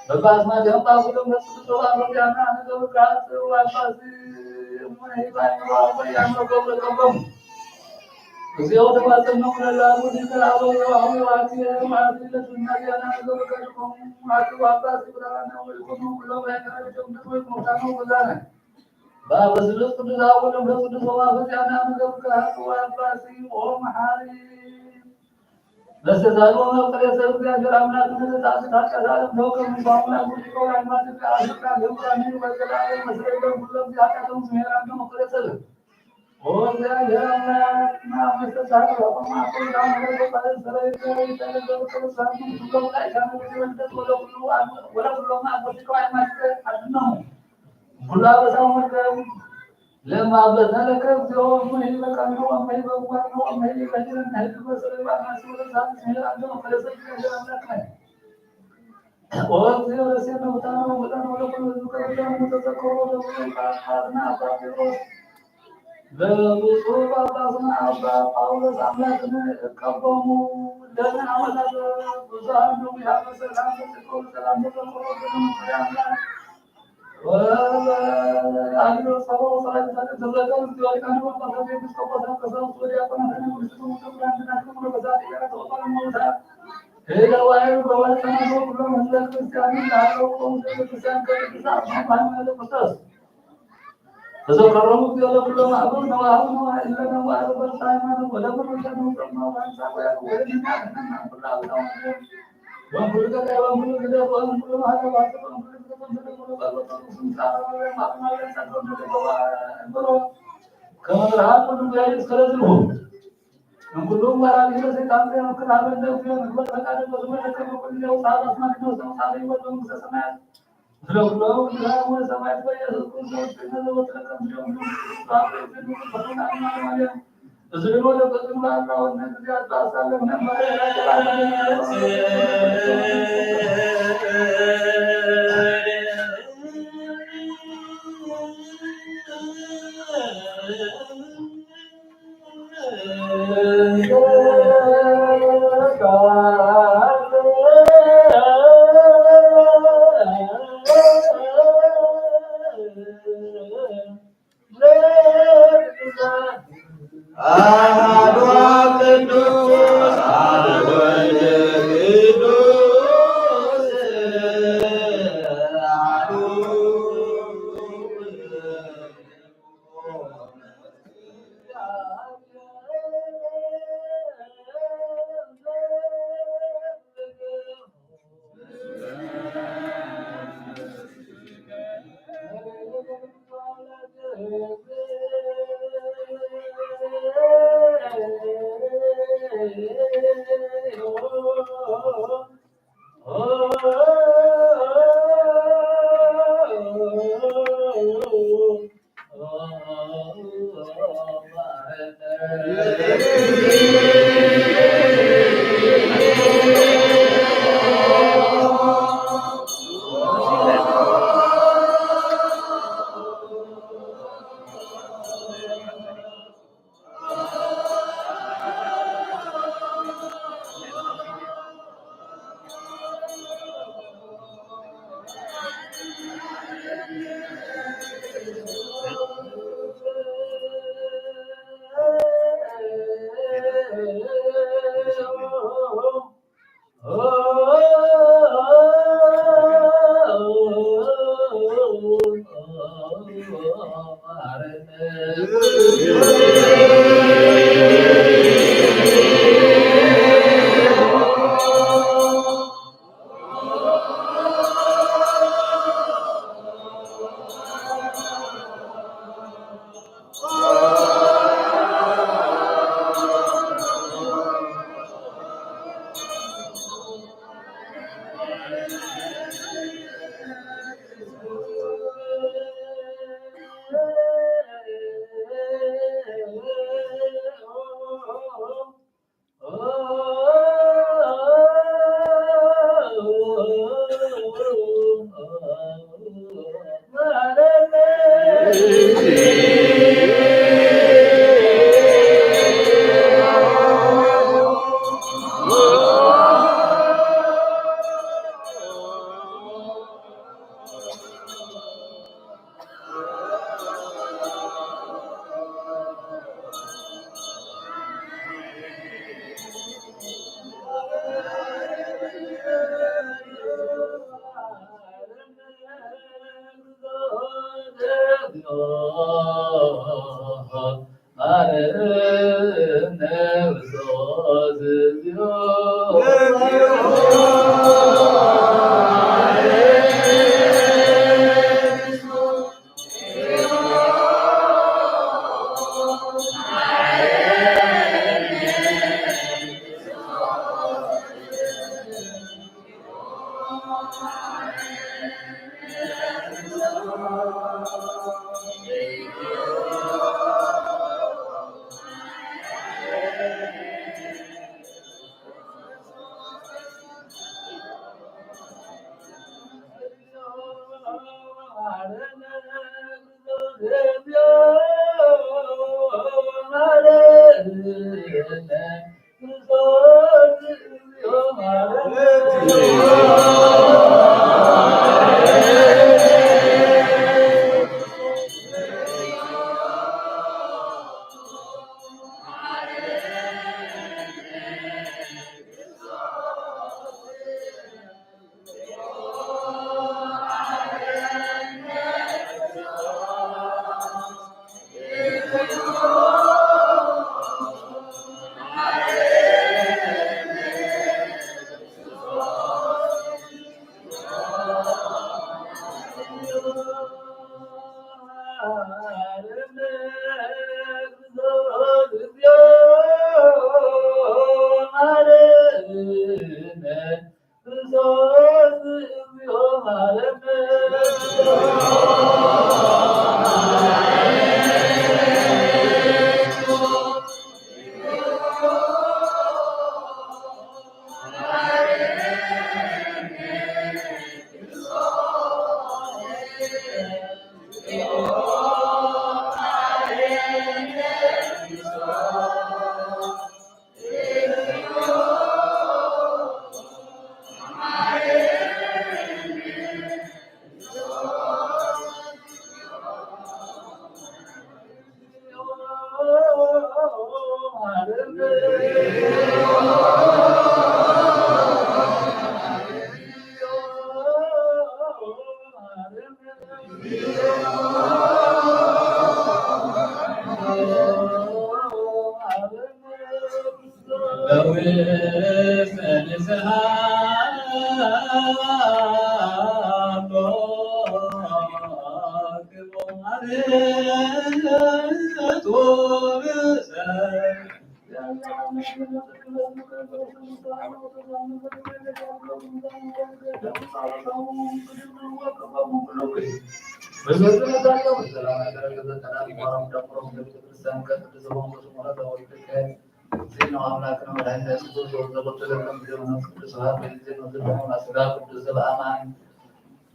በበአስማቲሆም በአኩሎም በጽድቅ ተባረሩ ያና ንገብር ከአጽኡ አባሲ እሙነ ይባይ ወአቦ ያምሮ ገብረ ቀቦም እግዚኦ ተማጸኖ ለላሙ ዲከ አበው አሁን ዋቲ ዋቲ ለቱና ያና ንገብር ከድቆም አጽኡ አባሲ ብርሃነ ወይኩኑ ኩሎም ያከረጀም ድርወይ ሙታነ ወሙታነ በአብ ስሉስ ቅዱስ አብ ወወልድ ወመንፈስ ቅዱስ ወማፈስ ያና ንገብር ከአጽኡ አባሲ ኦ መሐሪ በስተዛሉ መፍቀሬ ሰብ እግዚአብሔር አምላክ ንዘጻድቅ ኃጢአት ዓለም ተወከፍ ምስለ አምላክ ወሊቀ ወያድማት አስርካ ገብራኒ ወዘላለም መስረይሎም ኩሎም ኃጢአቶም ስሜራን መፍቀሬ ሰብ ወእግዚአብሔር አምላክ ናብ መስተሳቅረኩም አኩ ዳመረ በቃለ ሰራዊት ሰራዊት ተነገሩ ቅዱሳን ሁሎም ላይ ካመ ወደ ወደ ወደ ሁሎም አጎ ወደ ሁሎም አጎ ሲቀዋይ ማስተ አድነው። ኩሉ አበሳውን መርገም ለማበሰ ለከ እግዚኦ እምሂ በቀልነ ወእምሂ በእንጓርነ ወእምሂ በዲነ እምሂ በስርባና ሲወለሳን ሲሄድ አንተ መፈለሰ እግዚአብሔር አምላክ ነህ። ወእግዚኦ ረሴነ ውታነ ወሙታነ ወለኩሉ ህዝብ ከብዳን ተዘከሮ ለኩሉ ጳጳስና አባ ጴጥሮስ በብፁዕ ጳጳስና አባ ጳውሎስ አምላክን እቀቦሙ ደምን አመላለ ብዙሃን ነው ያመሰላም ተዘከሩ ሰላም ተዘከሮ በመንፈሪ አምላክ ወአግሮ ሰሮ ሰራዊት ተዘከሩ ዲያቆን ጳጳሳት ኤጲስቆጶሳት ቀሳውስት ወዲያቆናት ንጉሥ ተሙተብራን ናቸው በዛት ያረተው ባለመውታ ተዘከሮም እግዚኦ ለኩሎም አበው ነዋሃብ ነዋ እለ ነዋ በርታ ሃይማኖት ወደ ምርጫ ንውጠማ ዋንሳ ወያ ወደ ሚና ከነና ኩላ አብታው ወንኩል ገዳይ ወንኩል ግደት ወንኩል ማህተባት ወንኩል ግደት ወንኩል ጸሎት ስምሳ ማማለ ጸሎት ወደ ገባ ብሎ ከመብርሃን ሁሉ ጋር ስለዝልሁ እንኩሉ ማራቢ ለሰይጣን ያክል አበደው የምግበር ፈቃድ በዝመለከ በኩል ያው ሳላስ ማግኘው ሰው ሳለ ይወደው ሰማያት አሐዱ ቅዱስ አብ ወልድ ቅዱስ አሐዱ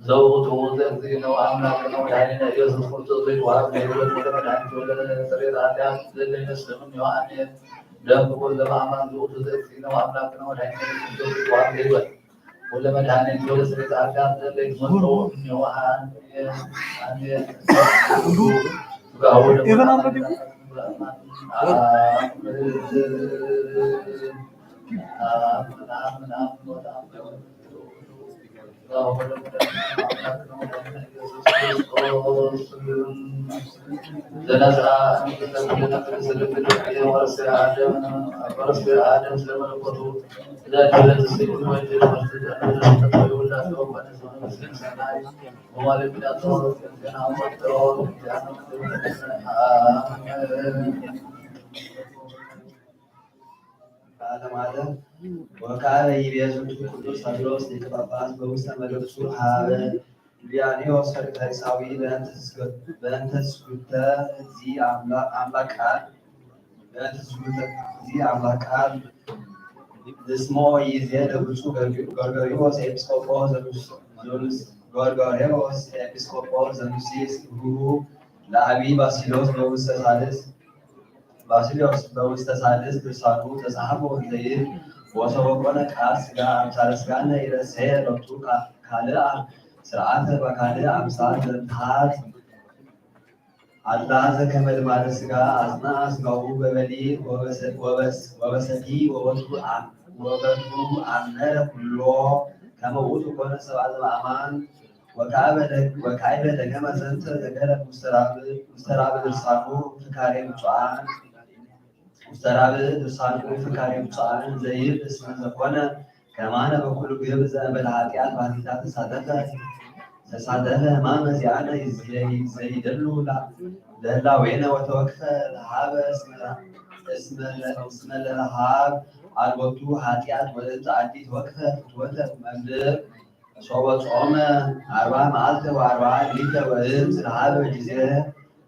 ዘውቱ ውእቱ እግዚእነ ወአምላክነ ወመድኃኒነ ኢየሱስ ክርስቶስ ዘይተዋሃብ ዘይብለት ወለ መድኃኒት ወለ ስርየት ኃጢአት ዘለ ይመስለምን ዮሐንስ ደም ክቡር ዘበአማን ዝውቱ ዘእግዚእነ ወአምላክነ ወመድኃኒነ ኢየሱስ ክርስቶስ ዘይተዋሃብ ዘይብለት ወለ መድኃኒት ወለ ስርየት ኃጢአት ዘለ ይመስለምን ዮሐንስ አሜን። ስጋሁ ለመድኃኒት ለዓለመ ዓለም። ወካዕበ ይቤ ዝንቱ ቅዱስ ሳዊሮስ ሊቀ ጳጳስ በውስተ መልእክቱ ሀበ ዱልያኖስ ፈሪሳዊ በእንተ ትስግተ እግዚ አምላክ ቃል በእንተ ትስግተ እግዚ አምላክ ቃል ንስሞ ይዜ ለብፁዕ ገርጊ- ገርገሪዎስ ኤጲስቆጶስ ዘኑስ- ዘኑስ- ገርገሪዎስ ኤጲስቆጶስ ዘኑሲስ ህሁ ለአቢ ባሲሎስ በውስተ ሳልስ ባስልዮስ በውስተ ሳልስ ድርሳኑ ተጻሕፎ እንዘይብል ወሰበኮነ ቃል ሥጋ አምሳለ ሥጋነ ይረሴ ሎቱ ካልእ ስርዓተ በካልእ አምሳል ዘምትሃት አላ ዘከመ ልማደ ሥጋ አጽንዐ ሥጋሁ በበሊ ወበሰቲ ወበቱ አምረ ኩሎ ከመ ውእቱ ኮነ ሰብአ ዘበአማን ወካዕበ ደገመ ዘንተ ነገረ ውስተ ራብዕ ድርሳኑ ፍካሬ ብፁዓን ውስተ ራብዕ ድርሳኑ ፍካሬ ብፁዓን ዘይብል እስመ ዘኮነ ከማነ በኩሉ ግብር ዘእንበለ ኃጢአት ባሕቲታ ተሳተፈ ተሳተፈ ሕማመ ዚአነ ዘይደሉ ለህላዌነ ወተወክፈ ለሃበ እስመ ለሃብ አልቦቱ ኃጢአት ወለእንተ አዲ ተወክፈ ፍትወተ መብልዕ ሶበ ጾመ አርባ መዓልተ ወአርባ ሌሊተ ወእም ስለሃበ ጊዜ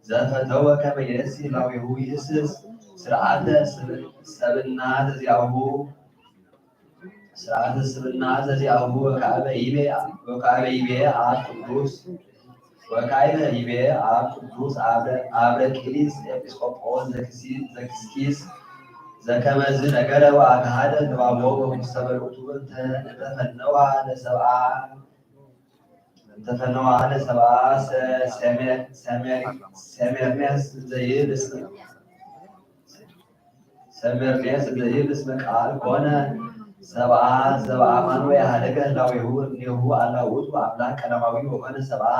ዘፈተወ ከመ ይእሲ ላዌሁ ይእስስ ስርዓተ ስብና ዘዚአሁ ስርዓተ ስብና ዘዚአሁ ወካዕበ ይቤ ወካዕበ ይቤ አብ ቅዱስ ወካዕበ ይቤ ኣብ ቅዱስ ኣብረ- ኣብረቂሊስ ኤጲስቆጶስ ዘክሲ- ዘክስኪስ ዘከመዝ ነገረ ወአግሃደ ንባቦ ወሙሰ መልእቱ እንተ- እንተፈነዋ ለሰብአ እንተፈነዋ ለሰብአ ሰ- ሰሜ- ሰሜ- ሰሜርኔስ ዘይብል ሰመርኔስ ዘይብል እስመ ቃል ኮነ ሰብአ ዘበአማን ወያህለገ ህላዌሁ እምኔሁ አላ ውእቱ አምላክ ቀዳማዊ ወኮነ ሰብአ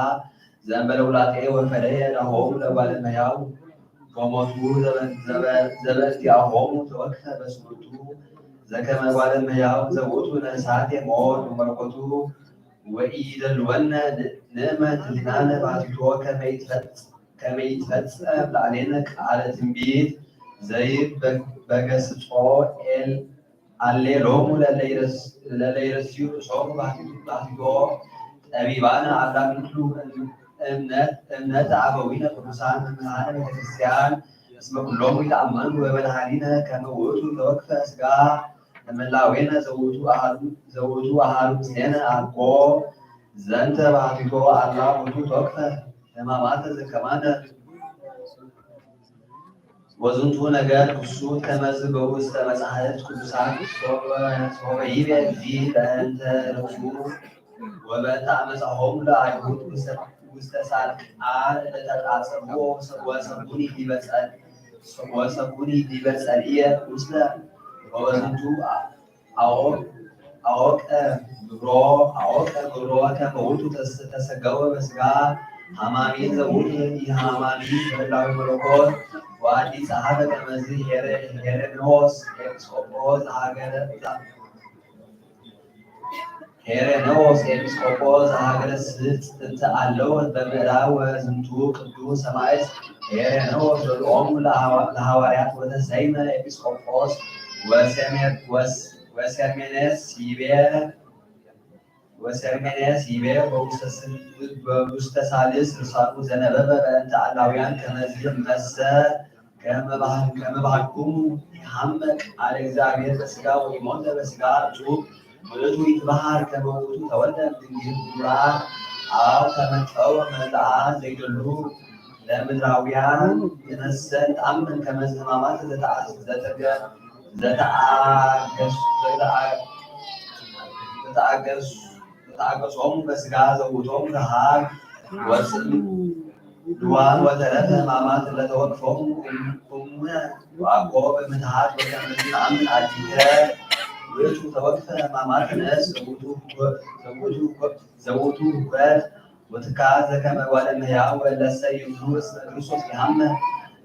ዘእንበለ ውላጤ ወፈደየ ናሆሙ ለእጓለ እመሕያው ወሞቱ ዘበእንቲአሆሙ ተወክፈ በስሙርቱ ዘከመ እጓለ እመሕያው ዘውእቱ ነእሳት የመወት ወመለኮቱ ወኢይደልወነ ንእመን ህሊናነ ባቲቶ ከመ ይትፈጸም ላዕሌነ ቃለ ትንቢት ዘይበገስጾ ኤል አሌ ሎሙ ለለይረስዩ ርእሶሙ ባቲቶ ጠቢባነ አላ ምድሉ እምነት አበዊነ ቅዱሳን መምህራነ ቤተክርስቲያን እስመ ኩሎሙ ይተአመኑ በመድኃኒነ ከመ ውእቱ ተወክፈ ስጋ እምላዌነ ዘውቱ አሃዱ ምስሌነ አኮ ዘንተ ባቲቶ አላ ውእቱ ተወክፈ ሕማማተ ዘከማነ ወዝንቱ ነገር ክሱት ከመዝ በውስተ መጻሕፍት ቅዱሳት ሶበ ይቤ እግዚእ በእንተ ርእሱ ወበእንተ አመፃሆሙ ለአይሁድ ውስተ ሳልቃን ለተቃጸብዎ ወሰኩኒ ዲበ ጸል- ወሰኩኒ ዲበ ጸልእየ ውስተ ወበዝንቱ አወቀ ግብሮ አወቀ ግብሮ ከመ ውእቱ ተሰገወ በስጋ ሐማሚ ዘውቱ ኢሐማሚ በላዊ መለኮት ወአዲ ጸሐፈ ከመዝ ሄሬኖስ ኤጲስቆጶስ ዘሀገረ ሄሬኖስ ኤጲስቆጶስ ዘሀገረ ስብጽ እንተ አለወት በምዕራብ ወዝንቱ ቅዱስ ሰማዕት ሄሬኖስ ወልኦሙ ለሐዋርያት ወተሰይመ ኤጲስቆጶስ ወሴርሜኔስ ይቤ ወሰሜንያስ ይቤ በውስተ ሳልስ ርሳኑ ዘነበበ በእንተ አላውያን ከመዝህ መሰ ከመባህልኩሙ ይሃመ ቃለ እግዚአብሔር በስጋ ወይሞተ በስጋ እጹብ ውእቱ ይትበሃል ከመ ውእቱ ተወልደ እምድንግል ግሙራ አብ ተመጠወ መልአ ዘይደሉ ለምድራውያን ይመሰል ተአምን ከመዝህ ሕማማት ዘተአገሱ ዘተአገሶሙ በስጋ ዘውእቶሙ ረሃብ ወፅም ድዋን ወተረፈ ሕማማት ለተወክፎሙ እሙነ ወአኮ በምትሃት ወከመ አምን አዲከ ውእቱ ተወክፈ ሕማማት ነፍስ ዘውቱ ዘውቱ ህይወት ወትካዝ ዘከመ ጓለ እመሕያው ወለሰ ይምኑ እስመ ክርስቶስ ይሃመ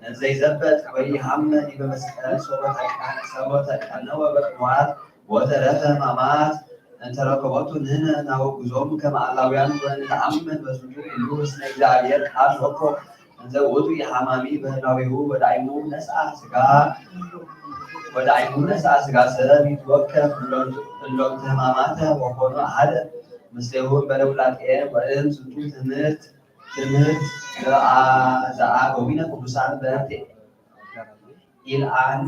እንዘ ይዘበጥ ወይሃመ ዲበ መስቀል ሶበ ተቀነወ በቅንዋት ወተረፈ ሕማማት እንተረከቦቱ ንሕነ ናወግዞም ከመ አላውያን ወንተአምን በዝንቱ ኩሉ እስመ እግዚአብሔር ቃል ወኮ እንዘ ውእቱ የሐማሚ በህላዌሁ ወዳይሙ ነስአ ስጋ ወዳይሙ ነስአ ስጋ ሰብ ይትወከፍ እሎም ትህማማተ ወኮኑ አሐደ ምስሌሁ እምበለ ውላቄ ወእም ዝንቱ ትምህርት ትምህርት ዘአበዊነ ቅዱሳን በእንተ ኢልአን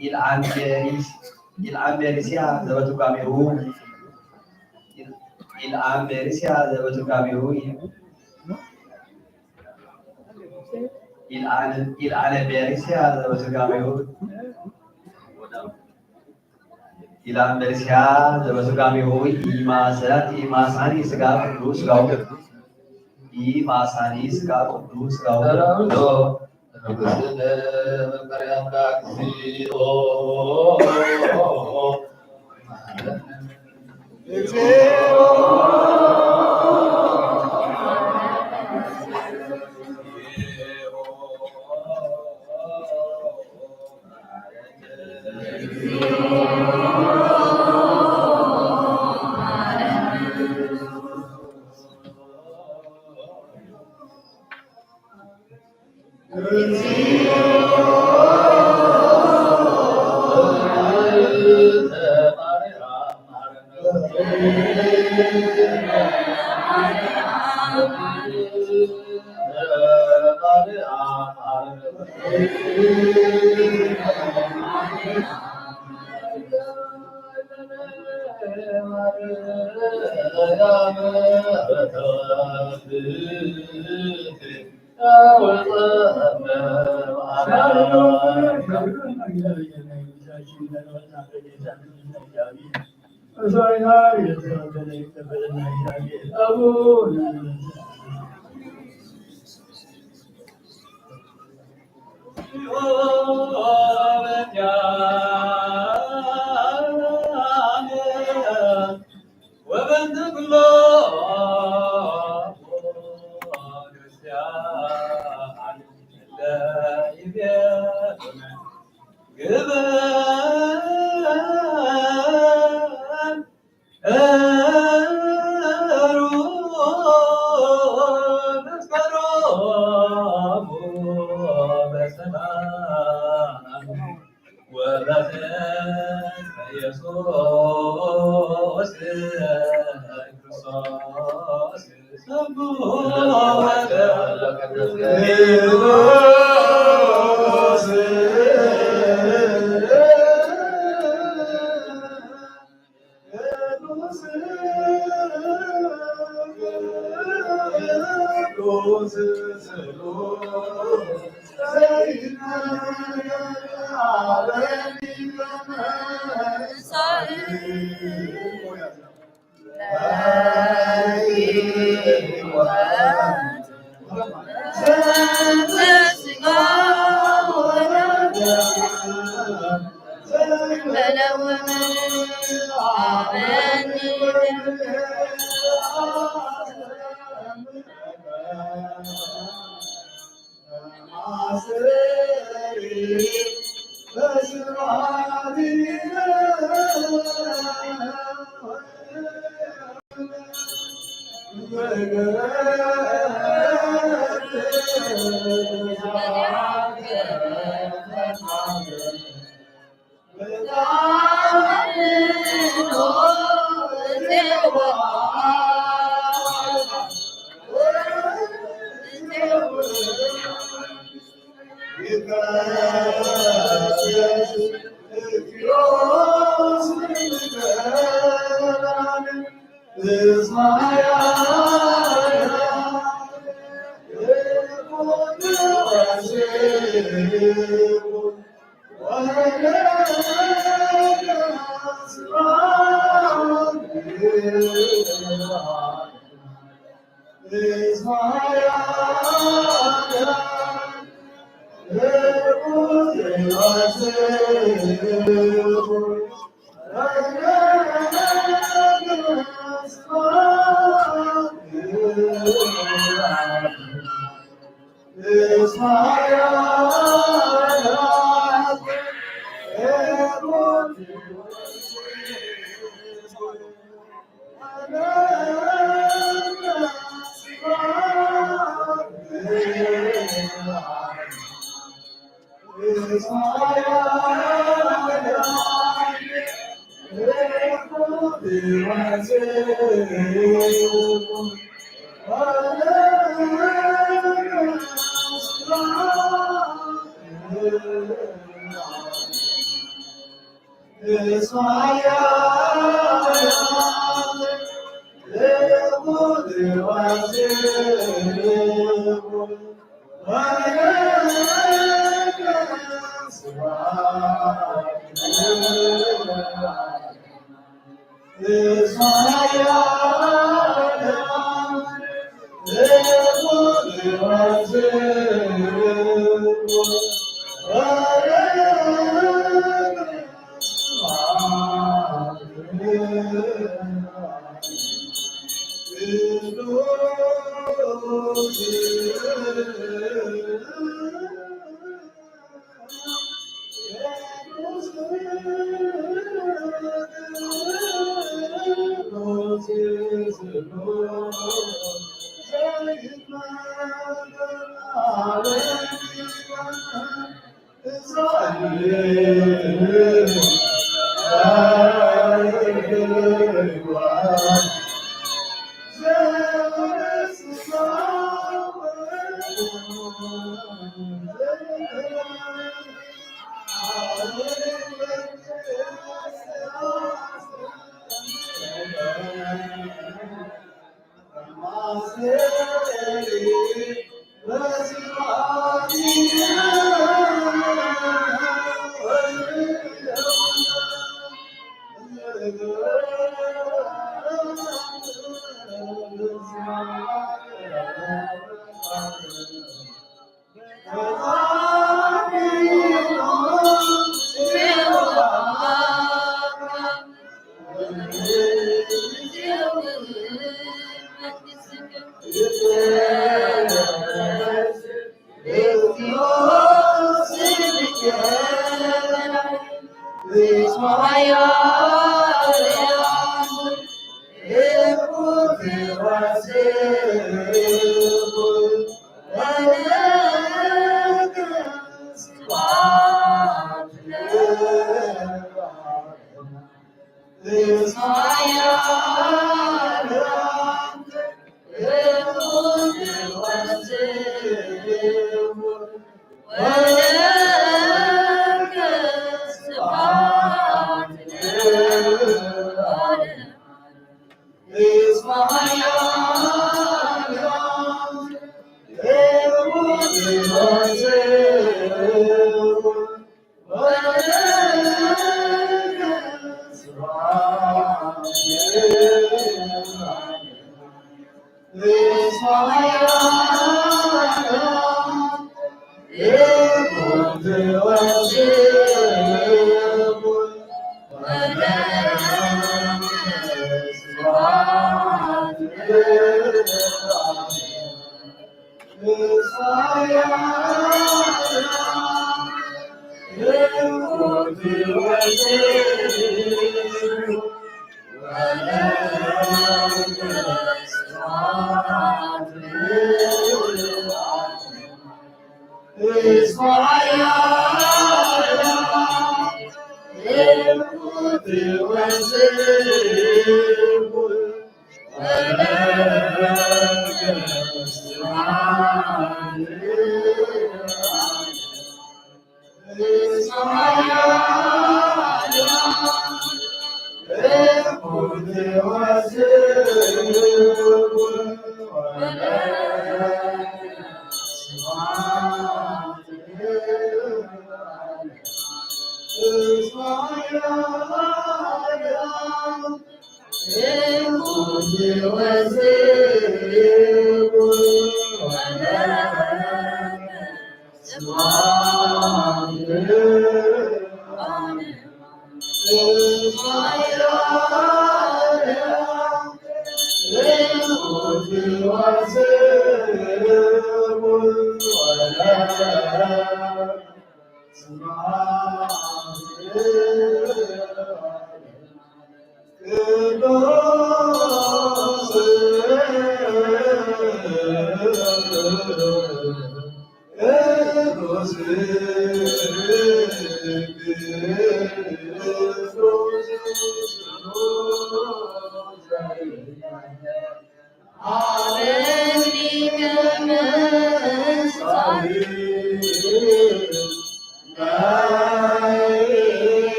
ኢልአን ቤሪስ ኢልአን ቤሪስያ ዘበትርጓሜሁ ኢልአን ቤሪስያ ዘበትርጓሜሁ ኢልአን ኢልአን ቤሪስያ ዘበትርጓሜሁ ኢልአን ቤሪስያ ዘበትርጓሜሁ ኢማሰ ኢማሳኒ ስጋ ቅዱስ ስጋው ኢማሳኒ ስጋ ቅዱስ ስጋው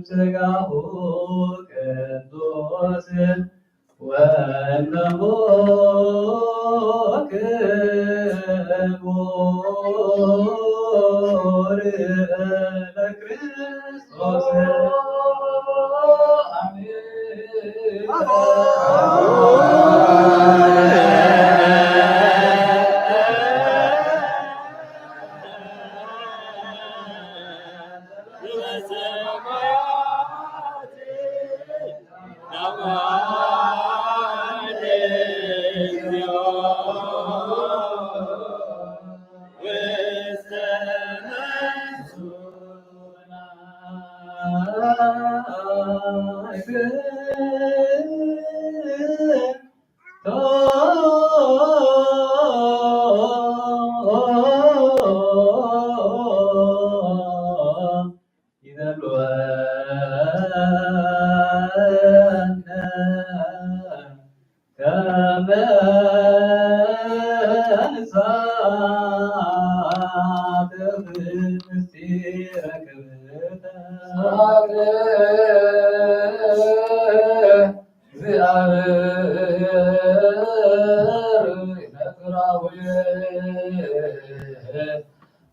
ሥጋሁ ቅዱስ ወደሙ ክቡር ለክርስቶስ።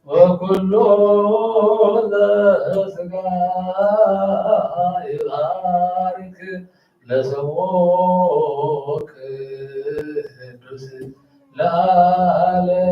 ወኩሉ ዘስጋ ይባርክ ለስሙ ቅዱስ ለዓለም።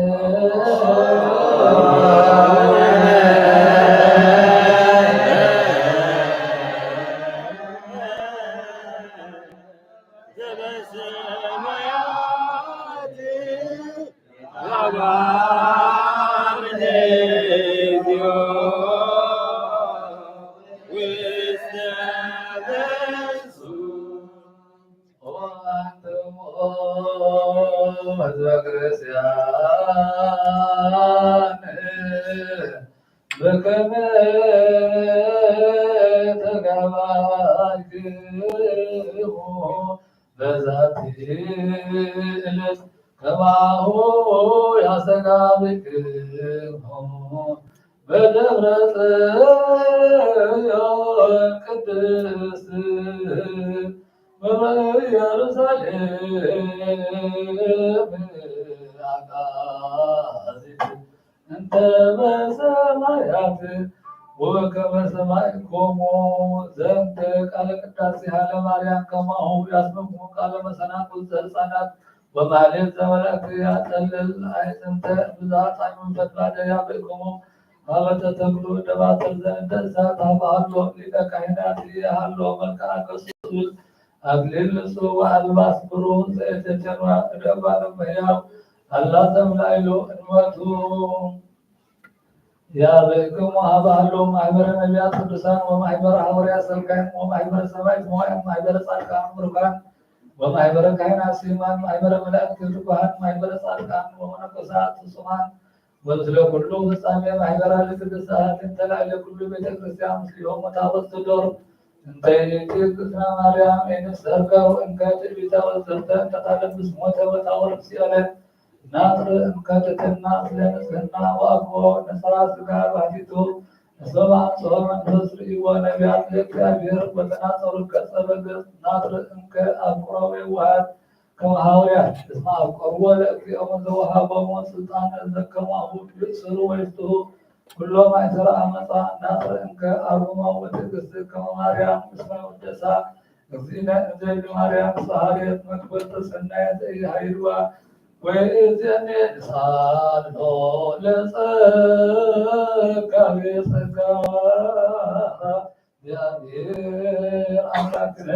በከመ ተጋባእክሙ በዛቲ ዕለት ከማሁ ያስተጋብእክሙ በደብረ ጽዮን ቅድስት በኢየሩሳሌም አቃዚት እንተ በሰማያት ወበከመ ሰማዕክሙ ዘንተ ቃለ ቅዳሴሃ ለማርያም ከማሁ ያስምዕክሙ ቃለ መሰናክል ዘህፃናት ወማሕሌት ዘመላእክት ያጸልል። አዕጽምተ ብዝሃ ጻዕም ፈድፋደ ያብእክሙ ሀበ ተተክሉ ደባትር ዘእንተ እሳት ሀበ ሀሎ ሊቀ ካህናት ይሃሎ መልክዓ ቅዱስ አክሊል ንጹሕ ወአልባስ ብሩር ዘእተቸኑ እደ እጓለ እመሕያው አላ ዘእምላይሉ እንወቱ ያብእክሙ ሀበ ሀሎ ማሕበረ ነቢያት ቅዱሳን ወማሕበረ ሐዋርያት ሰብካያን ወማሕበረ ሰማዕት መዋዕያን ማሕበረ ጻድቃን ብሩካን ወማሕበረ ካህናት ስዩማን ማሕበረ መላእክት ትጉሃን ማሕበረ ጻድቃን ወመነኮሳት ፍጹማን ወምስለ ኩሉ ፍጻሜ ማሕበራ ለቅድስት ሀቲ እንተ ላዕለ ኩሉ ቤተ ክርስቲያን ምስሊሆሙ ታቦት ትዶር እንተ ይእቲ እግዝእትነ ማርያም ኢንስተርከው እንከ ትዕቢተ ወዝርተ እንተ ታለብስ ሞተ ወታወርድ ሲኦለ ናጥር እንከ ትሕትና ስለ ንጽህና ወአኮ ንጽራ ስጋ ባሕቲቱ እስመ በአንጽሖ መንፈስ ርእይዎ ነቢያት ለእግዚአብሔር ወተናጸሩ ገጸ በገጽ ናጥር እንከ አፍቅሮ ወየዋሃት ከመ ሐዋርያት እስመ አፍቀርዎ ለእግዚኦሙ ዘወሃቦሙ ስልጣነ ዘከማሁ ይእስሩ ወይፍትሑ ኩሎ ማእሰረ አመፃ ናጥር እንከ አርምሞ ወትዕግስት ከመ ማርያም እስመ ውደሳ እግዚእነ እንዘ ማርያም ሰሃሌት መክብርተ ሰናየ ዘኢሃይልዋ ወይእዜኒ ንሳልሞ ለጸጋቤ ጸጋ እግዚአብሔር አምላክነ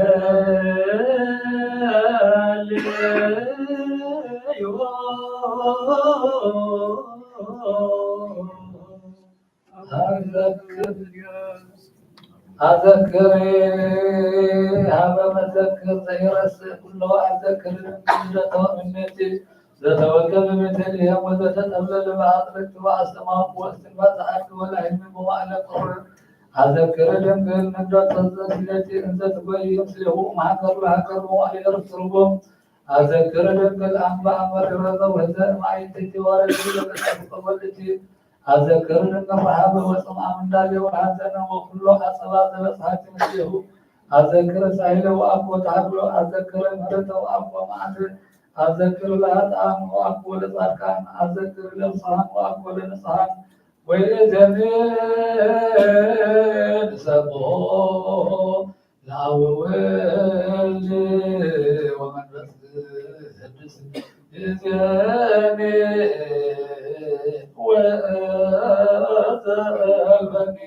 أذكر هب مذكر ዘይረስእ ኩሎ أذكر ልደቶ እምነቲ ዘተወልደ በቤተልሔም ወዘተጠብለለ በአጽርቅት ወአስተማቁ ወእስትንፋሰ አድግ ወላህሚ መዋዕለ ቁር أذكر ድንግል ንግደቶ ዘስለቲ እንዘ ትጎይ ምስሌሁ እምሃገር ለሃገር መዋዕለ ርትርጎም أذكر ድንግል አምባ አመሪረ ዘውህዘ ማይትቲ ወረዲ ለበሰ ወልቲ أذكر ድንግል ረሃበ ወጽምአ ምንዳቤ ወሐዘነ ወኩሎ አጸባ ዘበጽሐቲ ምስሌሁ أذكر ሳይለ ወአኮ ተሃድሎ أذكر ምሕረተ ወአኮ መዓተ أذكر ለኃጥኣን ወአኮ ለጻድቃን أذكر ለብፁዓን ወአኮ ለንጹሓን ወይእዜኒ ንሰብሖ ለአብ ወወልድ ወመንፈስ ቅዱስ እዜኒ ወእዘልፈኒ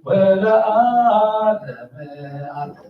ወለዓለመ ዓለም።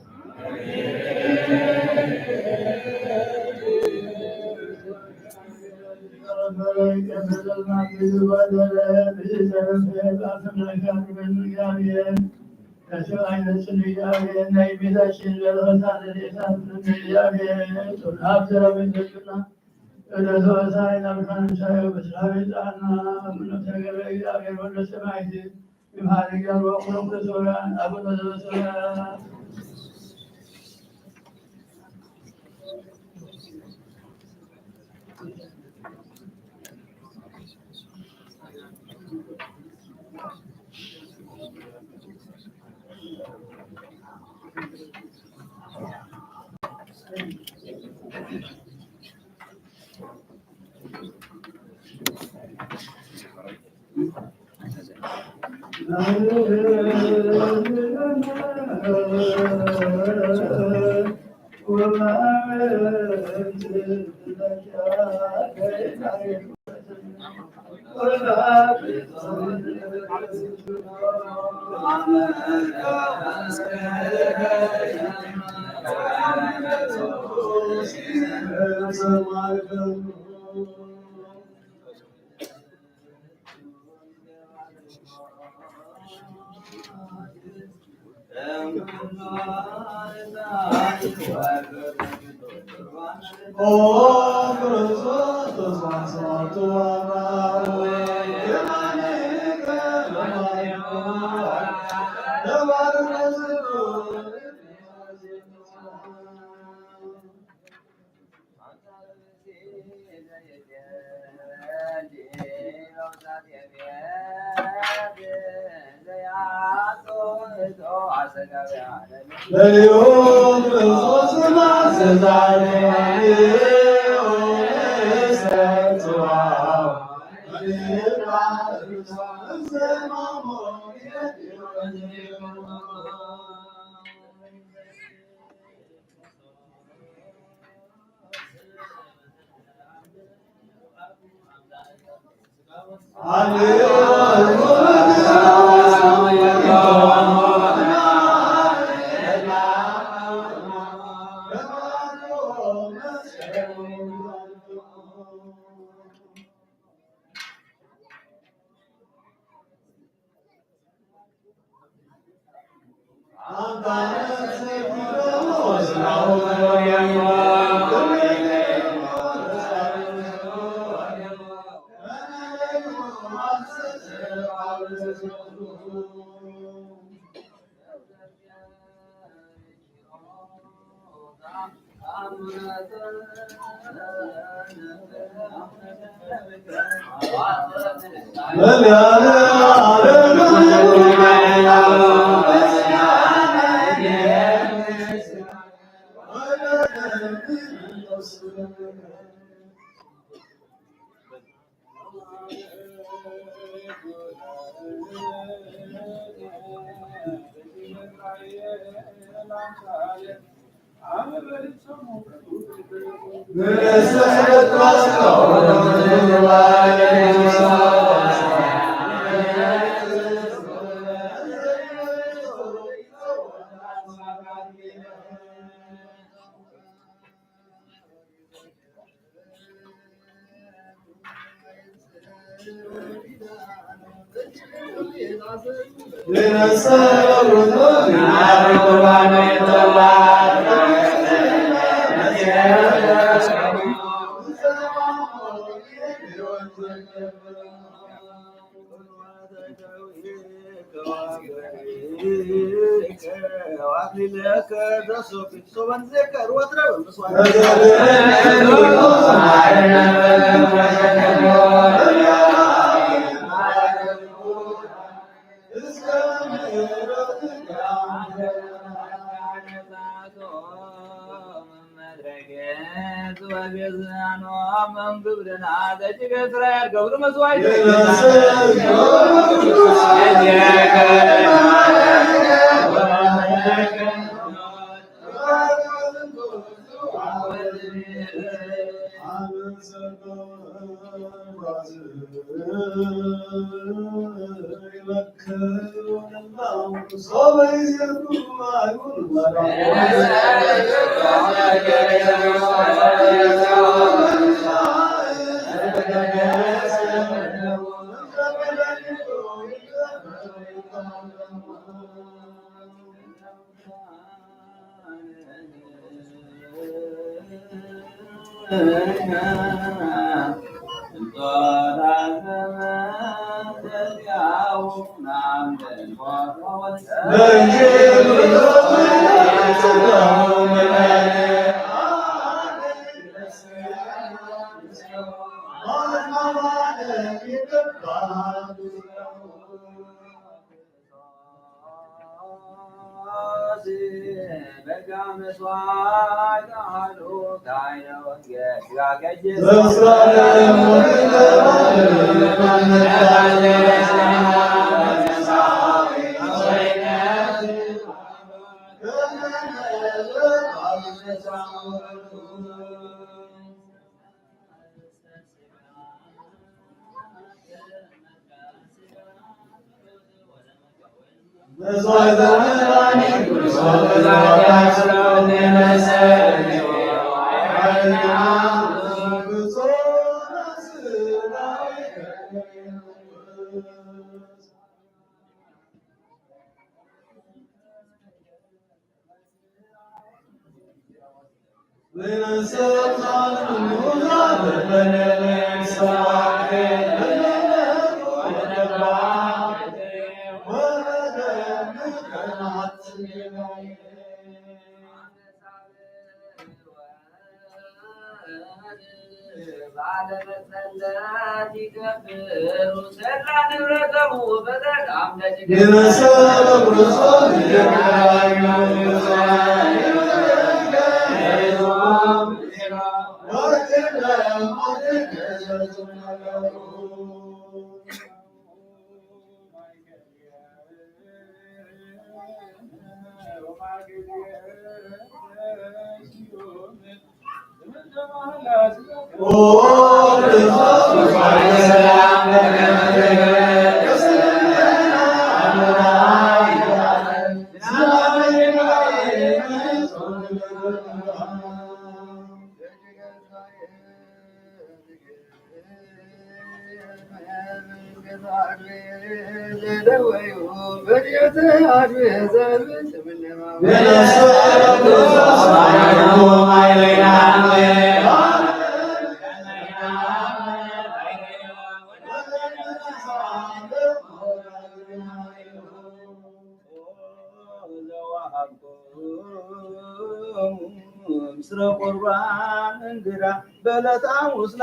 ምስለ ቁርባን እንግዳ በለታ ውስላ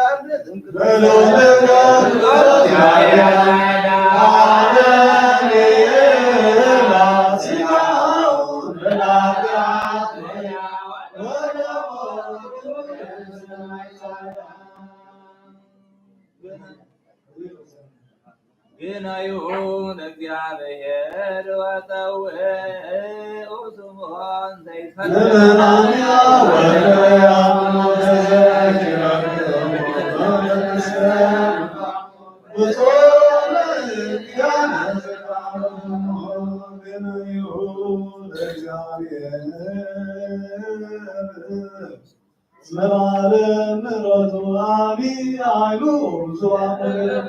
ግናዩ ለእግዚኣብሔር ወፀውዑ ስሙ ዘይፈልጥ እስመ ለዓለም ምሕረቱ አቢ ኃይሉ ብዙኃን።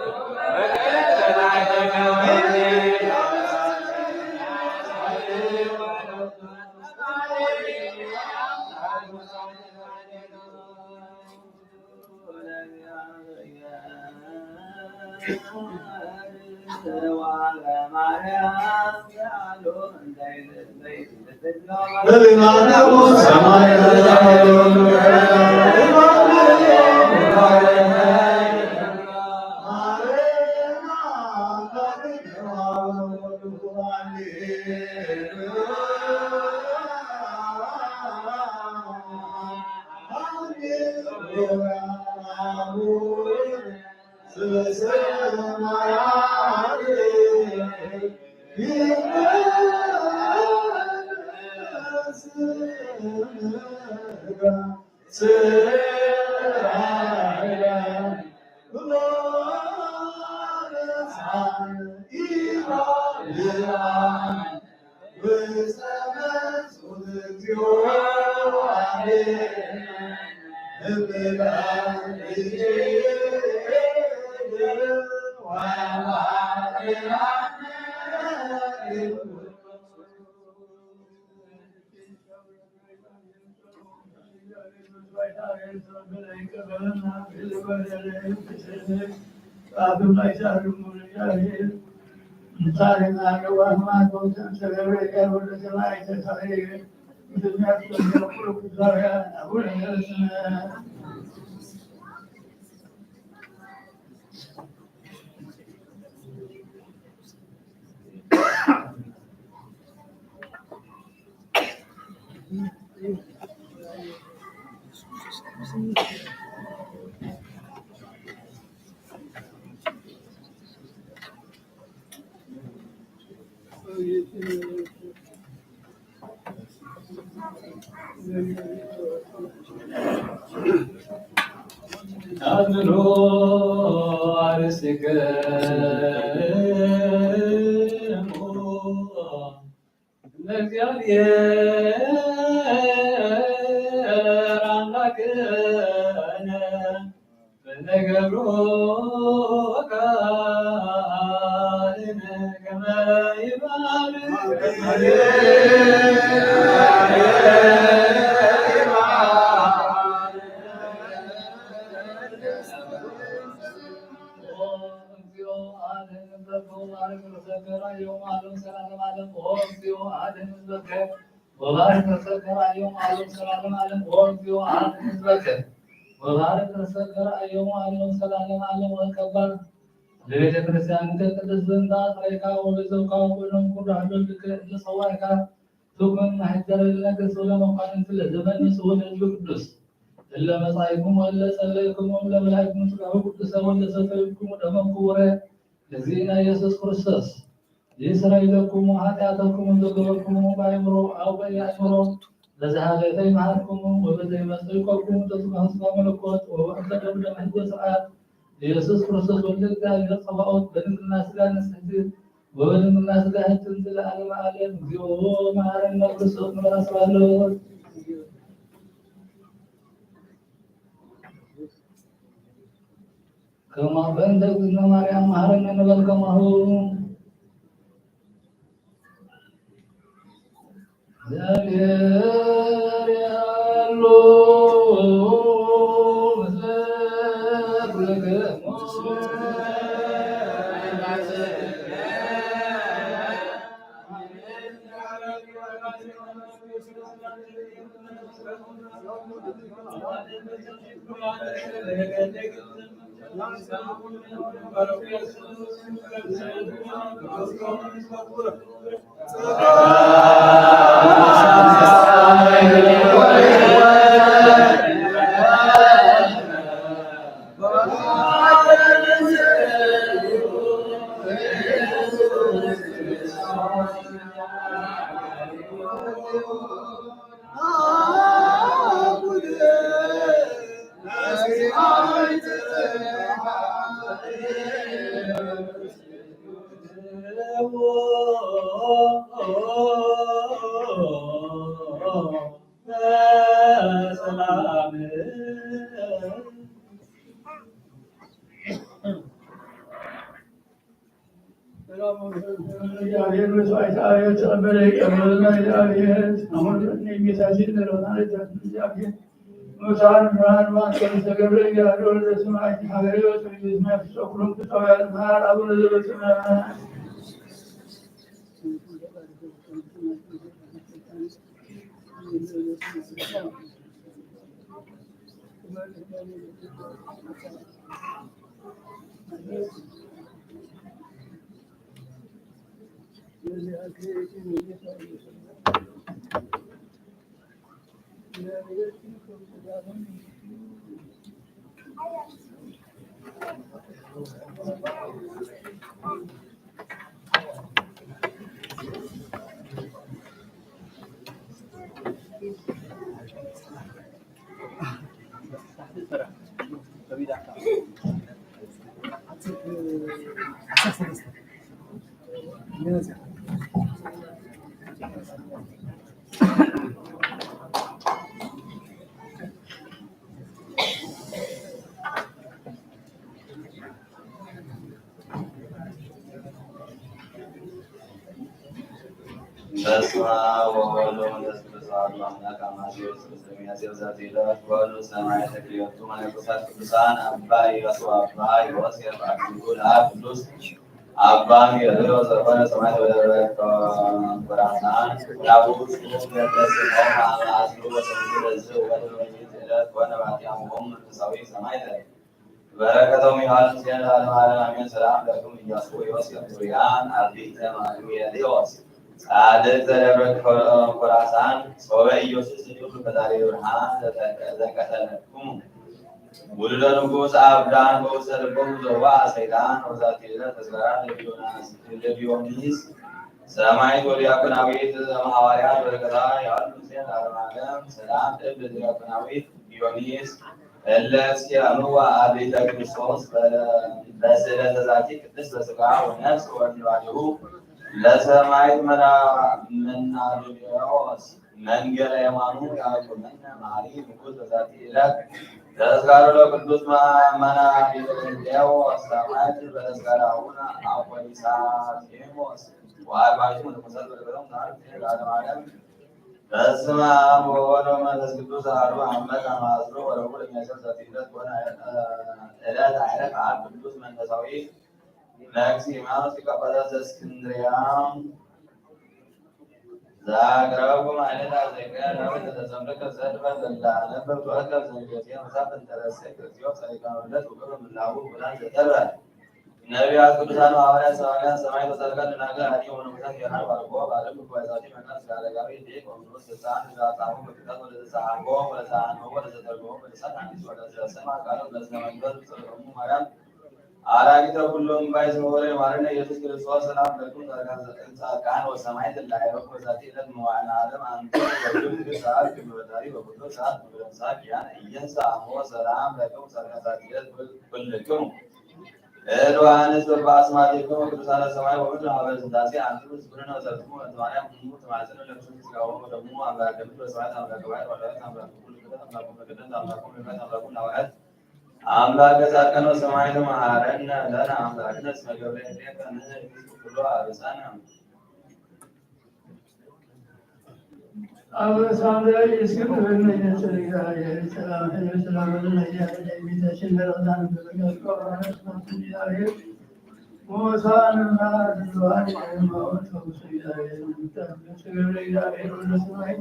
አድኅኖ አርሴክሙ ለእግዚአብሔር አምላክነ በነገብሮ ቃልነ ከመ ይባርክ ወባርክ ርእሰከ ራእዮም ዓለም ሰላለም ዓለም። ኦ እግዚኦ አድን ህዝበከ። ወባርክ ርእሰከ ራእዮም ዓለም ሰላለም ዓለም። ወቀባ ለቤተ ክርስቲያን እንተ ቅድስት ዘንታ አጽረይካ ወበዘውካ ወበሎም ኩሉ አሕዶልከ እለ ጸዋዕካ ትኩን ማሕደረ ለነገሥት ወለመኳንንት ለዘመን ንስኡ ለህዝብ ቅዱስ እለ መጻኢኩም ወእለ ጸለይኩሞም ለበላይኩም ሥጋሁ ቅዱሰ ወእለ ሰተይኩሙ ደሞ ክቡረ እግዚእነ ኢየሱስ ክርስቶስ ይስረይ ለክሙ ኃጢአተክሙ ዘገበርክሙ በአእምሮ አው በኢአእምሮ በዘ ኃጢአተ ይምሃርክሙ ወበዘ ይመጽእ ይቆምክሙ ተስፋ ተስፋ መለኮት ወበእንተ ደም ደም ሕዝበ ስርዓት ኢየሱስ ክርስቶስ ወልደ እግዚአብሔር ጸባኦት በድንግልና ሥጋ ንጽሕቲ ወበድንግልና ሥጋ ህትምቲ ለዓለመ ዓለም። እግዚኦ መሐረነ ክርስቶስ መራስባሎ። ከማ በእንተ እግዝእትነ ማርያም መሐረነ ንበል ከማሁ። እግዚአብሔር ያሉ ምስለ ኩልክሙ። እግዚአብሔር መስዋዕት አብያት ተቀበለ ይቀበልና እግዚአብሔር አሁን ጌታችን ለሮና ለታችን እግዚአብሔር ሙታን ብርሃን ማንተን ተገብረ እግዚአብሔር ወልደ ሰማያት ሀገረ ወሰማያት ሰኩሉም ፍጠውያን መሐር አቡነ ዘበሰማያት። በስመ አብ ወወልድ ወመንፈስ ቅዱስ አሐዱ አምላክ። አማቴዎስ ቅዱስ ሚያዝያ በዛቲ ዕለት ኮኑ ሰማዕት ክልኤቱ መነኮሳት ቅዱሳን አባ ኢያሱ አባ ዮሴፍ አክሊሉ ለአብ ቅዱስ አባ ሚካኤል ዘኮነ ሰማዕት በደብረ ኮራሳን። ወዳቡ ስሙ ገለጽ ነው። አማስሉ በሰንቱ ለዝ ወደ ወይት ዕለት ኮነ ባቲያሞም መንፈሳዊ ሰማዕት። በረከቶም ይሃሉ ምስሌነ ለዓለመ ዓለም አሜን። ሰላም ለክሙ ኢያሱ ወዮሴፍ ዙሪያን አርድእተ ማኑኤልዮስ ጻድቅ ዘደብረ ኮራሳን ሶበ ኢየሱስ ልዑል ፈጣሪ ብርሃን ዘቀተለክሙ ውሉደ ንጉሥ አብዳን በውስተ ልቦሙ ዘዋ ሰይጣን ወዛቲ ዕለት ተስካራ ለዲዮኒስ ሰማዕት ወዲያቆናዊት ዘእምሐዋርያት በረከታ ይሃሉ ምስሌነ ለዓለመ ዓለም። ሰላም እብል ለዲያቆናዊት ዲዮኒስ እለ ሲያምዋ አርድእተ ክርስቶስ በስእለተ ዛቲ ቅድስት በሥጋ ወነፍስ ወእንባዲሁ ለሰማዕት መና-፣ መናዱልዮስ መንገለ የማኑ ያዕቆብነ መሐሪ ንጉሥ በዛቲ ዕለት። ተስካሩ ለቅዱስ መ-፣ መናዱልዮስ ሰማዕት በተስካረ አቡነ አፖሊሳቴዎስ ወአርባዕቱ መነኮሳት በረከቶም ተዓርፍ ለዓለመ ዓለም። በስመ አብ ወወልድ ወመንፈስ ቅዱስ አሐዱ አምላክ። አማስሎ ወረቡዕ ለሚያዝያ በዛቲ ዕለት ኮነ ዕለት አይረፍ አብ ቅዱስ መንፈሳዊ መክሲማኖስ ሊቀ ጳጳሳት ዘእስክንድርያ ዘአቅረብኩ ማሕሌተ አዘኪረ ዳዊት ለተጸምዱከ ዘልፈ ዘላ ነበር ተወከብ ዘንገዜ መሳፍንተ ረሰ ክርስቲዮስ ጸሪቀ መለት ውቅር ምላቡ ብላን ዘተርፈ ነቢያት፣ ቅዱሳን፣ ሐዋርያት፣ ሰባክያን፣ ሰማዕታት፣ ጻድቃን፣ ደናግል፣ አዲ ወመነኮሳት፣ ሄራን ባርኮ ባርክ። ጉባኤ ዛቲ መካን እስከ አረጋዊ ሊቅ ወንጉስ ሕፃን ዘአጻፎ በክታብ ወለዘጸሐፎ ወለዘአንበቦ ወለዘተርጎሞ በልሳን ሐዲስ ወለዘሰምዐ ቃሎ በእዝነ መንፈስ ጸሎቶሙ ማርያም አራጊተ ኩሉ እምባይ ስምዑ ለማረነ ኢየሱስ ክርስቶስ ሰላም ለኩም። ጻድቃን ወሰማዕት እለ አይረፉ በዛቲ ዕለት መዋዕለ ዓለም አንትሙ ወክሙ ሰዓት ክብር ወታሪ በኩሉ ሰዓት ክብር ምሳት ያን እየንሳ አሞ ሰላም ለኩም። ጻድቃን ዛቲ ዕለት ኩልክሙ እድ ወአንስት በአስማቲክሙ ቅዱሳነ ሰማይ ወምድር ሀበ ስላሴ አንትሙ ትኩንነ ወሰብክሙ ወእንተ ማርያም እሙ ትማጽኑ ለክሙ ስጋሁ ወደሙ አምላከ ምድር ወሰማያት አምላከ ባሕር ወአምላከ አምላከ ኩሉ ፍጥረት አምላከ መቀደስ አምላከ ምድር አምላከ ሐዋርያት አምላከ ጻድቃን ወሰማዕት መሐረነ ለነ አምላክነ እስመ ገብረ እዴከ ንሕነ ንኩሎ አበሳነ። አበሳነ ይስግድ በእመቤታችን እግዚአብሔር ሰላም ሰላም ለእመቤታችን ለረዳን በመንፈስ ቅዱስ እግዚአብሔር ሞሳን እና ድንዋን የማወት ፈውስ እግዚአብሔር ምታገስ ገብረ እግዚአብሔር ወደ ሰማይ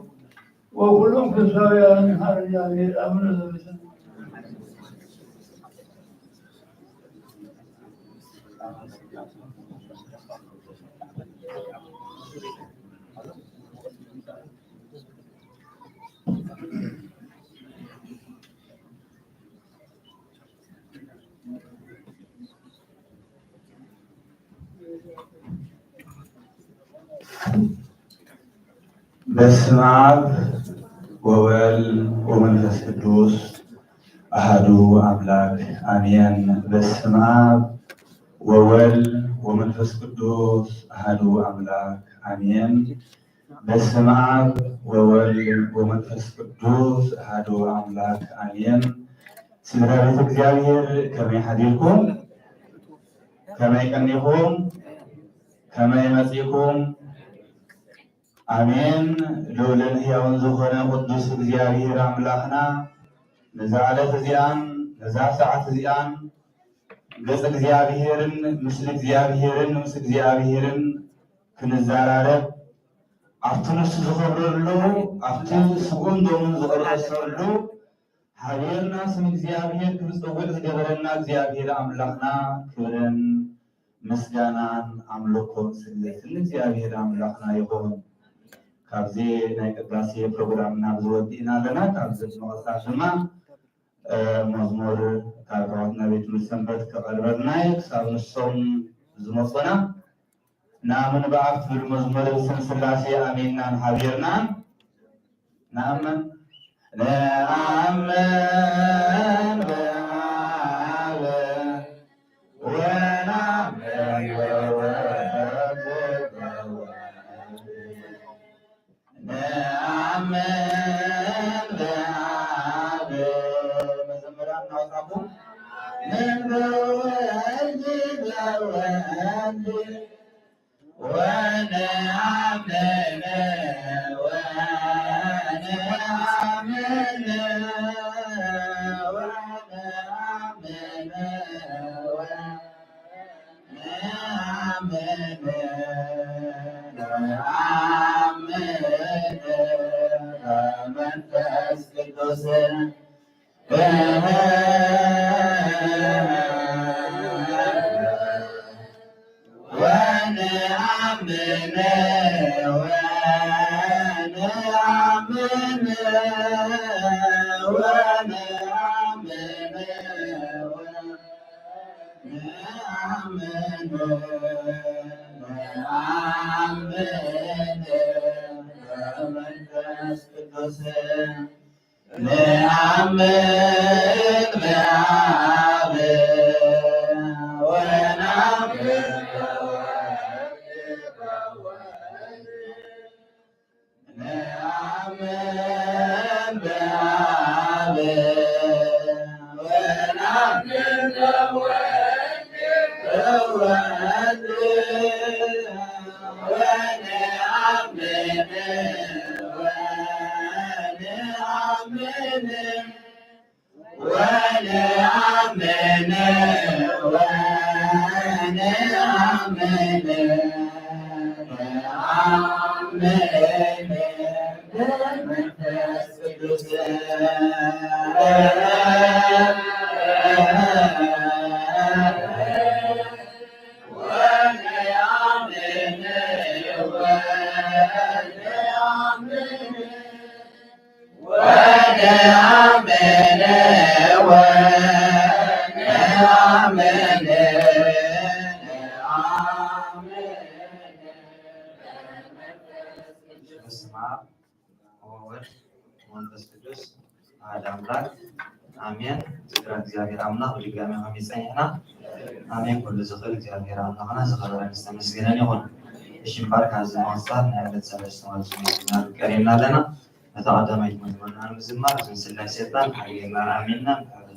ወኩሎም ክርስቲያውያን ሀር እግዚአብሔር አቡነ ዘበሰማያት። በስመ አብ ወወልድ ወመንፈስ ቅዱስ አሐዱ አምላክ አሜን። በስመ አብ ወወልድ ወመንፈስ ቅዱስ አሐዱ አምላክ አሜን። በስመ አብ ወወልድ ወመንፈስ ቅዱስ አሐዱ አምላክ አሜን። ስድራ ቤት እግዚኣብሔር ከመይ ሓዲርኩም? ከመይ ቀኒኹም? ከመይ መጺእኩም? ኣሜን። ልዑልን ሕያውን ዝኾነ ቅዱስ እግዚኣብሔር ኣምላኽና ነዛ ዕለት እዚኣን ነዛ ሰዓት እዚኣን ገጽ እግዚኣብሔርን ምስሊ እግዚኣብሔርን ምስ እግዚኣብሔርን ክንዘራረብ ኣብቲ ንሱ ዝኸብረሉ ኣብቲ ስግኡን ደሙን ዝቐደሰሉ ሓቢርና ስም እግዚኣብሔር ክንጽውዕ ዝገበረና እግዚኣብሔር ኣምላኽና ክብርን ምስጋናን ኣምልኮን ስግደትን እግዚኣብሔር ኣምላኽና ይኹን። ካብዚ ናይ ቅዳሴ ፕሮግራምና ዝወዲእና ኣለና። ካብዚ ብምቕጻል ድማ መዝሙር ካብ ኣሕዋትና ቤት ትምህርቲ ሰንበት ከቐርበልና እዩ። ክሳብ ንሶም ዝመፁና ንኣምን ብኣብ ትብል መዝሙር ብስም ስላሴ ኣሜንናን ሓቢርናን ንኣምን። ንኣምን ብኣብ ወንኣምን ብወልድ ንኣምን ብኣብ መዘምራን እናወጣኩም ምን ብወልድ ብወልድ ወነአምን ወነአምን ወነአምን ወነአምን በመንፈስ ቅዱስ ወነአምን ወነአምን ወነአምን ወነአምን በመንፈስ ቅዱስ ንአምን በአብ ወነአምን በወልድ ነአምን በአብ ወነአምን በወልድ በወልድ ወነአምን ወነአምን ወነአምን ወነአምን አሜን። በመንፈስ ቅዱስ ወነአምን ወነአምን ወነአምን አሜን። በስመ አብ ወወልድ ወመንፈስ ቅዱስ ኣሐደ ኣምላክ ኣሜን። ዝክረ እግዚኣብሔር ኣምላክ ብድጋሚ ከመይ ጸኒሕና? ኣሜን። ኩሉ ዝኽእል እግዚኣብሔር ኣምላኽና ዝኸበረን ዝተመስገነን ይኹን። እሺ እምበኣር ካብዚ ብምቕጻል ናይ ዕለት ሰለስተ ማለት ቀሪብና ኣለና። ነታ ቀዳማይት መዝሙርና ንምዝማር እዞን ስላሴ ስልጣን ሓቢርና ኣሚንና ንሕረግ።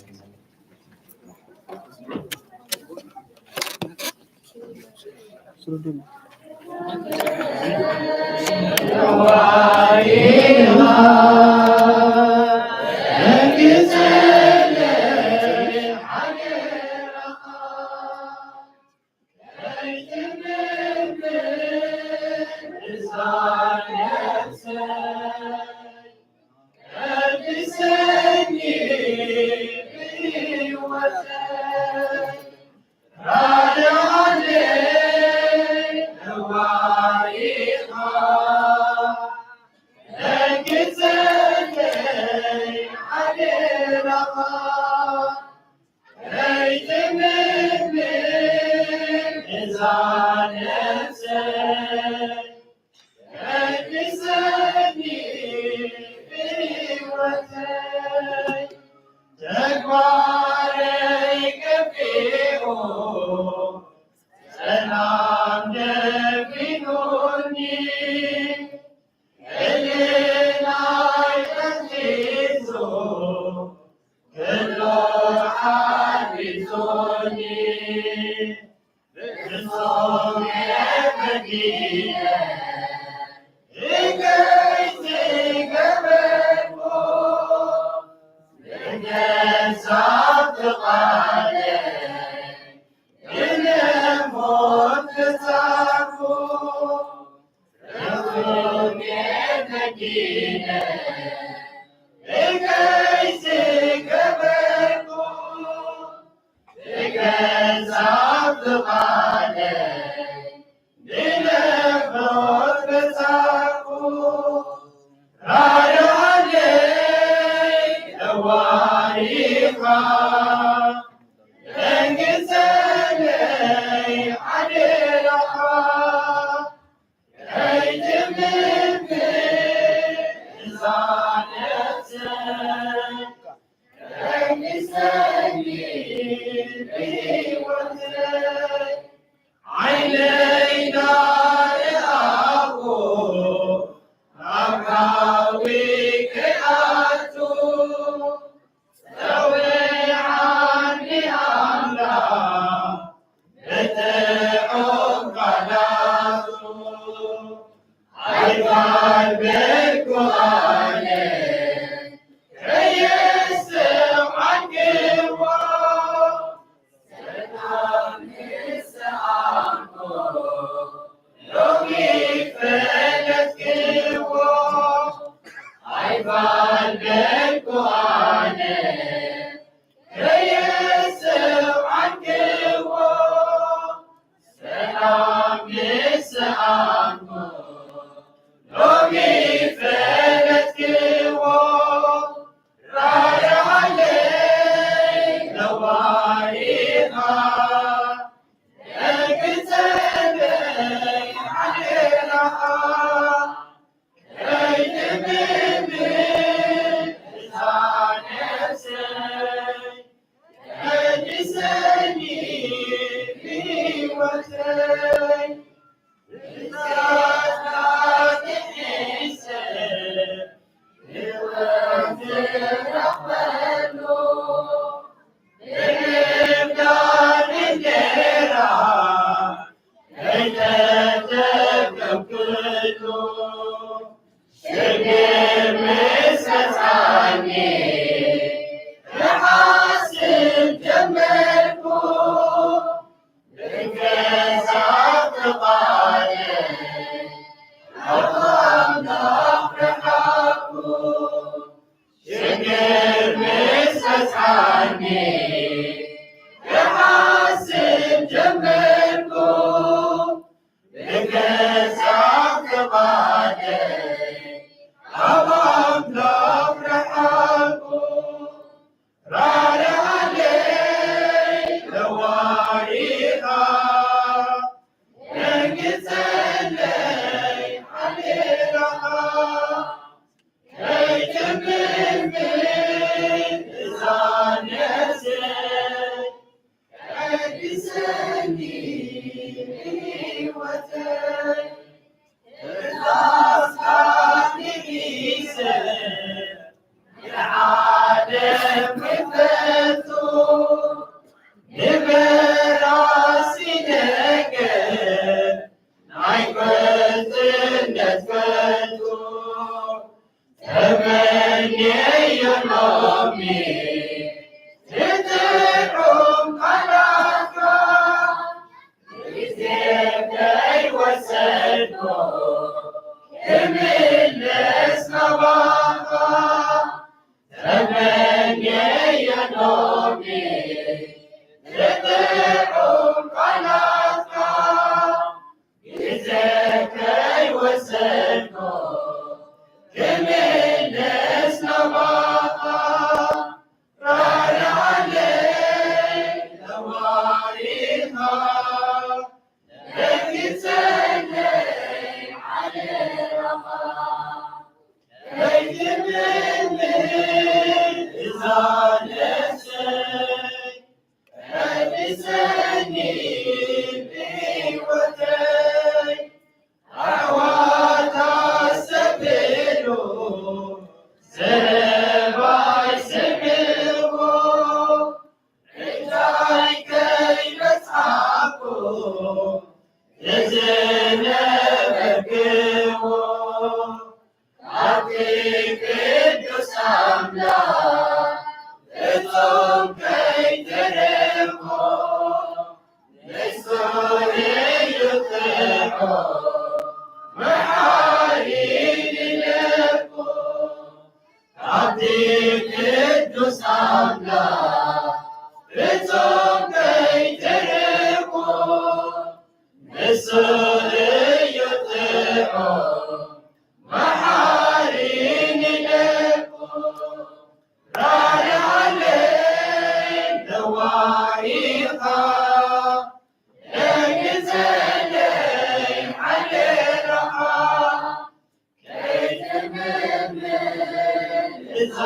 ፍጹም ከይትርቁ፣ ንሱ እዩ ጥዑም መሓሪ ንደቁ። ራርዓለይ ለዋሂኻ፣ ደንግጸለይ ሓደራኻ። ከይትምምን እዛ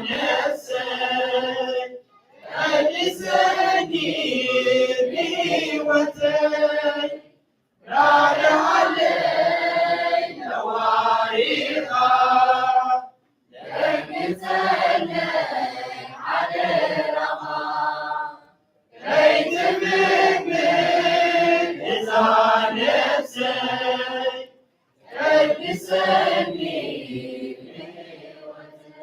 ነፍሰይ፣ ቀድሰኒ ብህይወተይ። ራርዓለይ ለዋሂኻ፣ ደንግጸለይ ሓደራኻ። ከይትምምን እዛ ነፍሰይ፣ ቀድሰኒ ብህይወተይ።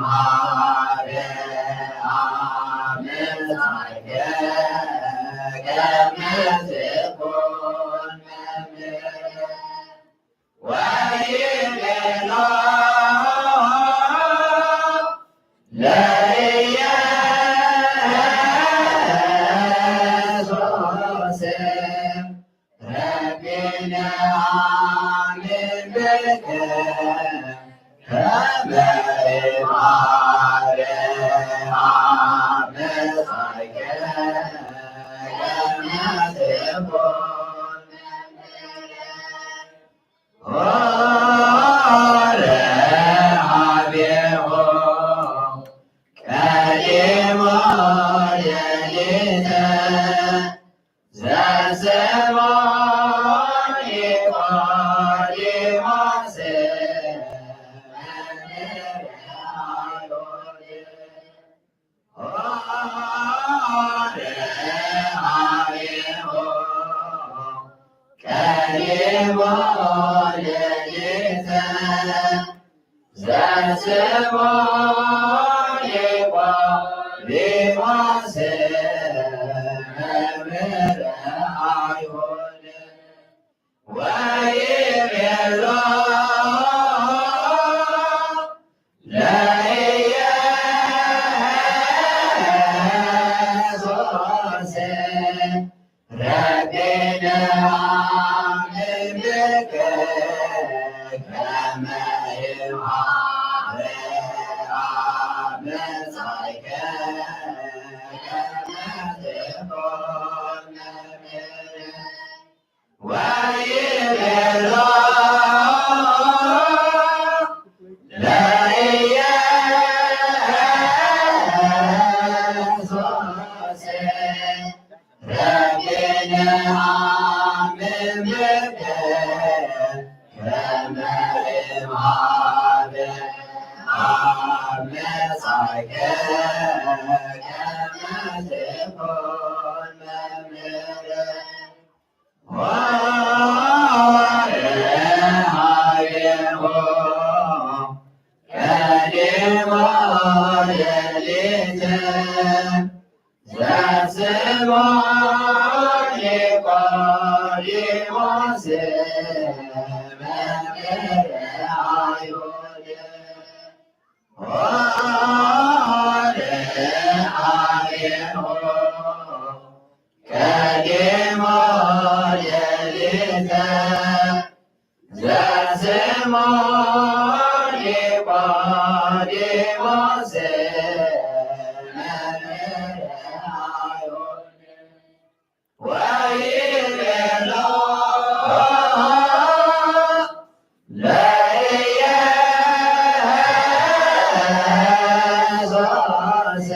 ማርያም ጻድቅ ከመ ትኩን መምህር ወይቤሎ ለኢየሱስ ረቢነ አምን ብከ ከመ ማርያም ጻድቅ ከመ ትኩን ኦረ ሀቤሆ ቀዲሞ ሌሊተ ዘስሞ ኒቆዲሞስ መምህር አይሁድ። ኦረ ሀቤሆ ቀዲሞ ሌሊተ ዘስሞ ኒቆዲሞስ መምህር አይሁድ ወይቤሎ ለኢየሱስ ረቢነ አምን ብከ ከመ ይምሃረ አብ መጻእከ ከመ ትኩን መምህር ወይቤሎ ለኢየሱስ ረቢነ አምን ብከ ከመ ይምሃረ አብ መጻእከ ከመ ትኩን መምህር ወርሃቤሁ ቀዲሞ ሌሊት ዘስሞ ኒቆዲሞስ መምህር አይሁድ። ወርሃቤሁ ቀዲሞ ሌሊተ ዘስሞ ኒቆዲሞስ መምህር አይሁድ። ወይቤሎ ለኢየሱስ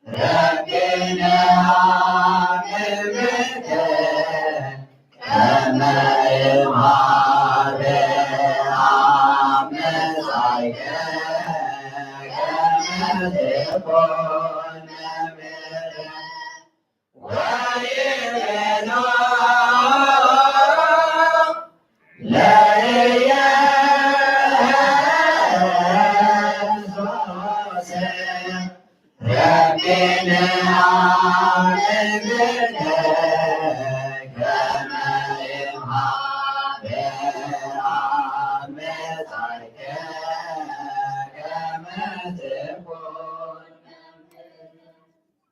ረቢነ አምን ብከ ከመ ይምሃረ አብ መጻእከ ከመ ትኩን መምህር ወይቤሎ ለኢየሱስ ረቢነ አምን ብከ ከመ ይምሃረ አብ መጻእከ ከመ ትኩን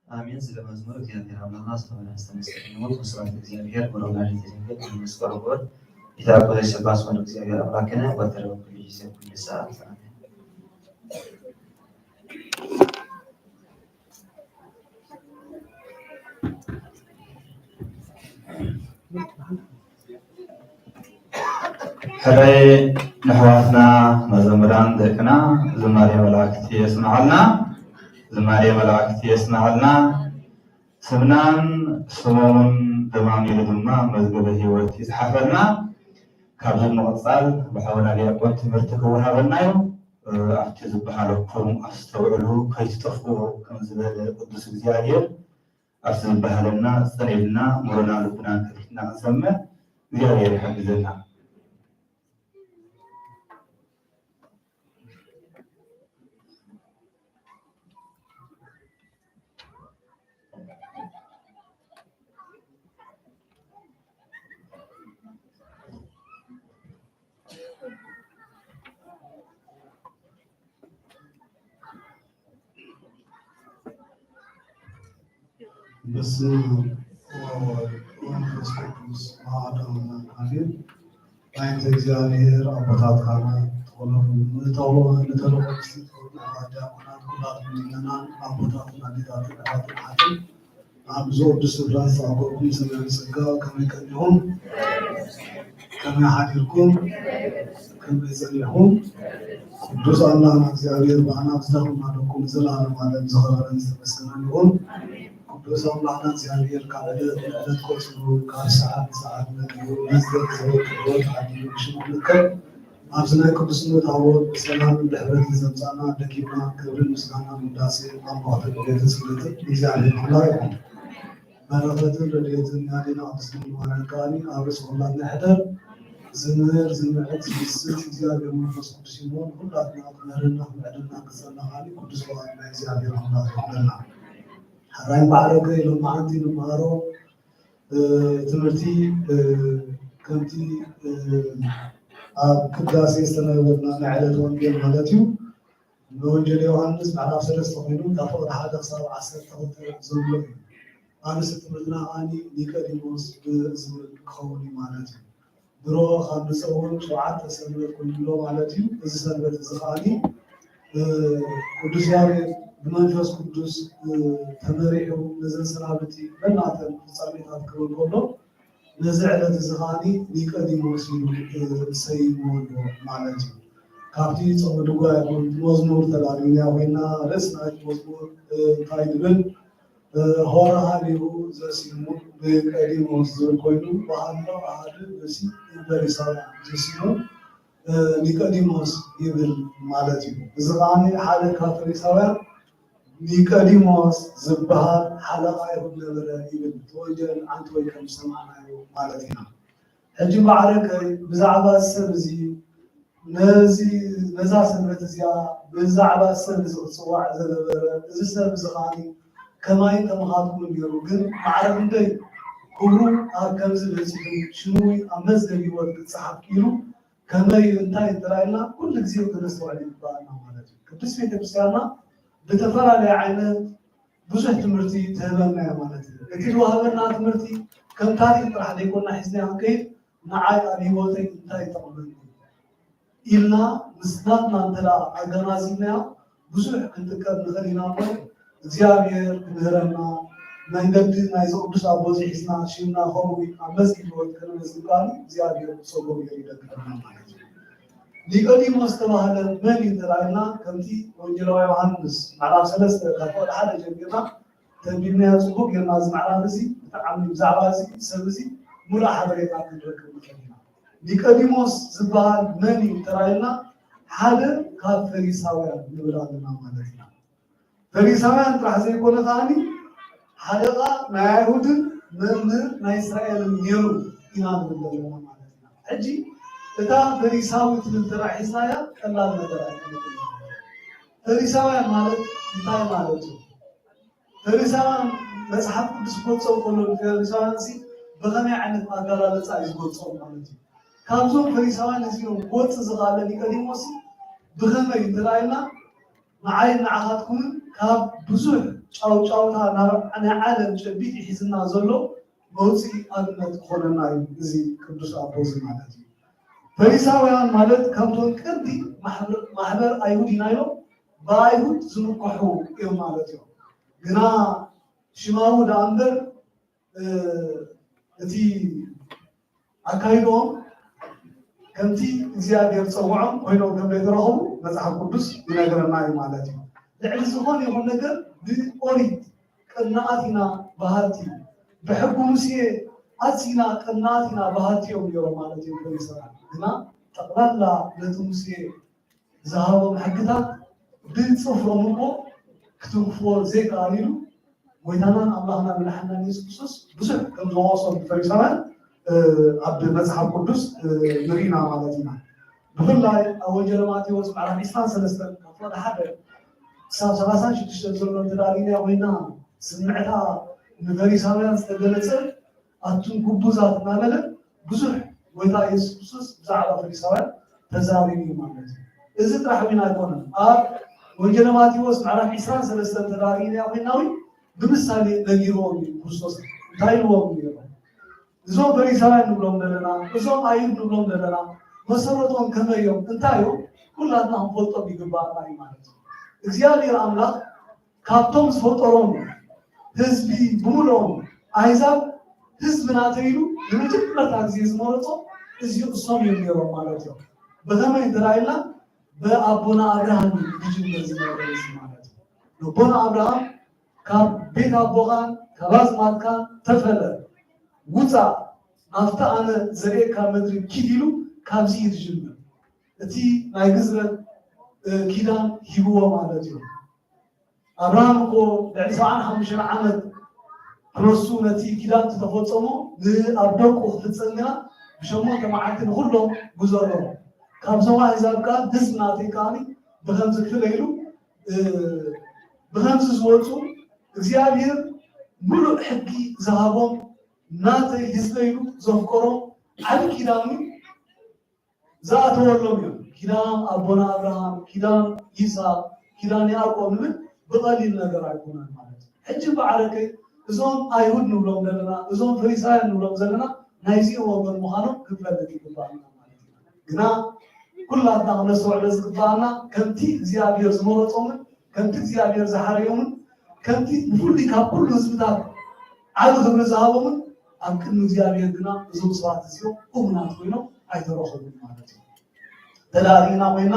አሜን። ስለ መዝሙር እግዚአብሔር አምላክና ስለ መድኃኒት ተመስገን ይሁን። ወስብሐት ለእግዚአብሔር ወለወላዲቱ ድንግል ወለመስቀሉ ክቡር። ይትባረክ ወይትቀደስ ስሙ ለእግዚአብሔር አምላክነ ወትረከብ ኩሉ ጊዜ ኩሉ ሰዓት። አሜን። ሕራይ ንኣሕዋትና መዘምራን ደቅና ዝማሬ መላእክቲ የስምዓልና፣ ዝማሬ መላእክቲ የስምዓልና። ስምናን ስሞምን ደማሚሩ ድማ መዝገበ ሕይወት ይጽሓፈልና። ካብዚ ብምቕጻል ብሓውና ዲያቆን ትምህርቲ ክወሃበና እዩ። ኣብቲ ዝበሃለኩም ኣስተውዕሉ፣ ከይትጠፍኡ ከም ዝበለ ቅዱስ እግዚኣብሔር ኣብቲ ዝበሃለና ጸኒዕና ምሮና ልብናን ከፊትና ክንሰምዕ እግዚኣብሔር ይሓግዘና። በስመ አብ ወወልድ ወመንፈስ ቅዱስ አሐዱ አምላክ አሜን። በእንተ እግዚአብሔር አቦታት ካህናት፣ ተወለዱ፣ ንተወ-፣ ንተለቆ ምስጢር፣ ዲያቆናት፣ ኩላትኩም ምእመናን፣ አቦታትን አዴታትን፣ ኣሕዋትን ኣሓትን፣ ኣብ እዚ ቅዱስ ስፍራ ዝተኣከብኩም ሰማያዊ ጸጋ ከመይ ቀኒኹም? ከመይ ሓዲርኩም? ከመይ ጸኒሕኩም? ቅዱስ ኣምላኽና እግዚኣብሔር ብኣና ብዝደኸምና ደቁ ንዘለኣለም ዓለም ዝኸበረን ዝተመስገነን ይኹን። ቅዱስ ኣምላኽና እግዚኣብሔር ካብ ዕለት ንዕለት ቆጺሩ ካብ ሰዓት ንሰዓት መሊኡ መዝገብ ዝህብ ክብረት ዓዲሉ ብሽሙ ንርከብ። ኣብዚ ናይ ቅዱስነት ታቦት ብሰላምን ብሕብረትን ዘምጻና ደጊምና ክብርን ምስጋናን ውዳሴ ኣምልኾትን ቤተ ስግደትን ንእግዚኣብሔር ኣምላኽ ይኹን። በረኸትን ረድኤትን ያድና ቅድስት ድንግል ማርያም ከኣኒ ኣብ ርእሲ ኩላትና ይሕደር። ዝምህር፣ ዝምዕድ፣ ዝምስጥ እግዚኣብሔር መንፈስ ቅዱስ ይኹን። ኩላትና ክምህረና፣ ክምዕደና፣ ክጸና ከኣኒ ቅዱስ ፍቓድ ናይ እግዚኣብሔር ኣምላኽ ይኹነልና። ሕራይ ማዕረገ ኢሎም መዓንቲ ንመሃሮ፣ እ፣ ትምህርቲ፣ እ፣ ከምቲ፣ እ፣ ኣብ ቅዳሴ ዝተነበበና ናይ ዕለት ወንጌል ማለት እዩ። ንወንጌል ዮሃንስ ምዕራፍ ሰለስተ ኮይኑ ካብ ፍቕዲ ሓደ ክሳብ ዓሰርተ ክልተ ዘሎ እዩ። ኣርእስቲ ትምህርትና ከኣኒ ኒቆዲሞስ ብዝብል ክኸውን እዩ ማለት እዩ። ድሮ ካብ ንጸውም ሸውዓተ ሰንበት ኮይኑ ኣሎ ማለት እዩ። እዚ ሰንበት እዚ ከኣኒ፣ እ፣ ቅዱስ ያሬድ ብመንፈስ ቅዱስ፣ እ፣ ተመሪሑ ነዘን ሰናብቲ መላእተን ፍጻሜታት ክብል ከሎ፣ ነዚ ዕለት እዚ ከኣኒ ኒቆዲሞስ ኢሉ፣ እ፣ ሰይምዎ ኣሎ ማለት እዩ። ካብቲ ጾመ ድጓ ይኹን መዝሙር ተላዕልና ኮይና፣ ርእሲ ናይቲ መዝሙር፣ እ፣ እንታይ ይብል? እ፣ ሆረ ሃሊሁ ዘሲሙ ብቀዲሞስ ዝብል ኮይኑ፣ ወሃሎ ኣሃዱ ብሲ ፈሪሳውያን ዘሲሙ፣ እ፣ ኒቆዲሞስ ይብል ማለት እዩ። እዚ ከኣኒ ሓደ ካብ ፈሪሳውያን ኒቆዲሞስ ዝበሃል ሓለቓ ኣይሁድ ነበረ ይብል። እቲ ወንጌል ኣንቲ ወይ ከም ዝሰማዕናዮ ማለት ኢና። ሕጂ ማዕረገ ብዛዕባ እዚ ሰብ እዚ ነዚ፣ ነዛ ሰንበት እዚኣ ብዛዕባ እዚ ሰብ እዚ ክጽዋዕ ዘገበረ፣ እዚ ሰብ እዚ ከኣ ከማይን ከማኻትኩምን ነይሩ፣ ግን ማዕረ ክንደይ ክብሩ ኣብ ከምዚ በጺሑ ሽሙ ኣብ መዝገብ ህይወት ክጸሓፍ ክኢሉ ከመይ እንታይ እንተ ኢልና ኩሉ ግዜ ክነስተውዕል ይግባኣና ማለት እዩ። ቅድስት ቤተክርስትያንና ብተፈላለየ ዓይነት ብዙሕ ትምህርቲ ትህበና እያ ማለት እዩ። እቲ ዝወሃበና ትምህርቲ ከም ታሪኽ ጥራሕ ዘይኮና ሒዝና ክንከይድ፣ ንዓይ ኣብ ህይወተይ እንታይ ይጠቕመኒ ኢልና ምስ ናትና እንተ ደኣ ኣገናዚብናዮ ብዙሕ ክንጥቀም ንኽእል ኢና እሞ እግዚኣብሔር ክምህረና መንገዲ ናይዚ ቅዱስ ኣቦ እዚ ሒዝና ሽምና ከምኡ ኣብ መዝጊድ ህይወት ከነመዝግብ ከኣኒ እግዚኣብሔር ብጸግኡ ገይሩ ይደግፈና ማለት እዩ። ኒቆዲሞስ ዝተባህለ መን እዩ እንተ ደኣ ኢልና ከምቲ ወንጌላዊ ዮሃንስ ምዕራፍ ሰለስተ ካብ ፍቕዲ ሓደ ጀሚርና ተንቢብናዮ ጽቡቕ ጌርና እዚ ምዕራፍ እዚ ብጣዕሚ ብዛዕባ እዚ ሰብ እዚ ሙሉእ ሓበሬታ ክንረክብ ንኽእል ኢና። ኒቆዲሞስ ዝበሃል መን እዩ እንተ ደኣ ኢልና ሓደ ካብ ፈሪሳውያን ንብል ኣለና ማለት ኢና። ፈሪሳውያን ጥራሕ ዘይኮነ ከኣኒ ሓለቓ ናይ ኣይሁድን መምህር ናይ እስራኤልን ነይሩ ኢና ንብል ዘለና ማለት ኢና። ሕጂ እታ ፈሪሳዊ ትብል ተራ ሒዝናያ ቀላል ነገር ኣይኮነትን። ፈሪሳውያን ማለት እንታይ ማለት እዩ? ፈሪሳውያን መጽሓፍ ቅዱስ ክገልጾም ከሎ ንፈሪሳውያን ሲ ብኸመይ ዓይነት ኣገላልጻ እዩ ዝገልጾም ማለት እዩ? ካብዞም ፈሪሳውያን እዚኦም ክወጽእ ዝኽኣለ ኒቆዲሞስ ብኸመይ እንተ ኢልና ንዓይን ንዓኻትኩምን ካብ ብዙሕ ጫውጫውታ ናብ ናይ ዓለም ጨቢጥ ሒዝና ዘሎ መውፅኢ ኣብነት ክኾነና እዩ እዚ ቅዱስ ኣቦ እዚ ማለት እዩ። ፈሪሳውያን ማለት ካብቶም ቀንዲ ማሕበር፣ ማሕበር ኣይሁድ ኢና ኢሎም ብኣይሁድ ዝምከሑ እዮም ማለት እዮም። ግና ሽማዊ ደኣ እምበር፣ እ፣ እቲ ኣካይድኦም ከምቲ እግዚኣብሔር ጸውዖም ኮይኖም ከም ዘይተረኸቡ መጽሓፍ ቅዱስ ይነግረና እዩ ማለት እዩ። ልዕሊ ዝኾነ ይኹን ነገር ብኦሪት ቅናኣት ኢና በሃልቲ፣ ብሕጊ ሙሴ ኣዚና ቅናኣት ኢና በሃልቲ እዮም ነይሮም ማለት እዮም ፈሪሳውያን። ግና ጠቕላላ ነቲ ሙሴ ዝሃቦም ሕግታት ብጽፍሮም እኮ ክትንክፍዎ ዘይከኣሉ ኢሉ ጎይታናን ኣምላኽና መድሓንናን የሱስ ክርስቶስ ብዙሕ ከም ዝወቐሶም ፈሪሳውያን፣ እ፣ ኣብ መጽሓፍ ቅዱስ፣ እ፣ ንርኢና ማለት ኢና። ብፍላይ ኣብ ወንጌል ማቴዎስ ምዕራፍ ዒስራን ሰለስተን ካብ ፍቕዲ ሓደ ክሳብ ሰላሳን ሽዱሽተን ዘሎ እንተ ደኣ ርኢናዮ ኮይና፣ ስምዕታ ንፈሪሳውያን ዝተገለጸ ኣቱም ግቡዛት እናበለ ብዙሕ ጎይታ የሱስ ክርስቶስ ብዛዕባ ፈሪሳውያን ተዛሪቡ እዩ ማለት እዩ። እዚ ጥራሕ እውን ኣይኮነን። ኣብ ወንጌል ማቴዎስ ምዕራፍ ዒስራን ሰለስተን እንተ ደኣ ርኢናዮ ኮይና እውን ብምሳሌ ነጊርዎም እዩ ክርስቶስ። እንታይ ኢልዎም እዩ? እዞም ፈሪሳውያን ንብሎም ዘለና፣ እዞም ኣይሁድ ንብሎም ዘለና፣ መሰረቶም ከመይ እዮም? እንታይ እዮም? ኩላትና ክንፈልጦም ይግባኣና እዩ ማለት እዩ። እግዚኣብሔር ኣምላኽ ካብቶም ዝፈጠሮም ህዝቢ ብምልኦም ኣህዛብ ህዝቢ ናተይ ኢሉ ንመጀመርታ ግዜ ዝመረጾም እዚ እሶም እዮም ነይሮም ማለት እዮም። ብኸመይ እንተራኢልና ብኣቦና ኣብርሃም እዩ ዝጅምር ዝነበረ እዚ ማለት እዩ። ኣቦና ኣብርሃም ካብ ቤት ኣቦኻን ካብ ኣዝማድካን ተፈለ፣ ውፃእ፣ ናብቲ ኣነ ዘርእየካ ምድሪ ኪድ ኢሉ ካብዚ እዩ ዝጅምር። እቲ ናይ ግዝረት ኪዳን ሂብዎ ማለት እዩ። ኣብርሃም እኮ ልዕሊ ሰብዓን ሓሙሽተን ዓመት ክነሱ ነቲ ኪዳን ተፈጸሞ ንኣብ ደቁ ክፍጸም ግና ብሸሞንተ መዓልቲ ንኹሎም ጉዘሮ። ካብዞም ኣህዛብ ከኣ ህዝቢ ናተይ ከኣ ብኸምዚ ክፍለ ኢሉ ብኸምዚ ዝወፁ እግዚኣብሔር ሙሉእ ሕጊ ዝሃቦም ናተይ ህዝበይ ኢሉ ዘፍቀሮም ዓቢ ኪዳኑ ዝኣተወሎም እዮም። ኪዳን ኣቦና ኣብርሃም፣ ኪዳን ይስሐቅ፣ ኪዳን ያዕቆብ ንብል ብቐሊል ነገር ኣይኮነን ማለት እዩ። ሕጂ በዓረከይ እዞም ኣይሁድ ንብሎም ዘለና፣ እዞም ፈሪሳውያን ንብሎም ዘለና ናይዚኦም ወገን ምዃኖም ክንፈልጥ ይግባኣና ማለት እዩ። ግና ኩላትና ክነስተውዕሎ ዝግባኣና ከምቲ እግዚኣብሔር ዝመረጾምን ከምቲ እግዚኣብሔር ዝሓረዮምን ከምቲ ብፍሉይ ካብ ኩሉ ህዝብታት ዓቢ ክብሪ ዝሃቦምን ኣብ ቅድሚ እግዚኣብሔር ግና እዞም ሰባት እዚኦም እሙናት ኮይኖም ኣይተረኸቡን ማለት እዩ። ተዳሪና ኮይና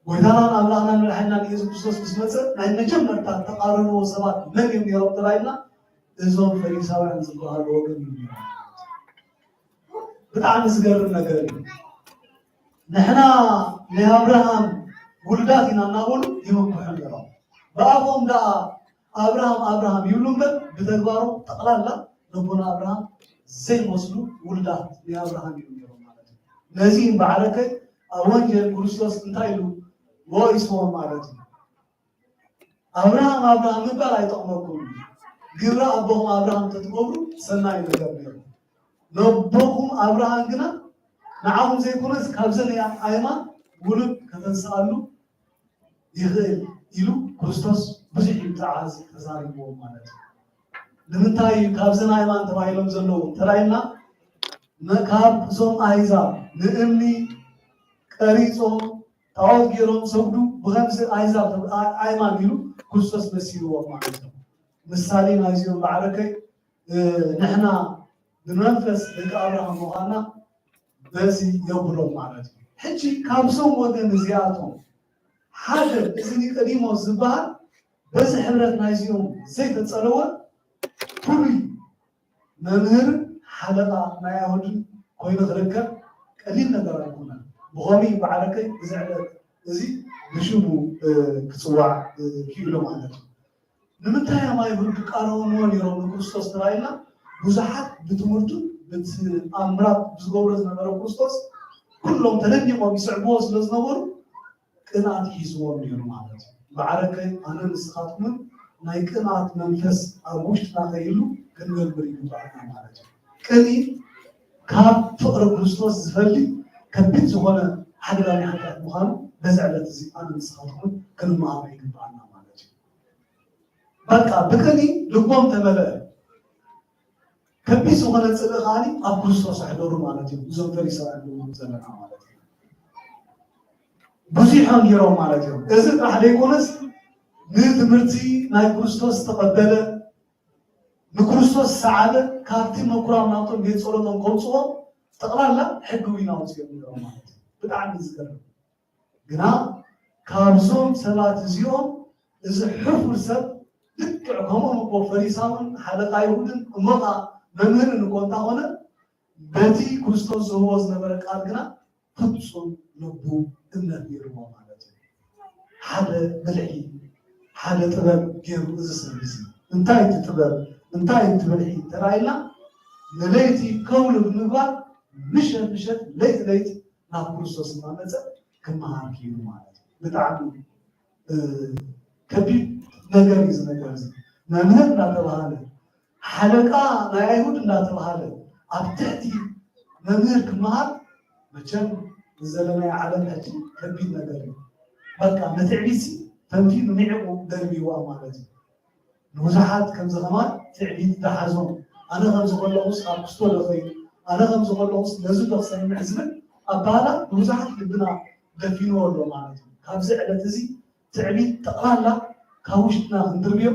ጎይታናን ኣምላኽናን መድሓኒናን ኢየሱስ ክርስቶስ ምስ መፀ ናይ መጀመርታ ተቃረንዎ ሰባት መን እዮም ነይሮም ተባሂልና እዞም ፈሪሳውያን ዝበሃሉ ወገን እዮም ነይሮም። ብጣዕሚ ዝገርም ነገር እዩ። ንሕና ናይ ኣብርሃም ውሉዳት ኢና እናበሉ ይምክሑ ነይሮም። ብኣፎም ደኣ ኣብርሃም ኣብርሃም ይብሉ እምበር ብተግባሮም ጠቕላላ ነቦና ኣብርሃም ዘይመስሉ ውሉዳት ናይ ኣብርሃም እዮም ነይሮም ማለት እዩ። ነዚ በዓለከ ኣብ ወንጌል ክርስቶስ እንታይ ኢሉ ወቂስዎም ማለት እዩ። ኣብርሃም ኣብርሃም ምባል ኣይጠቕመኩም። ግብረ ኣቦኹም ኣብርሃም ተትገብሩ ሰናይ ነገር ነይሩ። ነቦኹም ኣብርሃም ግና ንዓኹም ዘይኮነስ ካብዘን ኣእማን ውሉድ ከተንስኣሉ ይኽእል ኢሉ ክርስቶስ ብዙሕ ይብተዓዝ ተዛሪብዎም ማለት እዩ። ንምንታይ እዩ ካብዘን ኣእማን ተባሂሎም ዘለዉ ተራኢልና ካብ እዞም ኣህዛብ ንእምኒ ቀሪጾም ጣዖት ገይሮም ሰግዱ ብኸምዚ ኣህዛብ ኣእማን ኢሉ ክርስቶስ መሲልዎም ማለት እዩ። ምሳሌ ናይዚኦም በዓረከይ ንሕና ብመንፈስ ደቂ ኣብርሃም ምዃና በዚ የብሎም ማለት እዩ። ሕጂ ካብዞም ወገን እዚኣቶም ሓደ እዚ ኒቆዲሞስ ዝበሃል በዚ ሕብረት ናይዚኦም ዘይተጸለወ ፍሉይ መምህር ሓለቓ ናይ ኣይሁድን ኮይኑ ክርከብ ቀሊል ነገር ኣይኮነን። ብኸምኡ በዓለከይ እዚ ዕለት እዚ ብሽሙ ክፅዋዕ ክኢሉ ማለት እዩ። ንምንታይ እዮም ኣይሁድ ክቃረንዎ ነይሮም ንክርስቶስ ተባሂልና ብዙሓት ብትምህርቱ ብትኣምራት ዝገብሮ ዝነበረ ክርስቶስ ኩሎም ተደኒቆም ይስዕብዎ ስለ ዝነበሩ ቅንኣት ሒዝዎም ነይሩ ማለት እዩ። በዓረከይ ኣነ ንስኻትኩምን ናይ ቅንኣት መንፈስ ኣብ ውሽጥና ከይህሉ ክንገብር ይግባኣና ማለት እዩ። ቅንኢ ካብ ፍቕሪ ክርስቶስ ዝፈሊ ከቢድ ዝኾነ ሓደጋ ናይ ሓጢኣት ምዃኑ በዚ ዕለት እዚ ኣነ ንስኻትኩምን ክንመሃሮ ይግባኣና ማለት እዩ። በቃ ብቅንኢ ልቦም ተመለአ። ከቢድ ዝኾነ ጽልኢ ከዓኒ ኣብ ክርስቶስ ኣሕደሩ ማለት እዩ። እዞም ፈሪሳውያን ንብሎም ዘለና ማለት እዩ። ብዙሖም ገይሮም ማለት እዮም። እዚ ጥራሕ ዘይኮነስ ንትምህርቲ ናይ ክርስቶስ ዝተቐበለ ንክርስቶስ ሰዓበ ካብቲ ምኩራብ ናብቶም ቤት ጸሎቶም ከውፅኦ ጠቕላላ ሕጊ እውን ኣውፅኦም ነይሮም ማለት እዩ። ብጣዕሚ ዝገርም ግና ካብዞም ሰባት እዚኦም እዚ ሕፉር ሰብ ልክዕ ከምኦም እኮ ፈሪሳውን ሓለቃ ይሁድን እሞ ኸዓ መምህርን እኮ እንተኾነ በቲ ክርስቶስ ዝህቦ ዝነበረ ቃል ግና ፍጹም ልቡ እምነት ነይርዎ ማለት እዩ። ሓደ ብልሒ ሓደ ጥበብ ገይሩ እዚ ሰብ እዚ እንታይ እቲ ጥበብ እንታይ እቲ ብልሒ ተራኢልና ንለይቲ ከውሊ ብምግባር ምሸት ምሸት ለይቲ ለይቲ ናብ ክርስቶስ እናመፀ ክመሃር ክኢሉ ማለት እዩ። ብጣዕሚ ከቢድ ነገር እዩ ዝነገር እዚ መምህር እናተባሃለ ሓለቃ ናይ ኣይሁድ እናተባሃለ ኣብ ትሕቲ መምህር ክመሃር መቸም ዘለናይ ዓለም ሕጂ ከቢድ ነገር እዩ። በቃ ንትዕቢት ፈንፊኑ ኒዕቁ ደርቢዋ ማለት እዩ። ንብዙሓት ከምዚ ከማን ትዕቢት ዝሓዞም፣ ኣነ ከምዚ ከለኹስ ኣብ ክስቶ ዶ ኸይድ፣ ኣነ ከምዚ ከለኹስ ነዚ ዶ ክሰምዕ ዝብል ኣባህላ ንብዙሓት ልብና ደፊንዎ ኣሎ ማለት እዩ። ካብዚ ዕለት እዚ ትዕቢት ጠቕላላ ካብ ውሽጥና ክንድርብዮ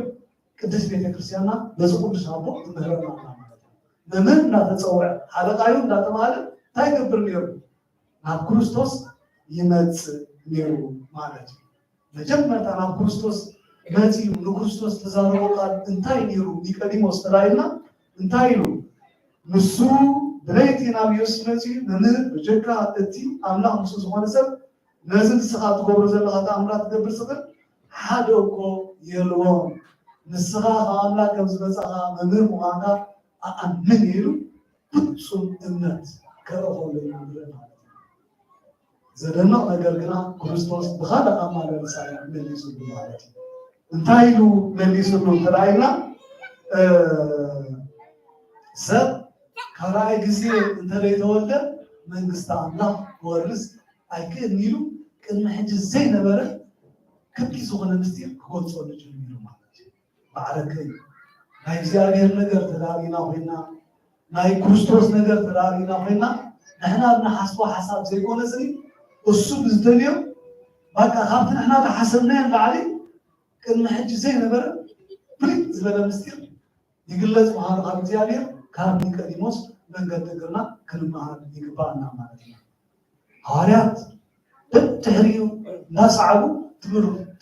ቅድስት ቤተክርስትያንና ነዚ ቅዱስ ኣቦ ትምህረና ኣላ ማለት እዩ። መምህር እናተፀውዐ፣ ሓለቃዩ እንዳተባሃለ እንታይ ይገብር ነይሩ? ናብ ክርስቶስ ይመጽእ ነይሩ ማለት እዩ። መጀመርታ ናብ ክርስቶስ መጺኡ ንክርስቶስ ተዛረቦ ቃል እንታይ ነይሩ? ኒቆዲሞስ ተላኢልና እንታይ ኢሉ? ንሱ ብለይቲ ናብ ኢየሱስ መጺኡ፣ መምህር፣ ብጀካ እቲ ኣምላኽ ምስኡ ዝኾነ ሰብ ነዚ ንስኻ ትገብሮ ዘለኻ ተኣምራት ክገብር ዝኽእል ሓደ እኮ የልቦን። ንስኻ ካብ ኣምላኽ ከም ዝመጻኻ መምህር ምዃንካ ኣኣምን ኢሉ ፍጹም እምነት ከረኸሉ ይንብረ ማለት እዩ። ዘደንቕ ነገር ግና ክርስቶስ ብኻልእ ኣማለልሳ እዩ መሊሱሉ ማለት እዩ። እንታይ ኢሉ መሊሱሉ እንተራኢና፣ ሰብ ካልኣይ ግዜ እንተዘይተወልደ መንግስቲ ኣምላኽ ክወርስ ኣይክእልን ኢሉ ቅድሚ ሕጂ ዘይነበረ ክቢ ዝኾነ ምስጢር ክገልጸሉ ጀሚሩ ማለት እዩ። ማዕረከ እዩ። ናይ እግዚኣብሔር ነገር ተዳሪና ኮይና፣ ናይ ክርስቶስ ነገር ተዳሪና ኮይና፣ ንሕና ብንሓስቦ ሓሳብ ዘይኮነ ስኒ እሱ ብዝደልዮ በቃ ካብቲ ንሕና ዝሓሰብናዮ ንላዕሊ ቅድሚ ሕጂ ዘይነበረ ፍልይ ዝበለ ምስጢር ይግለጽ ምዃኑ ካብ እግዚኣብሔር ካብ ኒቆዲሞስ መንገዲ እግርና ክንመሃር ይግባኣና ማለት እዩ። ሃዋርያት በብድሕሪኡ እንዳሰዓቡ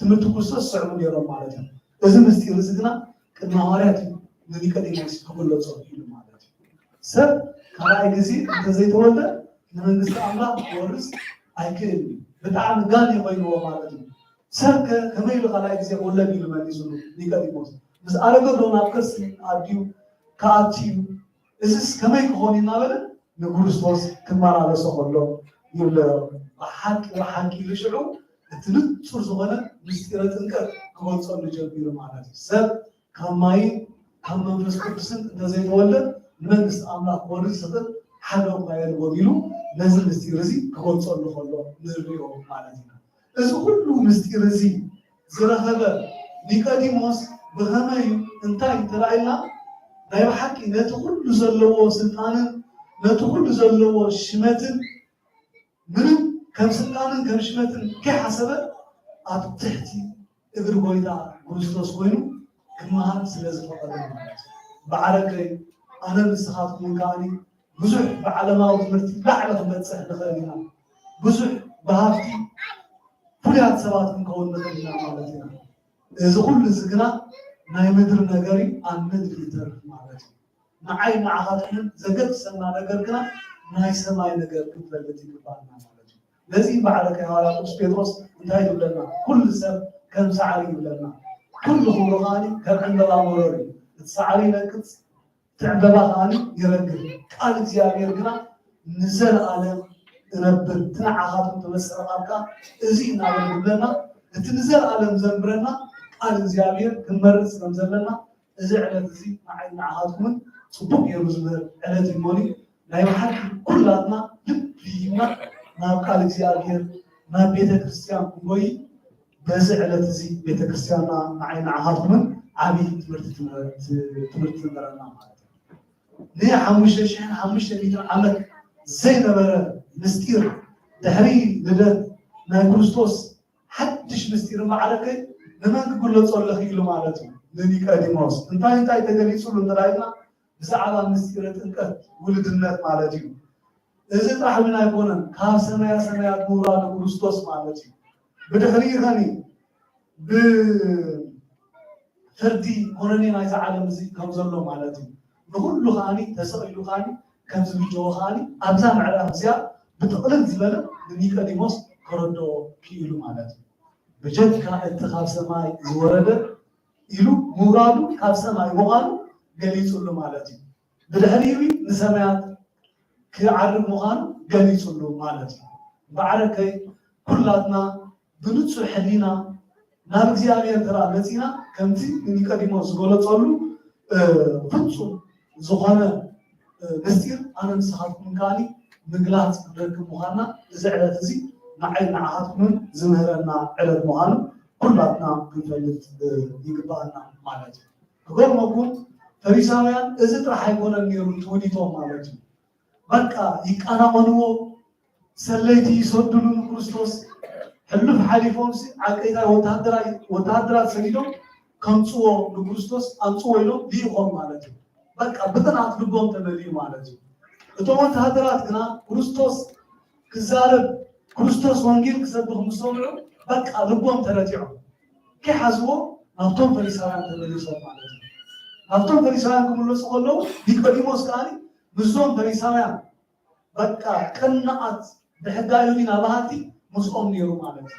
ትምህርቲ ክርስቶስ ዝስዕቡ ነይሮም ማለት እዩ። እዚ ምስጢር እዚ ግና ቅድሚ ሃዋርያት እዩ ንኒቆዲሞስ ክግለጾ ኢሉ ማለት እዩ። ሰብ ካልኣይ ግዜ እንተዘይተወልደ ንመንግስቲ ኣምላኽ ክወርስ ኣይክእልን እዩ። ብጣዕሚ ጋን ኮይንዎ ማለት እዩ። ሰብ ከ ከመይ ኢሉ ካልኣይ ግዜ ክውለድ ኢሉ መሊሱሉ ኒቆዲሞስ። ምስ ኣረገ ዶ ናብ ከርሲ ኣዲኡ ክኣቱ እዩ? እዚስ ከመይ ክኾን እዩ እናበለ ንክርስቶስ ክመላለሶ ከሎ ይብሎ። ብሓቂ ብሓቂ ኢሉ ሽዑ እቲ ንጹር ዝኾነ ምስጢረ ጥምቀት ክገልጸሉ ጀሚሩ ማለት እዩ። ሰብ ካብ ማይን ካብ መንፈስ ቅዱስን እንተዘይተወልደ ንመንግስቲ ኣምላኽ ክወርስ ዝኽእል ሓደ እኳ የልቦን ኢሉ ነዚ ምስጢር እዚ ክገልጸሉ ከሎ ንርእዮ ማለት ኢና። እዚ ኩሉ ምስጢር እዚ ዝረኸበ ኒቆዲሞስ ብኸመይ እዩ? እንታይ እንተራኢልና ናይ ብሓቂ ነቲ ኩሉ ዘለዎ ስልጣንን ነቲ ኩሉ ዘለዎ ሽመትን ምንም ከም ስልጣንን ከም ሽመትን ከይሓሰበ ኣብ ትሕቲ እግሪ ጎይታ ክርስቶስ ኮይኑ ክመሃር ስለ ዝፈቐደ ማለት እዩ። ብዓረቀይ ኣነ ንስኻትኩምን ከዓኒ ብዙሕ ብዓለማዊ ትምህርቲ ላዕሊ ክንበፅሕ ንኽእል ኢና። ብዙሕ ብሃፍቲ ፍሉያት ሰባት ክንከውን ንኽእል ኢና ማለት ኢና። እዚ ኩሉ እዚ ግና ናይ ምድሪ ነገር እዩ፣ ኣብ ምድሪ ይተርፍ ማለት እዩ። ንዓይ ንዓኻትኩምን ዘገድሰና ነገር ግና ናይ ሰማይ ነገር ክንፈልጥ ይግባኣና ማለት እዩ። ነዚ በዓለ ሃዋርያ ቅዱስ ጴጥሮስ እንታይ ይብለና? ኩሉ ሰብ ከም ሳዕሪ ይብለና፣ ኩሉ ክብሩ ከዓኒ ከም ዕምበባ መረር እዩ። እቲ ሳዕሪ ይነቅጽ፣ እቲ ዕምበባ ከዓኒ ይረግፍ። ቃል እግዚኣብሔር ግና ንዘለኣለም እነብር፣ እቲ ንዓኻትኩም ተበሰረ ቃል ከዓ እዚ እናበለ ይብለና። እቲ ንዘለኣለም ዘንብረና ቃል እግዚኣብሔር ክንመርጽ ከም ዘለና እዚ ዕለት እዚ ንዓይ ንዓኻትኩምን ጽቡቕ ገይሩ ዝምህር ዕለት እዩ እሞኒ። ናይ ብሓቂ ኩላትና ልቢ ሂብና ናብ ቃል እግዚኣብሔር ናብ ቤተ ክርስቲያን ክንጎይ በዚ ዕለት እዚ ቤተ ክርስቲያንና ንዓይ ንዓኻትኩምን ዓብዪ ትምህርቲ ትምህርቲ ትምህርቲ ትምህረና ማለት እዩ። ንሓሙሽተ ሽሕን ሓሙሽተ ሚእትን ዓመት ዘይነበረ ምስጢር ድሕሪ ልደት ናይ ክርስቶስ ሓድሽ ምስጢር ማዕረከ ንመን ክግለጾ ኣለኺ ኢሉ ማለት እዩ ንኒቀዲሞስ። እንታይ እንታይ ተገሊጹሉ እንተዳይና ብዛዕባ ምስጢረ ጥምቀት ውልድነት ማለት እዩ። እዚ ጥራሕ እውን ኣይኮነን፣ ካብ ሰማያ ሰማያት ምውራዱ ክርስቶስ ማለት እዩ። ብድሕሪኡ ኸኒ ብፍርዲ ኮነኔ ናይዚ ዓለም እዚ ከም ዘሎ ማለት እዩ። ንኹሉ ከዓኒ ተሰቒሉ ከዓኒ ከም ዝብጀዎ ከዓኒ ኣብዛ ምዕራፍ እዚኣ ብጥቕልል ዝበለ ንኒቀዲሞስ ከረድኦ ክኢሉ ማለት እዩ። ብጀካ እቲ ካብ ሰማይ ዝወረደ ኢሉ ምውራዱ ካብ ሰማይ ምዃኑ ገሊጹሉ ማለት እዩ። ብድሕሪኡ ንሰማያት ክዓርግ ምዃኑ ገሊጹሉ ማለት እዩ። እምበኣርከይ ኩላትና ብንጹህ ሕሊና ናብ እግዚኣብሔር ተራ መጺና ከምቲ ንኒቀዲሞስ ዝገለጸሉ ፍጹም ዝኾነ ምስጢር ኣነ ንስኻትኩም ከዓኒ ምግላጽ ክንረክብ ምዃንና እዚ ዕለት እዚ ንዓይ ንዓኻትኩምን ዝምህረና ዕለት ምዃኑ ኩላትና ክንፈልጥ ይግባኣና ማለት እዩ። ክገርመኩም ፈሪሳውያን እዚ ጥራሕ ኣይኮነን ነይሩ ትውኒቶም ማለት እዩ። በቃ ይቃናቐንዎ፣ ሰለይቲ ይሰዱሉ ንክርስቶስ። ሕሉፍ ሓሊፎም ሲ ዓቀይታይ ወታደራይ ወታደራት ሰዲዶም ከምፅዎ ንክርስቶስ ኣምፅዎ ኢሎም ልኢኾም ማለት እዩ። በቃ ብቅንኣት ልቦም ተመሊኡ ማለት እዩ። እቶም ወታደራት ግና ክርስቶስ ክዛረብ ክርስቶስ ወንጌል ክሰብኽ ምስ ሰምዑ በቃ ልቦም ተረቲዖም ከይሓዝዎ ናብቶም ፈሪሳውያን ተመሊሶም ማለት እዩ። ናብቶም ፈሪሳውያን ክምለሱ ከለዉ ኒቆዲሞስ ከኣ ምስዞም ፈሪሳውያን በቃ ቅንኣት ብሕጊ ኣይሁድ ኢና በሃልቲ ምስኦም ነይሩ ማለት እዩ።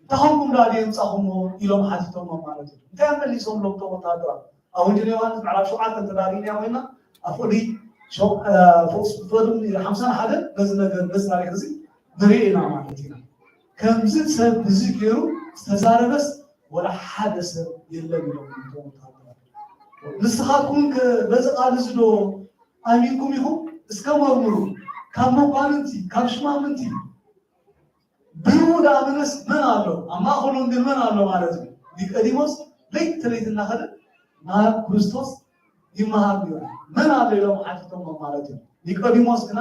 እንታይ ኾንኩም ደኣ ድየምጻኹሞ ኢሎም ሓቲቶሞም ማለት እዩ። እንታይ እዮም መሊሶምሎም እቶም ወታሃደራት? ኣብ ወንጌል ዮሃንስ ምዕራፍ ሸውዓተ እንተዳሪእናዮ ኮይና ኣብ ፍቕዲ ፍቕዲ ሓምሳን ሓደ ነዚ ነገር ነዚ ታሪኽ እዚ ንርኢ ኢና ማለት ኢና። ከምዚ ሰብ እዚ ገይሩ ዝተዛረበስ ወላ ሓደ ሰብ የለን ኢሎም እቶም ወታሃደራት። ንስኻትኩም ከ በዚ ቃል እዚ ዶ ኣሚንኩም ኢኹም? እስከ መርምሩ። ካብ መኳንንቲ ካብ ሽማምንቲ ብኡ ደኣመነስ መን ኣሎ? ኣብ ማእኸሎም ግን መን ኣሎ ማለት እዩ? ኒቆዲሞስ ለይቲ ለይቲ እናኸደ ናብ ክርስቶስ ይመሃር ነይሩ። መን ኣሎ ኢሎም ሓቲቶሞ ማለት እዩ። ኒቆዲሞስ ግና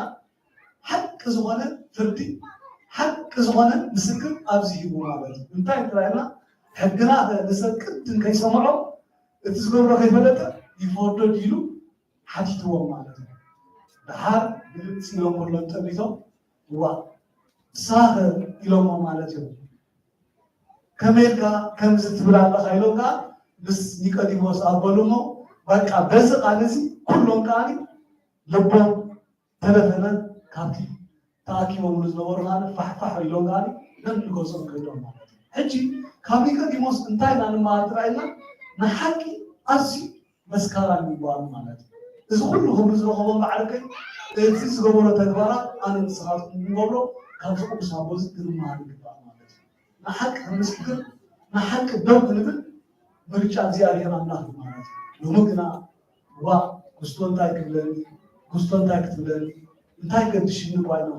ሓቂ ዝኾነ ፍርዲ ሓቂ ዝኾነ ምስክር ኣብዚ ሂቡ ማለት እዩ። እንታይ እንተባሂልና ሕግና ንሰብ ቅድም ከይሰምዖ እቲ ዝገብሮ ከይፈለጠ ይፈርዶ ኢሉ ሓቲትዎም ማለት እዩ። ደሓር ግልፅ ኢሎም ከሎ ጠሚቶም እዋ ንስኻ ኢሎሞ ማለት እዩ። ከመይ ኢልካ ከምዚ ትብል ኣለኻ ኢሎም ከዓ ምስ ኒቆዲሞስ ኣበሉ እሞ በቃ በዚ ቃል እዚ ኩሎም ከዓ ልቦም ተለፈነ ካብቲ ተኣኪቦምሉ ዝነበሩ ከዓ ፋሕፋሕ ኢሎም ከዓ ነንገዝኦም ከይዶም ማለት እዩ። ሕጂ ካብ ኒቆዲሞስ እንታይ ኢና ንመሃር ጥራይ ኢልና ንሓቂ ኣዝዩ መስካራን ይግባኣሉ ማለት እዩ። እዚ ኩሉ ክብሪ ዝረኸቦ ማዕረገይ እቲ ዝገበሮ ተግባራት ኣነ ንስኻትኩም ክንገብሮ ካብዚ ቅዱስ ኣቦ እዚ ክንመሃር ይግባእ ማለት እዩ። ንሓቂ ክንምስክር ንሓቂ ደው ክንብል ምርጫ እግዚኣብሔር ኣምላኽ እዩ ማለት እዩ። ሎሚ ግና ዋ ክስቶ እንታይ ክብለኒ ክስቶ እንታይ ክትብለኒ እንታይ ገድሽኒ ኳይና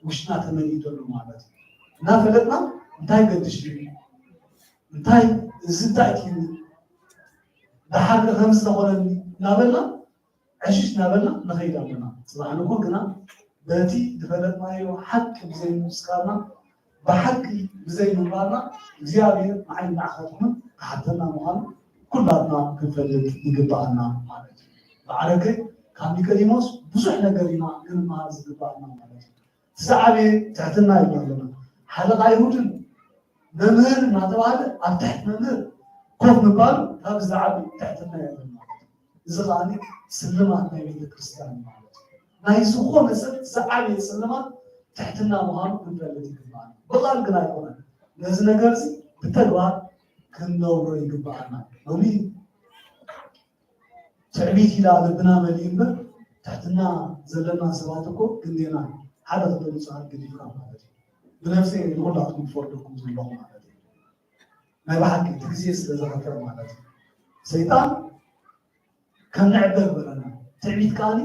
ውሽጥና ተመሊኡ ዘሎ ማለት እዩ። እናፈለጥና እንታይ ገድሽኒ እንታይ እዚ እንታይ ትይኒ ደሓር ከ ከምዚ ተኾነኒ እናበልና ዕሽሽ እናበልና ንኸይድ ኣለና። ፅባሕ ንግሆ ግና በቲ ዝፈለጥናዮ ሓቂ ብዘይምምስካርና ብሓቂ ብዘይምንባርና እግዚኣብሔር ንዓይ ንዓኻትኩምን ክሓተና ምዃኑ ኩላትና ክንፈልጥ ይግባኣና ማለት እዩ። ማዕረገ ካብ ኒቆዲሞስ ብዙሕ ነገር ኢና ክንመሃር ዝግባኣና ማለት እዩ። እቲ ዝዓበየ ትሕትና ኢልና ኣለና። ሓለቓ ኣይሁድን መምህር እናተባህለ ኣብ ትሕቲ መምህር ኮፍ ምባሉ ካብ ዝዓቢ ትሕትና የለን ማለት እዩ። እዚ ከዓኒ ስልማት ናይ ቤተ ክርስቲያን ማለት እዩ። ናይ ዝኾነ ሰብ ዝዓበየ ስልማት ትሕትና ምዃኑ ክንፈልጥ ይግባኣና። ብቓል ግን ኣይኮነን። ነዚ ነገር እዚ ብተግባር ክንነብሮ ይግባኣና። ሎሚ ትዕቢት ኢላ ልብና መሊኡ እምበር ትሕትና ዘለና ሰባት እኮ ክንዴና ሓደ ክልተ ብፁዓት ገዲፍካ ማለት እዩ። ብነፍሰይ ንኹላትኩም ክፈርደኩም ዘለኹ ማለት እዩ። ናይ ብሓቂ እቲ ግዜ ስለ ዘኸፍረ ማለት እዩ። ሰይጣን ከም ንዕበ ግበረና። ትዕቢት ከዓኒ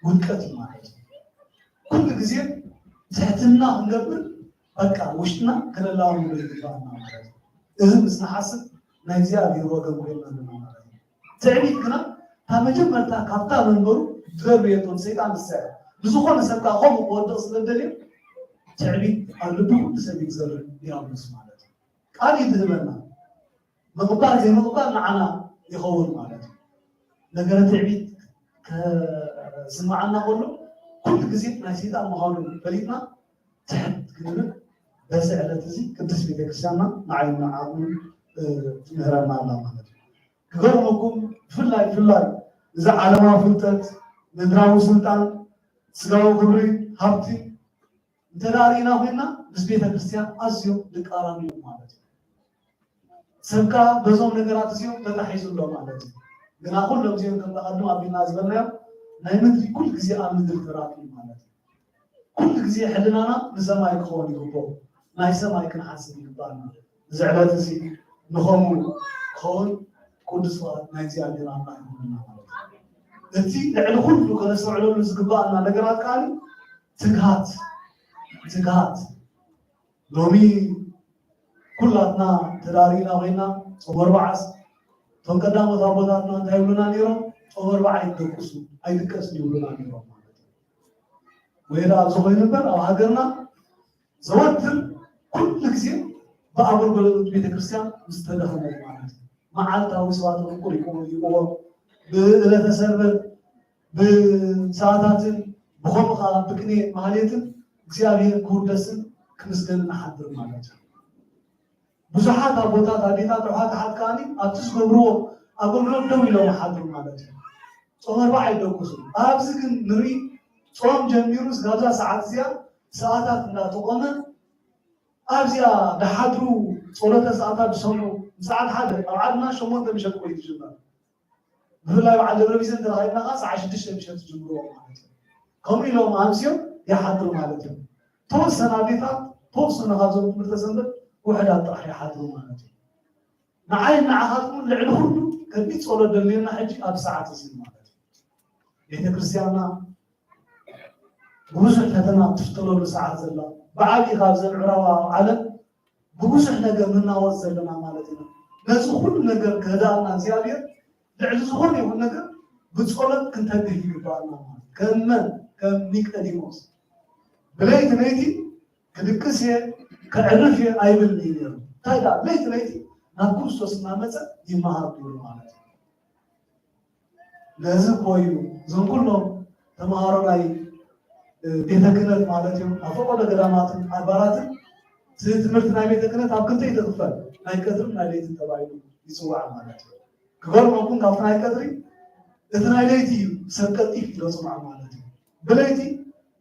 ውድቀት እዩ ማለት እዩ። ኩሉ ግዜ ትሕትና ክንገብር በቃ ውሽጥና ከነላምዶ ይግባኣና ማለት እዩ። እዚ ምስ ንሓስብ ናይ እግዚኣብሔር ወገን ኮይና ኣለና ማለት እዩ። ትዕቢት ግና ካብ መጀመርታ ካብታ መንበሩ ድረብየቶም ሰይጣን ንሳ እያ። ንዝኾነ ሰብ ከዓ ከምኡ ክወድቕ ስለ ደልዮ ትዕቢት ኣብ ልቢ ኩሉ ሰብ እዩ ዝዘርእ ዲያብሎስ ማለት እዩ። ቃል እዩ ዝህበና። ምቕባል ዘይምቕባል ንዓና ይኸውን ማለት እዩ። ነገረ ትዕቢት ከስምዓና ከሎ ኩሉ ግዜ ናይ ሰይጣን ምዃኑ ፈሊጥና ትሕት ክንብል በዚ ዕለት እዚ ቅድስት ቤተክርስትያንና ንዓይና ዓቕሚ ትምህረና ኣላ ማለት እዩ። ክገርመኩም ብፍላይ ብፍላይ እዚ ዓለማዊ ፍልጠት ምድራዊ ስልጣን ስጋዊ ክብሪ ሃብቲ እንተ ርኢና ኮይና ምስ ቤተ ክርስቲያን ኣዝዮም ዝቃራኑ እዮም ማለት እዩ። ሰብ ከዓ በዞም ነገራት እዚኦም ተታሒዙ ኣሎ ማለት እዩ። ግና ኩሎም እዚኦም ከም ቀድም ኣቢልና ዝበልናዮም ናይ ምድሪ ኩሉ ግዜ ኣብ ምድሪ ተራእዩ ማለት እዩ። ኩሉ ግዜ ሕልናና ንሰማይ ክኸውን ይግብኦ። ናይ ሰማይ ክንሓስብ ይግባኣና። እዚ ዕለት እዚ ንኸምኡ ክኸውን ቅዱስ ፍቓድ ናይ እግዚኣብሔር ኣምላኽ ይኹንልና ማለት እዩ። እቲ ልዕሊ ኩሉ ከነስተውዕለሉ ዝግባኣና ነገራት ከዓኒ ትግሃት ትግሃት ሎሚ ኩላትና ተዳሪና ኮይና ጾመ ኣርብዓስ እቶም ቀዳሞት ኣቦታትና እንታይ ይብሉና ነይሮም? ጾም ኣርብዓ ኣይትደቅሱ፣ ኣይድቀስን ይብሉና ነይሮም ማለት እዩ። ወይ ደኣ ኣብዚ ኮይኑ እምበር ኣብ ሃገርና ዘወትር ኩሉ ግዜ ብኣገልግሎት ቤተክርስትያን ዝተደኸመት ማለት እዩ። መዓልታዊ ስብሐተ ፍቁር ይቆ- ይቆም፣ ብዕለተ ሰንበት ብሰዓታትን ብኸምኡ ከዓ ብቅኔ ማህሌትን እግዚኣብሔር ክውደስን ክምስገንን ንሓድር ማለት እዩ። ብዙሓት ኣቦታት ኣዴታት ኣሕዋት ኣሓት ከዓኒ ኣብቲ ዝገብርዎ ኣገልግሎት ደው ኢሎም ይሓድሩ ማለት እዩ። ጾም ኣርብዓ ኣይደቅሱን። ኣብዚ ግን ንርኢ ጾም ጀሚሩ ስጋብ እዛ ሰዓት እዚኣ ሰዓታት እንዳተቆመ ኣብዚኣ ድሓድሩ ጸሎተ ሰዓታት ዝሰምዑ ሰዓት ሓደ ኣብ ዓድና ሸሞንተ ምሸት ወይ ትጅመር። ብፍላይ በዓል ደብረ ቢዘን ተባሂልና ከዓ ሰዓት ሽዱሽተ ምሸት ዝጅምርዎ ማለት እዩ። ከምኡ ኢሎም ኣምስዮም ይሓድሩ ማለት እዮም። ተወሰነ ኣዴታት ተወሰነ ካብዞም ትምህርተ ሰንበት ውሕዳት ጥራሕ ይሓድሩ ማለት እዩ። ንዓይ ንዓኻትኩም ልዕሊ ኩሉ ከቢድ ጸሎት ደልየና ሕጂ ኣብ ሰዓት እዚ ማለት እዩ። ቤተ ክርስቲያንና ብዙሕ ፈተና ትፍተነሉ ሰዓት ዘላ ብዓብዪ ካብ ዘን ዕራዋ ዓለም ብብዙሕ ነገር ንናወጽ ዘለና ማለት ኢና። ነዚ ኩሉ ነገር ክህዳና እግዚኣብሔር ልዕሊ ዝኾነ ይኹን ነገር ብጸሎት ክንተግህ ይግባኣና ማለት ከም መን ከም ኒቀዲሞስ ብለይቲ ለይቲ ክድቅስ እየ ከዕርፍ እየ ኣይብል እዩ ነይሩ። እንታይ ደኣ ለይቲ ለይቲ ናብ ክርስቶስ እናመጸ ይመሃር ነይሩ ማለት እዩ። ነዚ እኮ እዩ እዞም ኩሎም ተምሃሮ ናይ ቤተ ክህነት ማለት እዮም ኣብ ፈቆዶ ገዳማትን ኣድባራትን እዚ ትምህርቲ ናይ ቤተ ክህነት ኣብ ክልተ ይትኽፈል ናይ ቀትርን ናይ ለይትን ተባሂሉ ይፅዋዕ ማለት እዩ። ክገርመኩም ካብቲ ናይ ቀትሪ እቲ ናይ ለይቲ እዩ ሰብ ቀልጢፍ ኢሎ ፅዋዕ ማለት እዩ። ብለይቲ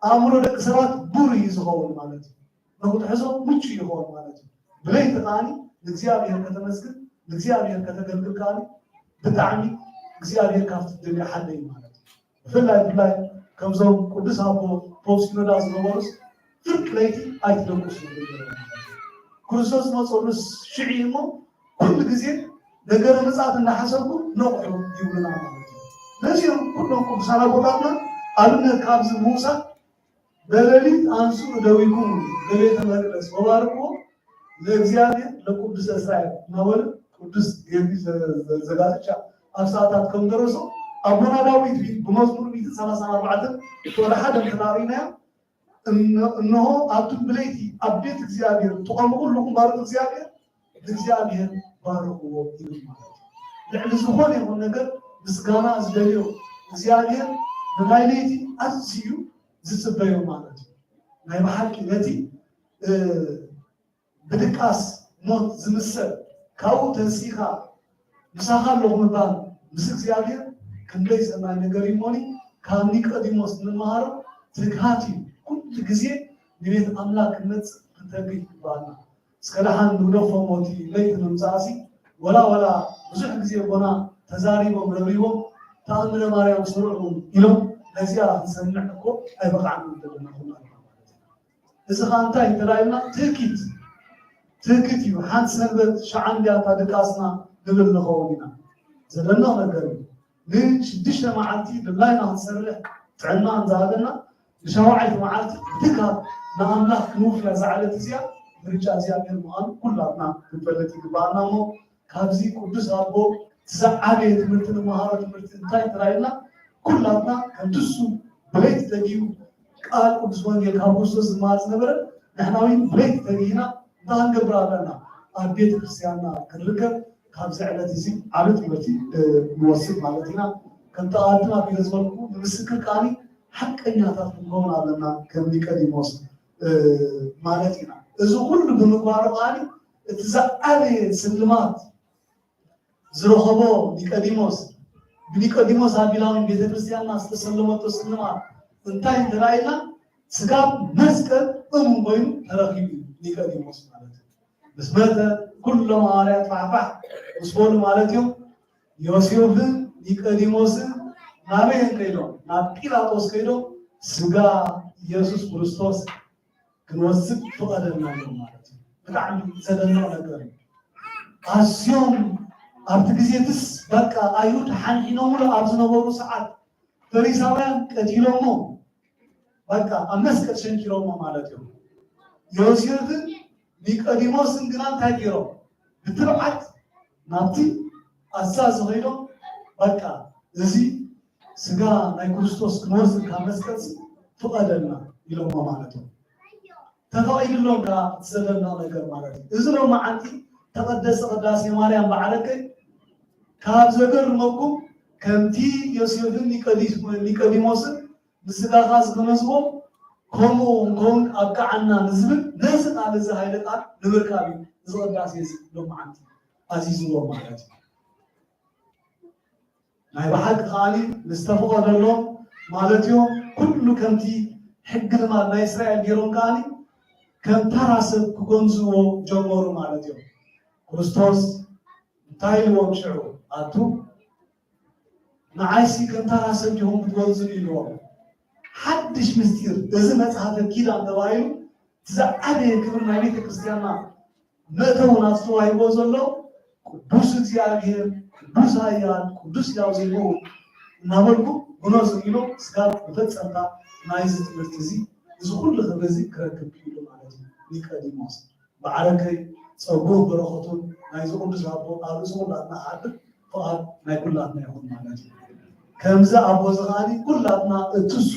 ኣእምሮ ደቂ ሰባት ቡር እዩ ዝኸውን ማለት እዩ። ንክትሕዞ ምቹ ይኸውን ማለት እዩ። ብለይቲ ከዓኒ ንእግዚኣብሔር ከተመስግን ንእግዚኣብሔር ከተገልግል ከዓኒ ብጣዕሚ እግዚኣብሔር ካብቲ ደልዮ ሓደ እዩ ማለት እዩ። ብፍላይ ብፍላይ ከምዞም ቅዱስ ኣቦ ፖፕ ሲኖዳ ዝነበሩስ ፍርቂ ለይቲ ኣይትደቅሱ ክርስቶስ መፀሉስ ሽዒ እሞ ኩሉ ግዜ ነገረ ምፅኣት እናሓሰብኩ ነቑሑ ይብሉና ማለት እዩ። ነዚኦም ኩሎም ቅዱሳን ኣቦታትና ኣብነት ካብዚ ምውሳድ በሌሊት አንሱ እደዊኩም በቤተ መቅደስ ወባርክዎ ለእግዚኣብሔር ለቅዱስ እስራኤል እናበሉ ቅዱስ ጊዮርጊስ ዘጋስጫ ኣብ ሰዓታት ከም ደረሶ ኣቦና ዳዊት ብመዝሙር ሚእትን ሰላሳን ኣርባዕተን ክፍሊ ሓደ እንተዳሪናዮ እነሆ ኣብቲ ብለይቲ ኣብ ቤት እግዚኣብሔር ትቆሙ ኩልኹም ባርኩ እግዚኣብሔር ንእግዚኣብሔር ባርኽዎ ይብል ማለት እዩ። ልዕሊ ዝኾነ ይኹን ነገር ምስጋና ዝደልዮ እግዚኣብሔር ንናይ ለይቲ ኣዝዩ ዝፅበዮ ማለት እዩ። ናይ ብሓቂ ነቲ ብድቃስ ሞት ዝምሰል ካብኡ ተንሲእካ ምሳኻ ኣለኹ ምባል ምስ እግዚኣብሔር ክንደይ ሰናይ ነገር እዩ እሞኒ ካብ ኒቆዲሞስ እንመሃሮ ትግሃት እዩ። ኩሉ ግዜ ንቤት ኣምላክ ክንመፅእ ክንተግህ ይግባኣና። እስከ ደሓን ንግደፎ ሞቲ ለይቲ ምምፃእሲ ወላ ወላ ብዙሕ ግዜ ጎና ተዛሪቦም ረብሪቦም ተኣምረ ማርያም ስርዑ ኢሎም ነዚኣ ክንሰምዕ እኮ ኣይበቃዕናን ዘለና ኩላትና ማለት እዩ። እዚ ከዓ እንታይ እንተዳኢልና ትእኪት ትእኪት እዩ። ሓንቲ ሰንበት ሸዓ እንድያ እታ ድቃስና ንብል ንኸውን ኢና። ዘደንቕ ነገር እዩ። ንሽዱሽተ መዓልቲ ድላይና ክንሰርሕ ጥዕና እንዝሃበና ንሻውዓይቲ መዓልቲ ብትግሃት ንኣምላኽ ክንውፍያ እዛ ዕለት እዚኣ ምርጫ እግዚኣብሔር ምዃኑ ኩላትና ክንፈልጥ ይግባኣና እሞ ካብዚ ቅዱስ ኣቦ ዝዓበየ ትምህርቲ ንመሃሮ ትምህርቲ እንታይ እንተዳኢልና ኩላትና ከምቲ እሱ ብለይቲ ተጊሁ ቃል ቅዱስ ወንጌል ካብ ክርስቶስ ዝመሃር ዝነበረ ንሕና እውን ብለይቲ ተጊህና እንታይ ክንገብር ኣለና ኣብ ቤተ ክርስቲያንና ክንርከብ ካብዚ ዕለት እዚ ዓቢ ትምህርቲ ንወስድ ማለት ኢና። ከምቲ ኣቐድም ኣቢለ ዝበልኩ ንምስክር ቃኒ ሓቀኛታት ክንከውን ኣለና ከም ኒቀዲሞስ ማለት ኢና። እዚ ኩሉ ብምግባሩ ቃኒ እቲ ዝዓበየ ስልማት ዝረኸቦ ኒቀዲሞስ ብኒቀዲሞስ ኣቢላውን ቤተክርስትያንና ዝተሰለመቶ ስልማት እንታይ እንተራኢና ስጋብ መስቀል እሙን ኮይኑ ተረኺቡ ኒቀዲሞስ ማለት እዩ። ምስ መተ ኩሎም ሃዋርያት ፋሕፋሕ ምስ በሉ ማለት እዮም። ዮሴፍን ኒቆዲሞስን ናበየን ከይዶም? ናብ ጲላጦስ ከይዶም ስጋ ኢየሱስ ክርስቶስ ክንወስድ ፍቐደልና እዮም ማለት እዩ። ብጣዕሚ ዘደንቕ ነገር እዩ። ኣዝዮም ኣብቲ ግዜ ትስ በቃ ኣይሁድ ሓንሒኖምሉ ኣብ ዝነበሩ ሰዓት ፈሪሳውያን ቀቲሎሞ በቃ ኣብ መስቀል ሸንኪሮሞ ማለት እዮም። ዮሴፍን ኒቆዲሞስን ግና እንታይ ገይሮም? ብትብዓት ናብቲ ኣዛዚ ኮይኖም በቃ እዚ ስጋ ናይ ክርስቶስ ክንወስድ ካብ መስቀልሲ ፍቐደልና ኢሎሞ ማለት እዩ። ተፈቒድሎም ከዓ እቲ ዘደንቕ ነገር ማለት እዩ። እዚ ሎማዓንቲ ተቐደሰ ቅዳሴ ማርያም ባዕለከይ ካብ ዘገርመኩም ከምቲ ዮሴፍን ኒቆዲ- ኒቆዲሞስን ንስጋኻ ዝገነዝዎ ከምኡ እንከውን ኣብቅዓና ንዝብል ነዚ ቃል እዚ ሃይለ ቃል ንምርካብ እዩ እዚ ቅዳሴ እዚ ሎማዓንቲ ኣዚዝዎም ማለት እዩ። ናይ ብሓቂ ከዓኒ ዝተፈቐደሎም ማለት እዮም። ኩሉ ከምቲ ሕጊ ልማድ ናይ እስራኤል ገይሮም ከዓኒ ከም ተራ ሰብ ክጎንዝዎ ጀመሩ ማለት እዮም። ክርስቶስ እንታይ ኢልዎም ሽዑ ኣቱ ንዓይሲ ከም ተራ ሰብ ዲኹም ክትጎንዙን ኢልዎም። ሓድሽ ምስጢር እዚ መጽሓፈ ኪዳን ተባሂሉ እቲ ዝዓበየ ክብሪ ናይ ቤተ ክርስቲያንና መእተዊ ናብቲ ተዋሂቦ ዘሎ ቅዱስ እግዚኣብሔር ቅዱስ ኃያል ቅዱስ ሕያው ዘይመውት እናበልኩ ግነዙ ኢሎም ስጋብ መፈጸምታ ናይዚ ትምህርቲ እዚ እዚ ኩሉ ክብሪ እዚ ክረክብ ክኢሉ ማለት እዩ። ኒቀዲሞስ ባዕረከይ ጸጉን በረኸቱን ናይዚ ቅዱስ ኣቦ ኣብ ርእሲ ኩላትና ክሓድር ፍቓድ ናይ ኩላትና ይኹን ማለት እዩ። ከምዚ ኣቦ እዚ ከዓኒ ኩላትና እትሱ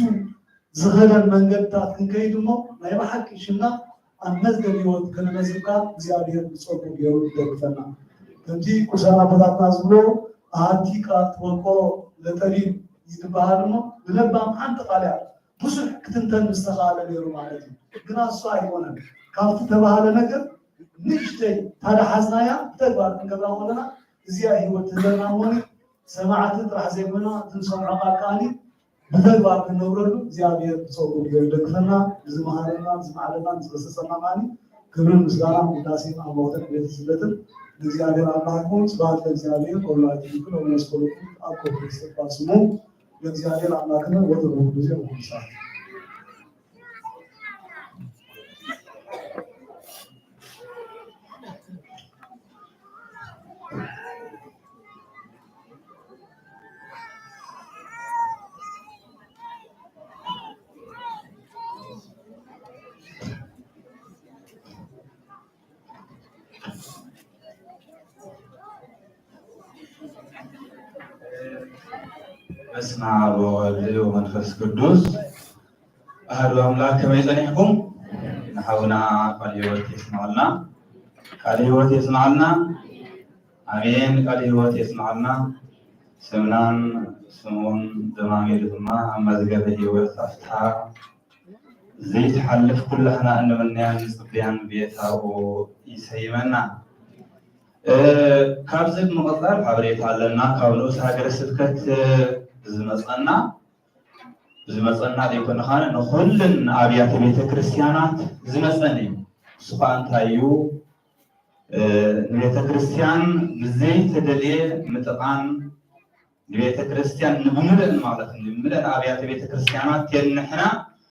ዝኸደን መንገድታት ክንከይድ እሞ ናይ ብሓቂ ሽምና ኣብ መዝገብ ህይወት ከነመዝግብ ከዓ እግዚኣብሔር ብጸጉ ገይሩ ይደግፈና። ከምቲ ቅዱሳን ኣቦታትና ዝብሎ ኣቲ ቃል ትወቆ ለጠቢብ ይትበሃል እሞ ንለባም ሓንቲ ቃል እያ ብዙሕ ክትንተን ምስተኻእለ ነይሩ ማለት እዩ። ግና እሱ ኣይኮነን። ካብቲ ተባሃለ ነገር ንእሽተይ ታደሓዝናያ ብተግባር ክንገብራ ከለና እዚኣ ህይወት ትህበና እሞኒ ሰማዕቲ ጥራሕ ዘይኮና እቲ ንሰምዖ ቃል ከዓኒ ብተግባር ክንነብረሉ እግዚኣብሔር ብጸጉ ገይሩ ይደግፈና። ንዝመሃረና ንዝመዓለና ንዝገሰጸና ከዓኒ ክብርን ምስጋናን ውዳሴን ኣምልኾትን ቤተ ስግደትን ንእግዚኣብሔር ኣምላኽ ይኹን። ስብሐት ለእግዚኣብሔር ወለወላዲቱ ድንግል ወለመስቀሉ ክቡር። ኣብ ክብሪ ይትባል ስሙ። ለእግዚኣብሔር ኣምላክነ ወትርፉ ጊዜ ወኩሉ ሰዓት። በስመ አብ ወወልድ ወመንፈስ ቅዱስ አሐዱ አምላክ። ከመይ ጸኒሕኩም? ንሓውና ቃል ህይወት የስምዓልና፣ ቃል ህይወት የስምዓልና። ኣሜን። ቃል ህይወት የስምዓልና። ስምናን ስሙን ደማሚሩ ድማ ኣብ መዝገበ ህይወት ኣፍትሓ ዘይትሓልፍ ኩላህና እንምነያን ንጽበያን ቤታኡ ይሰይመና። እ፣ ካብዚ ብምቕጻል ሓበሬታ ኣለና። ካብ ንኡስ ሃገረ ስብከት፣ እ፣ ዝመጸና፣ ዝመጸና ዘይኮነ ኻነ ንኹለን ኣብያተ ቤተ ክርስቲያናት ዝመጸን እዩ። እሱ ኸዓ እንታይ እዩ? እ፣ ንቤተ ክርስቲያን ብዘይተደልየ ምጥቓን ንቤተ ክርስቲያን ንምልእን ማለት እዩ። ንምልእን ኣብያተ ቤተ ክርስቲያናት የንሕና